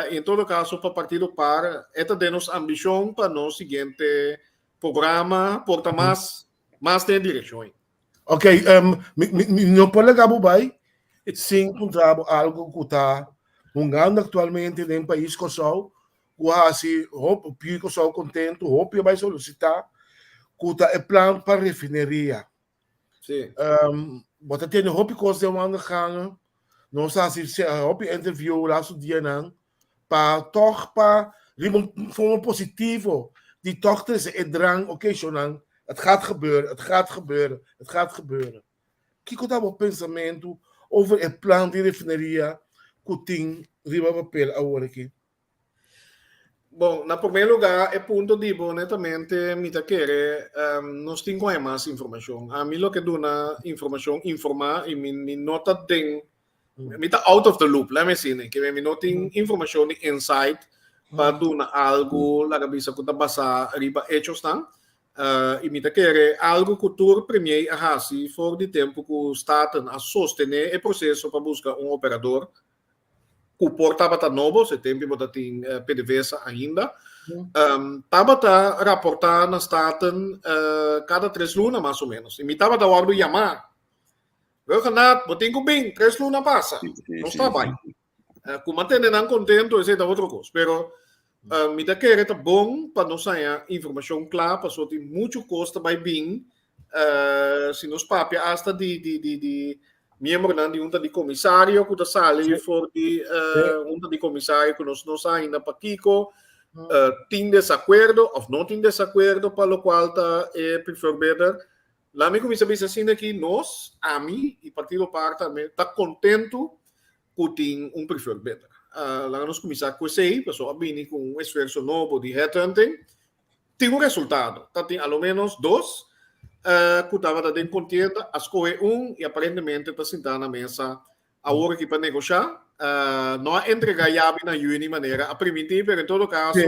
Speaker 3: i en todo kaso pa Partido par e ta den nos ambishon pa nos siguiente programa por ta mas mas den e direkshon ei.
Speaker 2: Ok, mi, mi, mi no por laga bo bai sin puntra bo algo ku ta hungando aktualmente den pais Kòrsou, ku hasi hopi pio Kòrsou kontentu, hopi a bai solisitá, ku ta e plan pa refineria.
Speaker 3: Sí.
Speaker 2: Bo ta tene hopi kos den wandelgangen. Nos a hasi hopi interview laatste dianan pa tòg pa riba un forma positivo di tòg trese e drang, oké shownan, het gaat gebeuren, het gaat gebeuren, het gaat gebeuren. Kiko ta bo pensamentu over e plan di refineria ku tin riba papel awor aki?
Speaker 3: Bon, na promé lugá e punto di bo netamente mi ta kere nos tin ku haña mas informashon. Ami loke duna informashon informá i mi mi no ta den mi ta out of the loop, laat me asina, ke mi no tin informashon di inside pa duna algu laga bisa ku ta basá riba echosnan. I mi ta kere algu ku tur premier a hasi for di tempu ku Staten a sostené e proseso pa buska un operador ku por tabata nobo, se tempu bo ta tin PDVSA ainda, tabata raportá na Staten kada tres luna mas o menos. I mi tabata wòrdu yamá, Rhuggenaath, bo tin ku bin, tres luna pasa, nos ta bai. Ku mantene nan kontentu esei ta otro kos, pero mi ta kere ta bon pa nos haña informashon kla pasobra tin muchu kos ta bai bin si nos papia asta di di di di miembronan di hunta di komisario ku ta sali for di hunta di komisario ku nos no sa ainda pakiko tin desakuerdo òf no tin desakuerdo pa lokual ta e preferred bidder. Laat mi kuminsá bisa asina aki nos, ami i Partido par tambe ta kontentu ku tin un preferred bidder. Laga nos kuminsá ku esei pasobra a bini ku un esfuerso nobo di headhunting. Tin un resultado, ta tin a lo menos dos ku tabata den kontienda, a skohe un i aparentemente ta sintá na mesa awor aki pa negoshá. No a entregá yabi na yüni manera a primintí, pero en todo kaso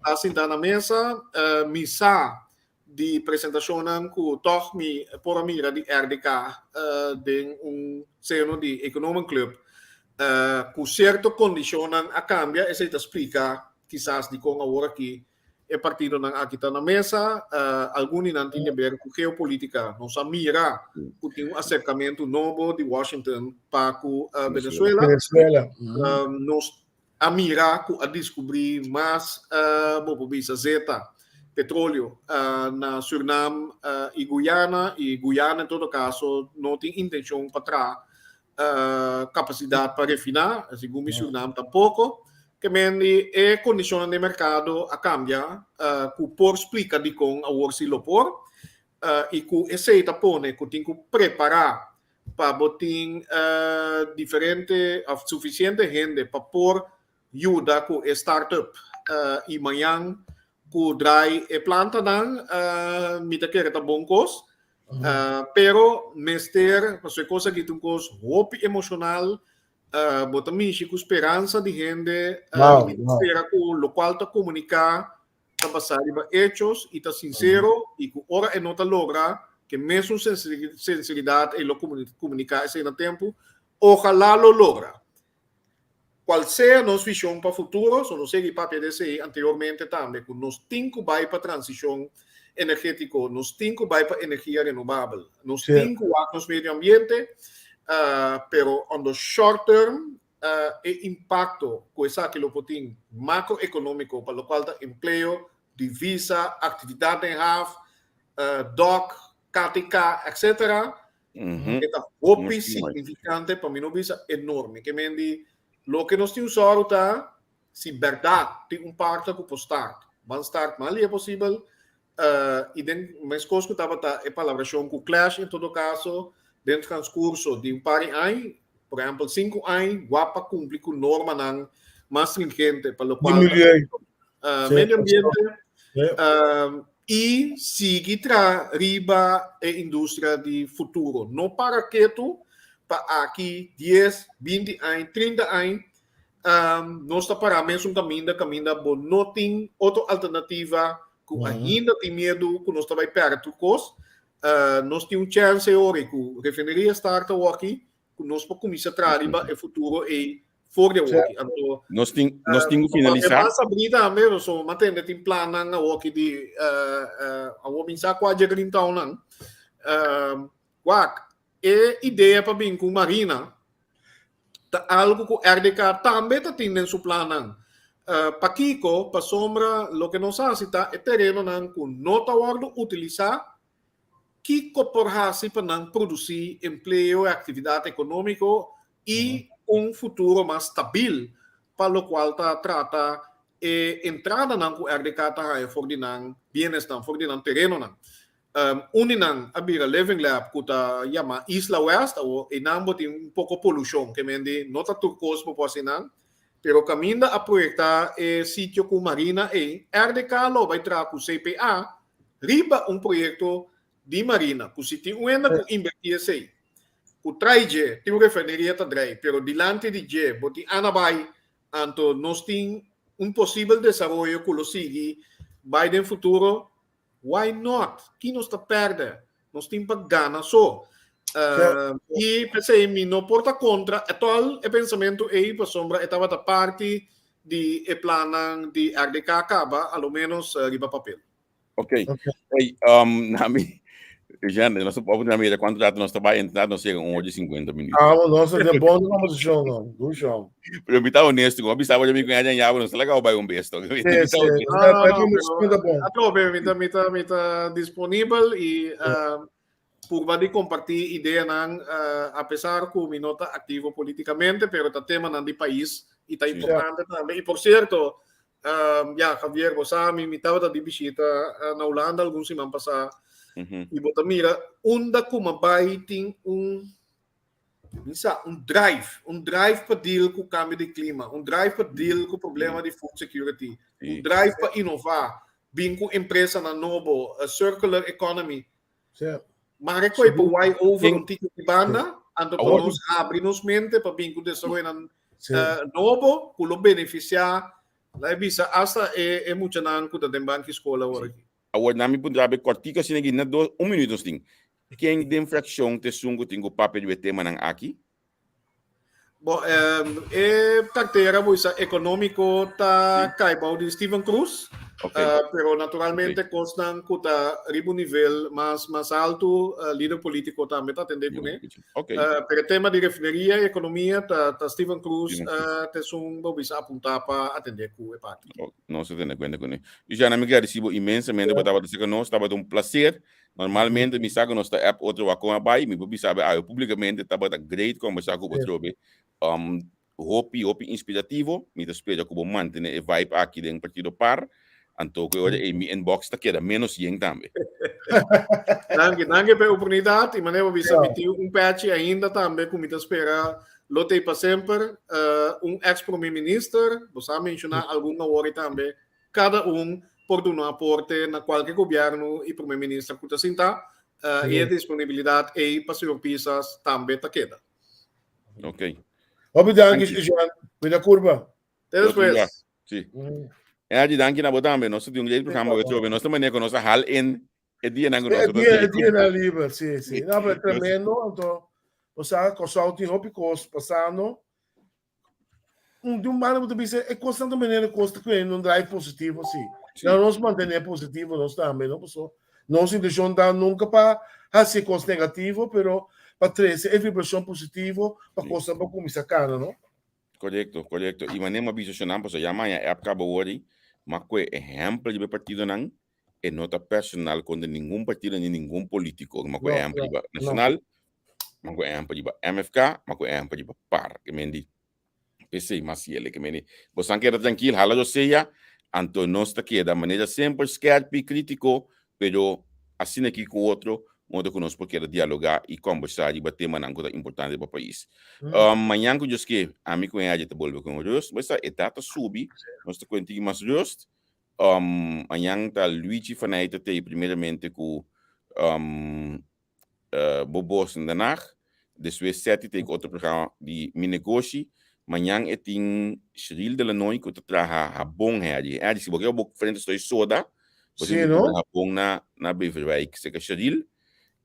Speaker 3: ta sintá na mesa. Mi sa di presentashonnan ku tòg mi por a mira di RDK den un seno di Economenclub ku sierto kondishonnan a kambia, esei ta splika kisas dikon awor aki E partidonan aki ta na mesa, algun di nan tin di ber ku geopolitika. Nos a mira ku tin un aserkamentu nobo di Washington pa ku Venezuela.
Speaker 2: Venezuela.
Speaker 3: Nos a mira ku a diskubrí mas, bo por bisa zeta, petroleo, na Surinam i Guyana, i Guyana en todo kaso no tin intenshon pa traha kapasidat pa refiná, segun mi Surinam tampoko. Ke men di e kondishonnan den merkado a kambia ku por splika dikon awor si lo por i ku esei ta pone ku tin ku prepará pa bo tin diferente òf sufisiente hende pa por yuda ku e startup i mañan ku drai e plantanan mi ta kere ta bon kos. Pero mester, pasobra e kos aki ta un kos hopi emoshonal, bo ta mishi ku speransa di hende, i mi ta spera ku lokual ta komuniká ta basá riba echos i ta sinsero i ku ora e no ta logra. Ku e mesun senseridat ei lo komuniká esei na tempu. Ohalá lo logra. Kual sea nos vishon pa futuro, so nos sigui papia di esei anteriormente tambe, ku nos tin ku bai pa transishon energétiko, nos tin ku bai pa energia renobabel, nos tin ku wak nos medio ambiente, pero on the short term e impakto ku esaki lo por tin makroekonómiko pa lokual ta empleo, divisa, aktividat den haf, dòk, KTK, etcetera, e ta hopi signifikante, pa mi no bisa enorme. Ke men di loke nos tin sòru ta si bèrdat tin un parta ku por start, ban start mas lia posibel i den meskos ku tabata e palabrashon ku Clash en todo kaso den transkurso di un par di aña, por ehèmpel sinku aña, wak pa kumpli ku normanan mas stringente pa lokual ta medio ambiente i sigui traha riba e industria di futuro. No para ketu pa aki dies, binti aña, trinta aña nos ta pará mesun kaminda, kaminda bo no tin otro alternativa ku ainda tin miedu ku nos ta bai pèrdè tur kos. Nos tin un chèns e ora ku refineria start awoki ku nos por kuminsá traha riba e futuro ei for di awoki. Anto
Speaker 1: Nos tin nos tin ku finalisá.
Speaker 3: Mas abrí tambe, so mantende tin plannan awoki di awor mi sa kua dje Green Townnan. Wak, e idea pa bin ku marina ta algu ku RDK tambe ta tin den su plannan. Pakiko? Pasobra loke nos hasi ta e terenonan ku no ta wòrdu utilisá, kiko por hasi pa nan produsí empleo i aktividat ekonómiko i un futuro mas stabil pa lokual ta trata e entradanan ku RDK ta haña for di nan bienesnan, for di nan terenonan. Un di nan a bira Living Lab ku ta yama Isla West, awor einan bo tin un poko polushon, ke men di no ta tur kos bo por hasi nan, pero kaminda a proyektá e sitio ku marina ei, RDK lo bai traha ku CPA riba un proyekto di marina, ku si tin un hende ku inbertí esei, ku trai dje, tin un refineria ta drei, pero dilanti di dje bo tin Anabai, anto nos tin un posibel desaroyo ku lo sigui bai den futuro. Why not? Ki nos ta pèrdè? Nos tin pa gana so. I p'esei mi no por ta kontra ètòl e pensamentu ei pasobra e tabata parti di e plannan di RDK kaba, a lo ménos riba papel.
Speaker 1: Ok. Hey, nami, Jean, nos ta na mira cuánto rato nos ta bai, entrada nos llega un hora y 50 minutos.
Speaker 2: Ah, no, nos de bon conversación, no. Good show.
Speaker 1: Pero mi ta honesto, como bisa mi con ella ya, nos laga bai un besto.
Speaker 2: Sí, sí.
Speaker 3: No, no, no, pero atrobe, mi ta, mi ta, mi ta disponibel y purba di compartí ideanan, a pesar cu mi no ta activo políticamente, pero ta temanan di pais y ta importante tambe. Y por cierto, Ya, Javier, bo sa mi, mi tabata di bishita na Hulanda algun siman pasá. I bo ta mira unda ku mi a bai tin un, mi sa, un drive, un drive pa deal ku kambio di klima, un drive pa deal ku problema di food security, un drive pa inová, bin ku empresanan nobo, circular economy. Mare ku e por wai over un tiki di banda, anto pa nos habri nos mente pa bin ku desaroyonan nobo ku lo benefisiá, lae bisa, asta e muchanan ku ta den banki skol awor aki.
Speaker 1: Awor nan mi puntra be kòrtiku asina aki na dos un minuut nos tin. Ken den frakshon ta esun ku tin ku papia riba e temanan aki?
Speaker 3: Bo, e cartera bo isa economico ta cai bou di Steven Cruz.
Speaker 1: Okay.
Speaker 3: Pero naturalmente okay. Cosnan cu ta riba un nivel mas mas alto, lider politico tambe ta atende cune.
Speaker 1: Okay.
Speaker 3: Pero tema di refineria y economia ta ta Steven Cruz, ta esun bo bisa apunta pa atende cu e parti.
Speaker 1: Oh, nos ta tene cuenta cune. Luciana, mi gradecibo inmensamente pa tabata cerca nos, tabata un placer. Normalmente mi sa ku nos ta app otro wak kon a bai, mi por bisa be awe publikamente tabata great kombersá ku bo trobe. Hopi hopi inspirativo, mi ta spera ku bo mantene e vibe aki den Partido Par, anto ku e ora ei mi inbox ta keda menos yen tambe.
Speaker 3: Danki, danki pa e oportunidat i manera bo bisa mi tin un pechi ainda tambe ku mi ta spera lo t'ei pa semper, un ex prome minister, bo sa menshoná algun awor i tambe Kada un por duna un aporte na kualke gobièrnu i prome minister ku ta sintá, i e disponibilidat ei pa señor Pisas tambe ta keda.
Speaker 1: Ok.
Speaker 2: Hopi danki, Jean. Cuida curva.
Speaker 3: Te despues.
Speaker 1: Sí. Angie, danki na bo tambe. Nos tin un great programa hoy trobe. Nos ta manera ku nos a hal in. E dianan ku nos
Speaker 2: E dia, e dianan liber, si, si. No, pero tremendo, anto, o sea, Kòrsou tin hopi kos pasando. Un, di un banda bo ta bisa, e kosnan ta manera kos ta kende un drive positivo, si.
Speaker 1: Si.
Speaker 2: Na nos mantené positivo nos tambe, no? Paso nos intenshon ta nunka pa hasi kos negativo, pero pa trese e vibrashon positivo pa
Speaker 1: Si.
Speaker 2: kosnan por kuminsá kana, no?
Speaker 1: Korekto, korekto. I manera mi a bisa shonnan, pasobra ya maña app kaba wòrdi, m'a kohe ehèmpel riba e partidonan, e no ta personal kontra ningun partido ni ningun polítiko. M'a kohe
Speaker 2: No,
Speaker 1: ehèmpel
Speaker 2: no,
Speaker 1: riba
Speaker 2: no.
Speaker 1: Nacional, m'a kohe ehèmpel riba MFK, m'a kohe ehèmpel riba par. Ke men di, p'esei mas yele. Ke men di, bosan keda trankil, hala rosea, anto nos ta keda manera semper skèrpi, krítiko, pero asina aki ku otro, modo ku nos por keda dialogá i kòmbersá riba temanan ku ta importante pa pais. Mañan ku Dios ke, ami ku Henry ta bolbe ku un rust. Bo sa, edat ta subi, nos ta kuentigi mas rust. Mañan ta Luigi van Eyck ta tei primeramente ku Bo Bos in Den Haag. Despues Seti ta e otro programa di Mi Negoshi. Mañan e tin Cheryl de Lanoy ku ta traha habon Harry. Harry, si bo ke bo frente stoi soda, bo
Speaker 2: Sí,
Speaker 1: tin ku
Speaker 2: no?
Speaker 1: traha habon na na Beverwijk serka Cheryl.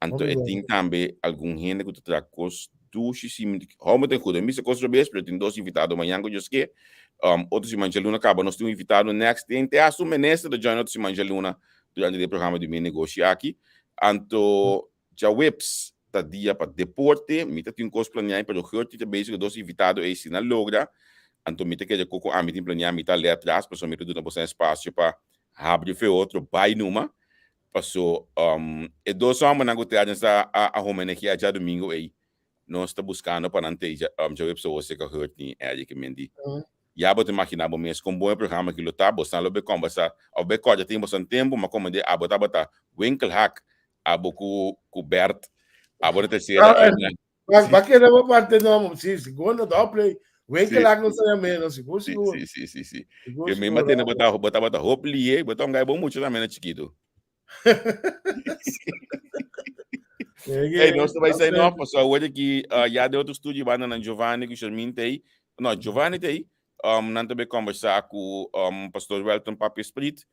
Speaker 1: Anto
Speaker 2: Hopi
Speaker 1: e
Speaker 2: bon.
Speaker 1: tin tambe algun hende ku ta traha kos dushi si mi hou mi ta kuda. Mi bisa kos robes, pero tin dos invitado mañan ku Dios ke. Otro siman djaluna kaba nos tin un invitado next. Tin te hasta un minister ta join otro siman djaluna durante di e programa di Mi Negoshi aki. Anto djaweps ta dia pa deporte. Mi ta tin kos planeá pero Gertie ta bezig ku dos invitado ei si nan logra. Anto mi ta kere ku ku ami tin planeá mi ta lei atras pasobra mi ta duna boso espasio pa habri fe otro bai numa. Paso e dos hòmbernan ku Terence a a homenageá djadumingu ei Nos ta buskando pa nan teja djaweps awor seka hurt ni Eric i Mindy. Ya bo ta imaginá bo mes kon bon e programa aki lo ta. Bosan lo be kòmbersá òf be kòrda tin bosan tempu, ma komo de abo tabata winkelhak, abo ku ku Bert, abo na tersera en
Speaker 2: Ba ba keda bo parte no, si sigur no ta play.
Speaker 1: Sí.
Speaker 2: Winkelhak no saya menos, sigur
Speaker 1: Sí,
Speaker 2: sigur.
Speaker 1: sí, sí, sí, sí.
Speaker 2: Sigur
Speaker 1: Ke mi
Speaker 2: sigur.
Speaker 1: matene bo ta bo tabata hop lié, bo ta un gai bon mucha tambe na chikitu. Hey, nos ta bai sign off, paso awor aki ya den otro studio banda nan Giovanni ku Shermin ta ei. No, Giovanni ta ei. Nan ta bai conversa ku Pastor Welton Papia Sprit.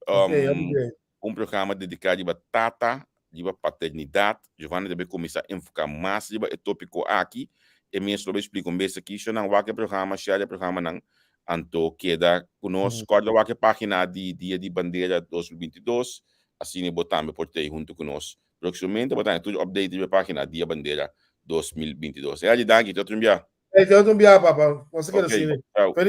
Speaker 2: Okay, okay.
Speaker 1: Un programa dediká riba tata, riba paternidat. Giovanni ta bai kuminsá enfoká mas riba e tópiko aki. E mes lo bai splika un bes aki. So nan wak e programa, share e programanan. Anto keda ku nos. Kòrda wak e página di Dia di Bandera 2022, asina bo tambe por tei huntu ku nos. Próksimamente bo ta haña tur update riba e página Dia Bandera 2022. Herdi, danki. Te otro un bia.
Speaker 2: Hey, te otro un bia, papa. Nos ta keda
Speaker 1: Ok,
Speaker 2: asina.
Speaker 1: chao.